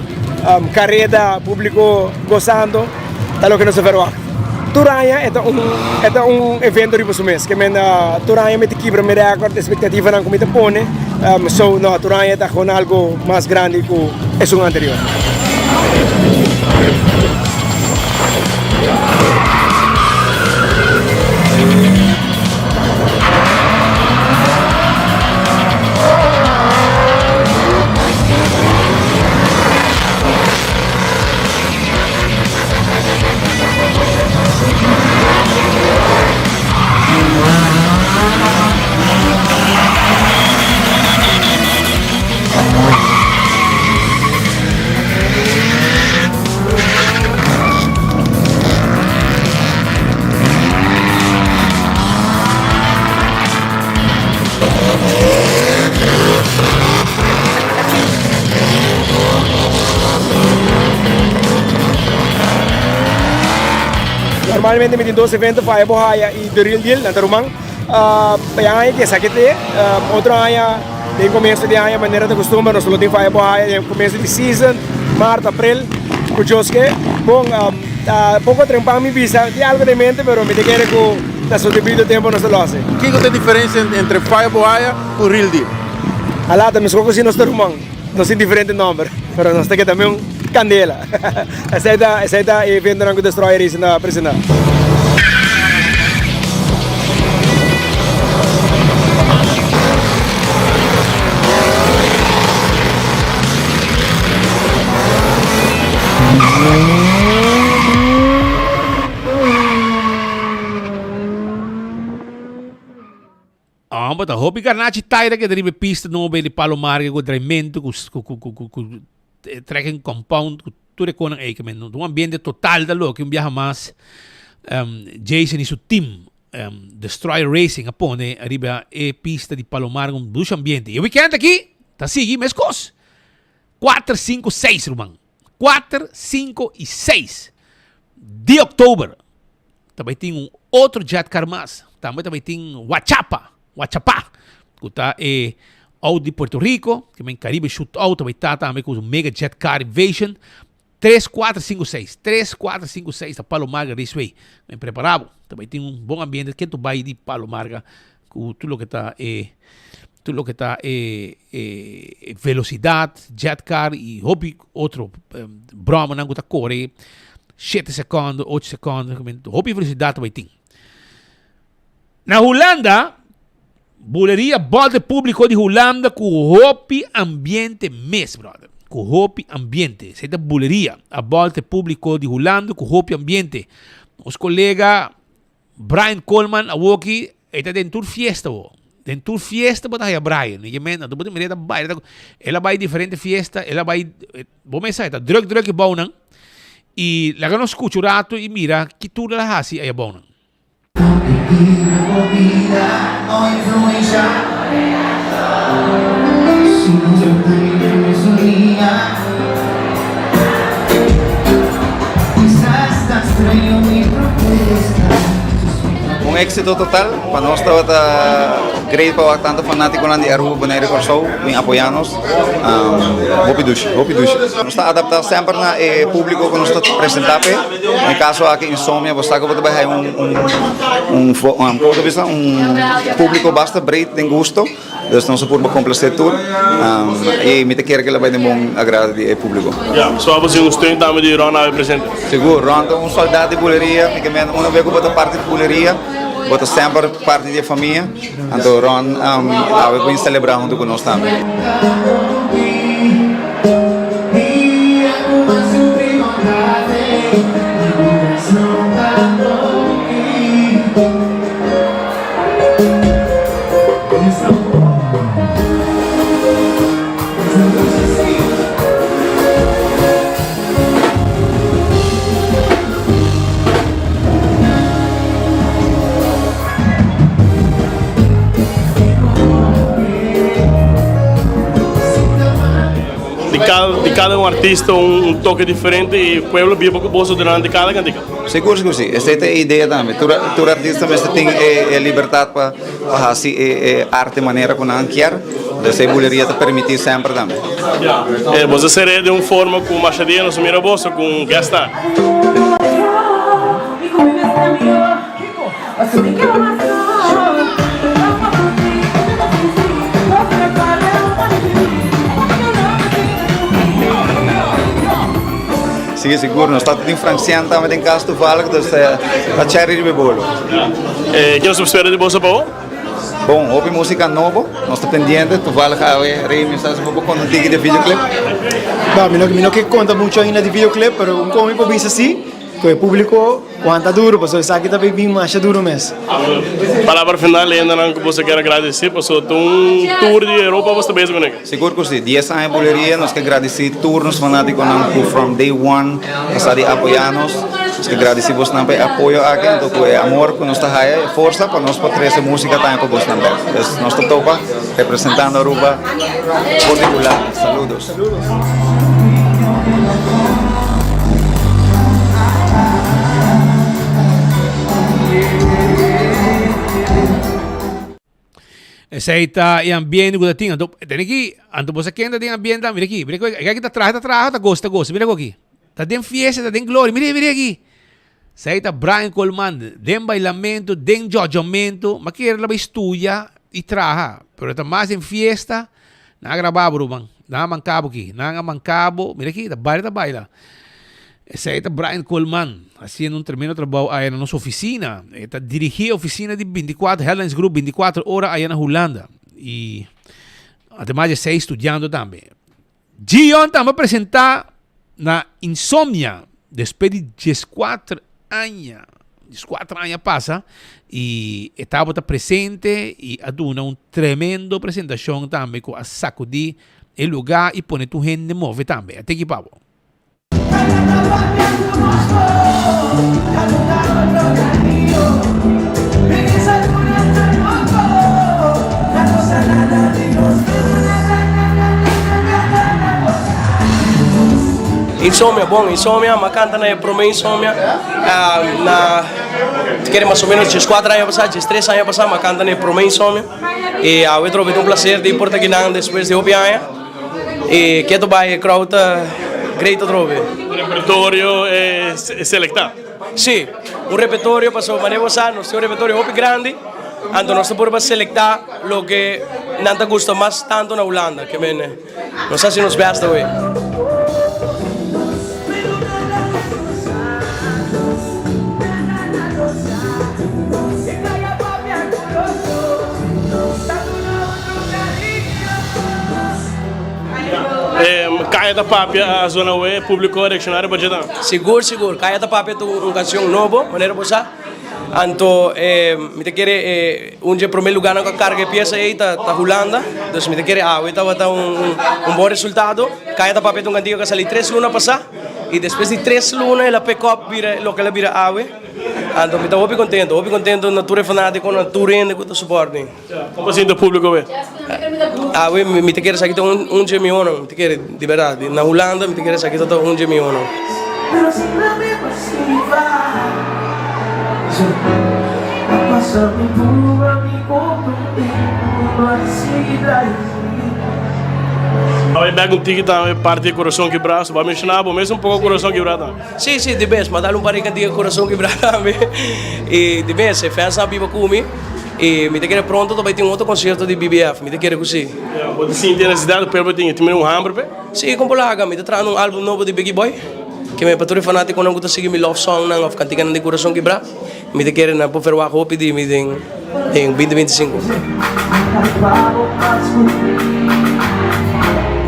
careda, publico gozando, ta loke nos ta verwacht. Tur aña e ta un e ta un evento riba su mes, ke men tur aña mi ta kibra mi record, expectativanan cu mi ta pone, so no tur aña ta gewoon algo mas grandi cu esun anterior. Normalmente mi tin dos evento, Faya Bo Haya y The Real Deal, nan ta ruman. Pa e aña ki esaki te, otro aña den comienzo di aña manera ta costumber nos lo tin Faya Bo Haya den comienzo di season, maart, april, cu Dios ke. Bon. Ta poko trempan mi bisa, tin algo den mente pero mi ta kere ku na su debido tempo nos ta lo hasi. Kiko ta e diferensia entre Fire Bohaya ku Real Deal? Alá ta meskos ku si nos ta ruman, nos tin diferente nomber pero nos ta keda meun kandela. Esei ta esei ta e eventonan ku Destroyer Racing ta presenta. Homber, ta hopi garnachi taira keda riba e pista nobo di Palo Marga ku draimentu, ku ku ku ku ku trekking compound, ku tur e konan ei. Un ambiente total ta loke un biaha mas Jason i su team Destroyer Racing a pone riba e pista di Palo Marga un dushi ambiente. I e weekend aki ta sigui meskos. Kuater, sinku, seis ruman. Kuater, sinku i seis di oktober ta bai tin un otro jet car mas. Tambe ta bai tin Wachapa, Wachapá, ku ta e out di Puerto Rico, ke men Caribe Shootout ta bai ta tambe ku mega jet car invasion. Tres, kuater, sinku, seis. Tres, kuater, sinku, seis ta Palo Marga Raceway. Men prepara bo. Ta bai tin un bon ambiente. Ken tu bai di Palo Marga ku tur loke ta e tur loke ta e e velocidad, jet car y hopi otro brommernan ku ta kore shete sekondo, ocho sekondo, hopi velocidad ta bai tin. Na Hulanda, buleria bòlta e públiko di Hulanda ku hopi ambiente mes, brother. Ku hopi ambiente. Esei ta buleria. A bòlta e públiko di Hulanda ku hopi ambiente. Nos kolega Brian Coleman awoki e ta den tur fiesta awo. Den tur fiesta bo ta haya Brian. I men, anto bo ta mira e ta baila. El a bai diferente fiesta, el a bai, bo mes sa, e ta druk druk e bounan. I laga nos skucha un rato i mira ki tur el a hasi aya bounan. Un éxito total, pa nos tabata great pa wak tanto fanaticonan di Aruba, Bonaire y Kòrsou bin apoya nos. Hopi dushi, hopi dushi. Nos ta adapta semper na e publico cu nos ta presenta p'e. Den e caso aki Insomnia bo sa cu bo ta bay haya un un un como ta bisa un publico basta breed den gusto. Dus nos a purba complacer tur y mi ta kere ke lo bay den bon agrado di e publico. Ya, so abo sin un steun tambe di Ron awe presente? Sigur, Ron ta un soldat di buleria, mi ke meen una bes ku bo ta parti di buleria, bo ta semper parti di e famia, anto Ron awe bin celebra hunto ku nos tambe. Di cada di cada un artista un toke diferente y pueblo biba cu boso durante cada cantica. Sigur sigur si, esei ta e idea tambe. Tur tur artista mester tin e e libertad pa pa hasi e e arte manera ku nan kier. Entonces e buleria ta permiti semper tambe. Ya, e boso ser'e den un forma ku masha dia nos a mira boso ku un guest star. Sí, sigur. Nos ta tin Francian tambe den cas toevallig, dus ta cherry riba e bolo. Eh, ke nos por spera di boso pa bo? Bon, hopi musica nobo. Nos ta pendiente. Toevallig awe Rey mi sa si bo por conta un tiki di e videoclip. No, mi no, mi no ke conta mucho ainda di videoclip, pero un con mi por bisa si, cu e publico wanta duro, pasobra esaki ta bay bin masha duro mes. Palabra final hendenan cu boso kier a gradeci pasobra ta un tour di Europa boso ta bezig cu ne. Sigur cu si. Dies aña Buleria nos ke gradeci tur nos fanaticonan cu from day one a sa di apoya nos. Nos ke gradeci bosnan pa e apoyo aki anto cu e amor cu nos ta haya e forsa pa nos por trece musica tambe pa bosnan bek. Dus nos ta topa representando Aruba for di Hulanda. Saludos. Esei ta e ambiente ku ta tin. Anto, tene aki, anto bo sa ken ta den ambiente, mira aki, mira aki, aki ta traha, ta traha, ta gosa, ta gosa, mira aki. Ta den fiesta, ta den gloria, mira, mira aki. Esei ta Brian Coleman, den bailamento, den jòjòmento, ma kere la bai studia i traha, pero ta mas den fiesta, nan a graba bo ruman, nan a manka bo aki, nan a manka bo, mira aki, ta baila, ta baila. Esei ta Brian Koolman, haciendo un tremendo trabou aya na nos oficina. E ta dirigi e oficina di 24, Headlines Group 24 ora aya na Hulanda. Y ademas di esei studiando tambe. Gion tambe a presenta na Insomnia despues di dieskuater aña. 14 aña pasa y e tabata presente y a duna un tremendo presentacion tambe cu a sacudi e lugar y pone tur hende move tambe. A teki pa bo. Insomnia, bon, Insomnia, m'a canta na e prome Insomnia, na, kere mas o menos dieskuater aña pasá, diestres aña pasá, m'a canta na e prome Insomnia, y awe trobe ta un placer di por ta kinan despues di hopi aña, y keto bai e crowd ta great atrobe. Un repertorio selecta. Sí, un repertorio pasobra manera bo sa nos tin un repertorio hopi grandi, anto nos ta purba selecta loke nan ta gusta mas tanto na Hulanda, ke men. Nos hasi nos best awe. Kaya ta papia a zona awe, publico a reacciona riba dje tambe. Sigur sigur, Kaya ta papia ta un cancion nobo, manera bo sa. Anto mi ta kere e un dje prome lugarnan ku a karga e piesa ei ta ta Hulanda. Dus mi ta kere awe tabata un un bon resultado. Kaya ta papia ta un kantika ku a sali tres luna pasá i despues di tres luna el a pick up bira loke el a bira awe. Anto mi ta hopi kontento, hopi kontento na tur e fanatikonan, na tur hende ku ta support mi. Komo a sinti e públiko awe? Awe mi ta kere esaki ta un dje mihónan, mi ta kere di bèrdat. Na Hulanda mi ta kere esaki ta ta un dje mihónan. Awe bèk un tiki tambe parti di Corazon Kibrá, so bo a menshoná bo mes un poko Corazon Kibrá tambe. Sí, sí, di bes, m'a dal un par di kantiga Corazon Kibrá tambe. I di bes, e fans nan a biba ku mi. I mi ta kere pronto ta bai tin otro concierto di BBF, mi ta kere ku si. Ya, bo ta sinti e necesidad ku pueblo tin e tin mira un hamber p'e? Si, kon por laga, mi ta trahando un album nobo di Biggie Boy, ke mi pa tur e fanaticonan ku ta sigui mi love songnan of kantikanan di kurason kibrá, mi ta kere nan por verwagt hopi di mi den den binti 25.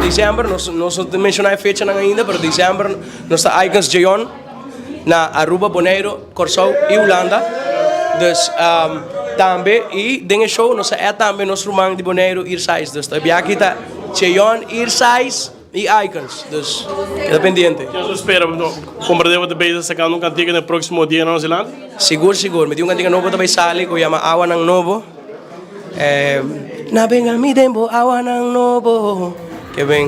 December, nos nos no ta menciona e fechanan ainda, pero december nos ta Icons Jeon. Na Aruba, Boneiru, Kòrsou i Hulanda. Dus tambe i den e show nos a add tambe nos ruman di Boneiru Irsais. Dus e biaha aki ta Cheyon, Irsais i Icons. Dus keda pendiente. Nos ta spera komprende bo ta bezig sakando un kantika den próksimo dianan nos dilanti? Sigur sigur. Mi tin un kantika nobo ta bai sali ku yama Awanan Nobo. Na benga mi den bo awanan nobo. Ke ben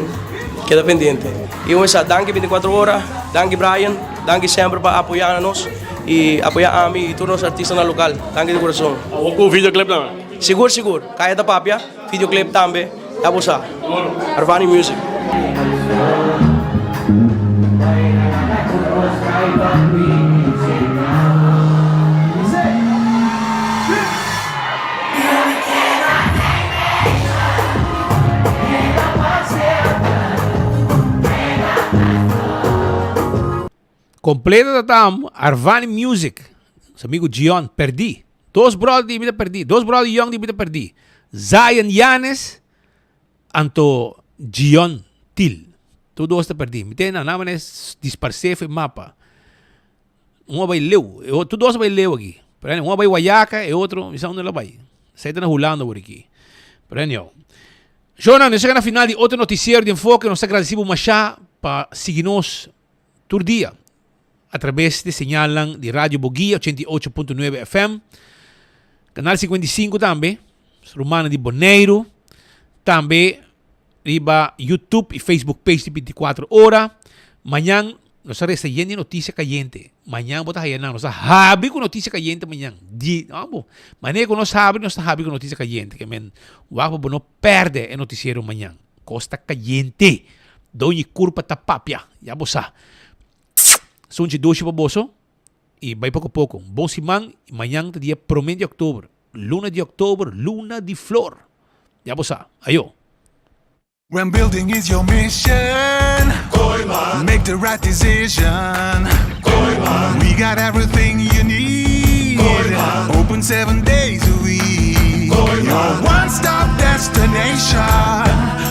keda pendiente. Y un sa danki 24 ora, danki Brian, danki semper pa apoya na nos y apoya ami y tur nos artistanan local. Danki di corazon. Awor cu videoclip tambe? Sigur sigur, Caya ta papia, videoclip tambe, ya bo sa. Arvani Music. Completo ta tam Arvani Music. Su amigo Gion, perdí. Dos brother di mi ta perdí. Dos brother young di mi ta perdí. Zion Yanes anto Gion Til. Tur dos ta perdí. Mi te na naman es disparsé fu e mapa. Un a bai leu, e otro, tur dos a bai leu aki. Pero un a bai Guayaca, e otro, mi sa unda el a bai. Esei ta na Hulanda awor aki. Pero anyhow. Shownan, nos a yega na final di otro noticiero di Enfoke. Nos ta agradeci bo masha pa sigui nos tur dia a traves di señalnan di Radio Boguia 88.9 FM, Canal 55 tambe, rumannan di Boneiru, tambe riba YouTube y Facebook page di 24 ora. Mañan nos a resta yen di noticia cayente. Mañan bo ta haya nan. Nos a habri cu noticia cayente mañan. Di, abo. Manera cu nos habri, nos ta habri cu noticia cayente. Ke men, wak pa bo no perde e noticiero mañan. Cos ta cayente. Doñi curpa ta papia. Ya bo sa. Sunchi dushi pa boso. Y bai poco poco. Bon siman. Mañan ta dia prome di october. Luna di october, luna di flor. Ya bo sa. Ayo. When building is your mission Kooyman Make the right decision Kooyman We got everything you need Kooyman Open seven days a week Kooyman Your one-stop destination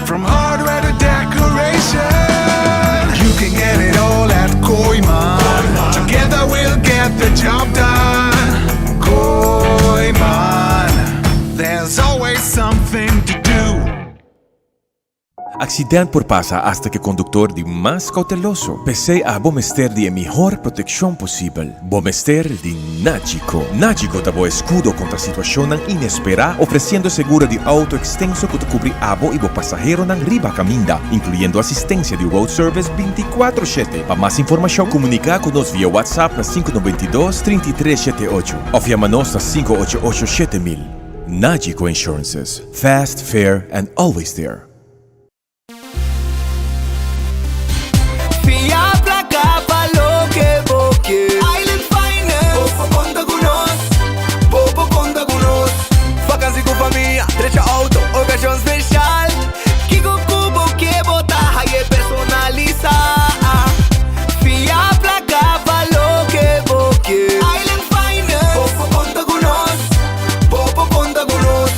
From hardware to decoration You can get it all at Kooyman Together we'll get the job done. thing to do. Accident por pasa hasta cu e conductor di mas cauteloso. P'esey abo mester di e mihor proteccion posibel. Bo mester di Nagico. Nagico ta bo escudo contra situacionnan inespera, ofreciendo seguro di auto extenso cu ta cubri abo y bo pasaheronan riba caminda, incluyendo asistencia di road service binticuatro shete. Pa mas informacion, comunica cu nos via WhatsApp na sinku 92 33 shete ocho of yama nos na sinku ocho ocho 7000. Nagico Insurances, fast, fair and always there. Fia placa pa loke bo ke. Island Finance. Bo por conta cu nos. Bo por conta cu nos. Vakantie cu famia, drecha auto, ocasion special. Kico cu bo ke bo ta haye personalisa. Fia placa pa loke bo ke. Island Finance. Bo por conta cu nos. Bo por conta cu nos.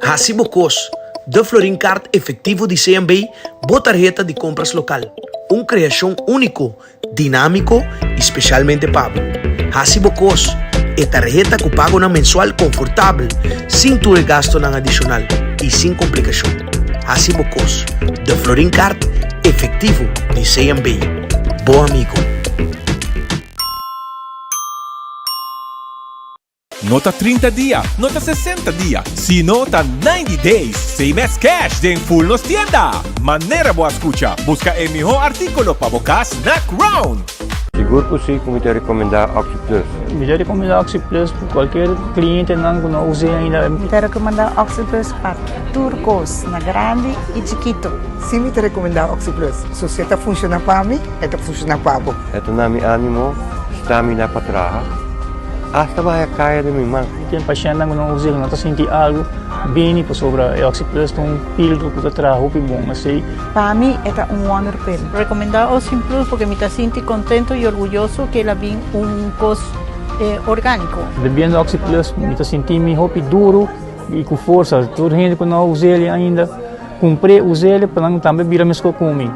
Hasi bo kos, De Florin Card Efectivo di CMB, bo tarheta di kompras lokal. Un kreashon úniko, dinámiko i spesialmente pa bo. Hasi bo kos, e tarheta ku pagonan mensual konfortabel, sin tur e gastonan adishonal i sin komplikashon. Hasi bo kos, De Florin Card Efectivo di CMB, bo amigo. No ta 30 dia, no ta 60 dia, sino ta 90 days same as cash den full nos tienda. Manera bo a scucha, busca e miho articulo pa bo cas na Crown. Sigur cu si cu mi ta recomenda OxyPlus. Mi ta recomenda OxyPlus pa cualkier clientenan cu no use ainda. Mi ta recomenda OxyPlus pa tur cos, na grandi y chikito. Si mi ta recomenda OxyPlus. So si e ta funciona pa mi, e ta funciona pa bo. E ta na mi animo, stamina pa traha. Hasta baha kaya den mi man. Tin pashèntnan ku no usa ku no ta sinti algu bini pasobra e Oxyplus ta un pildo ku ta traha hopi bon asei. Pa mi e ta un wonder pill. Recomenda Oxyplus porque mi ta sinti contento y orguyoso ke el a bin un cos organico. Bebiendo Oxyplus mi ta sinti mi hopi duro y ku forsa. Tur hende ku no a us'el ainda kumpr'é us'el pa nan tambe bira meskos ku mi.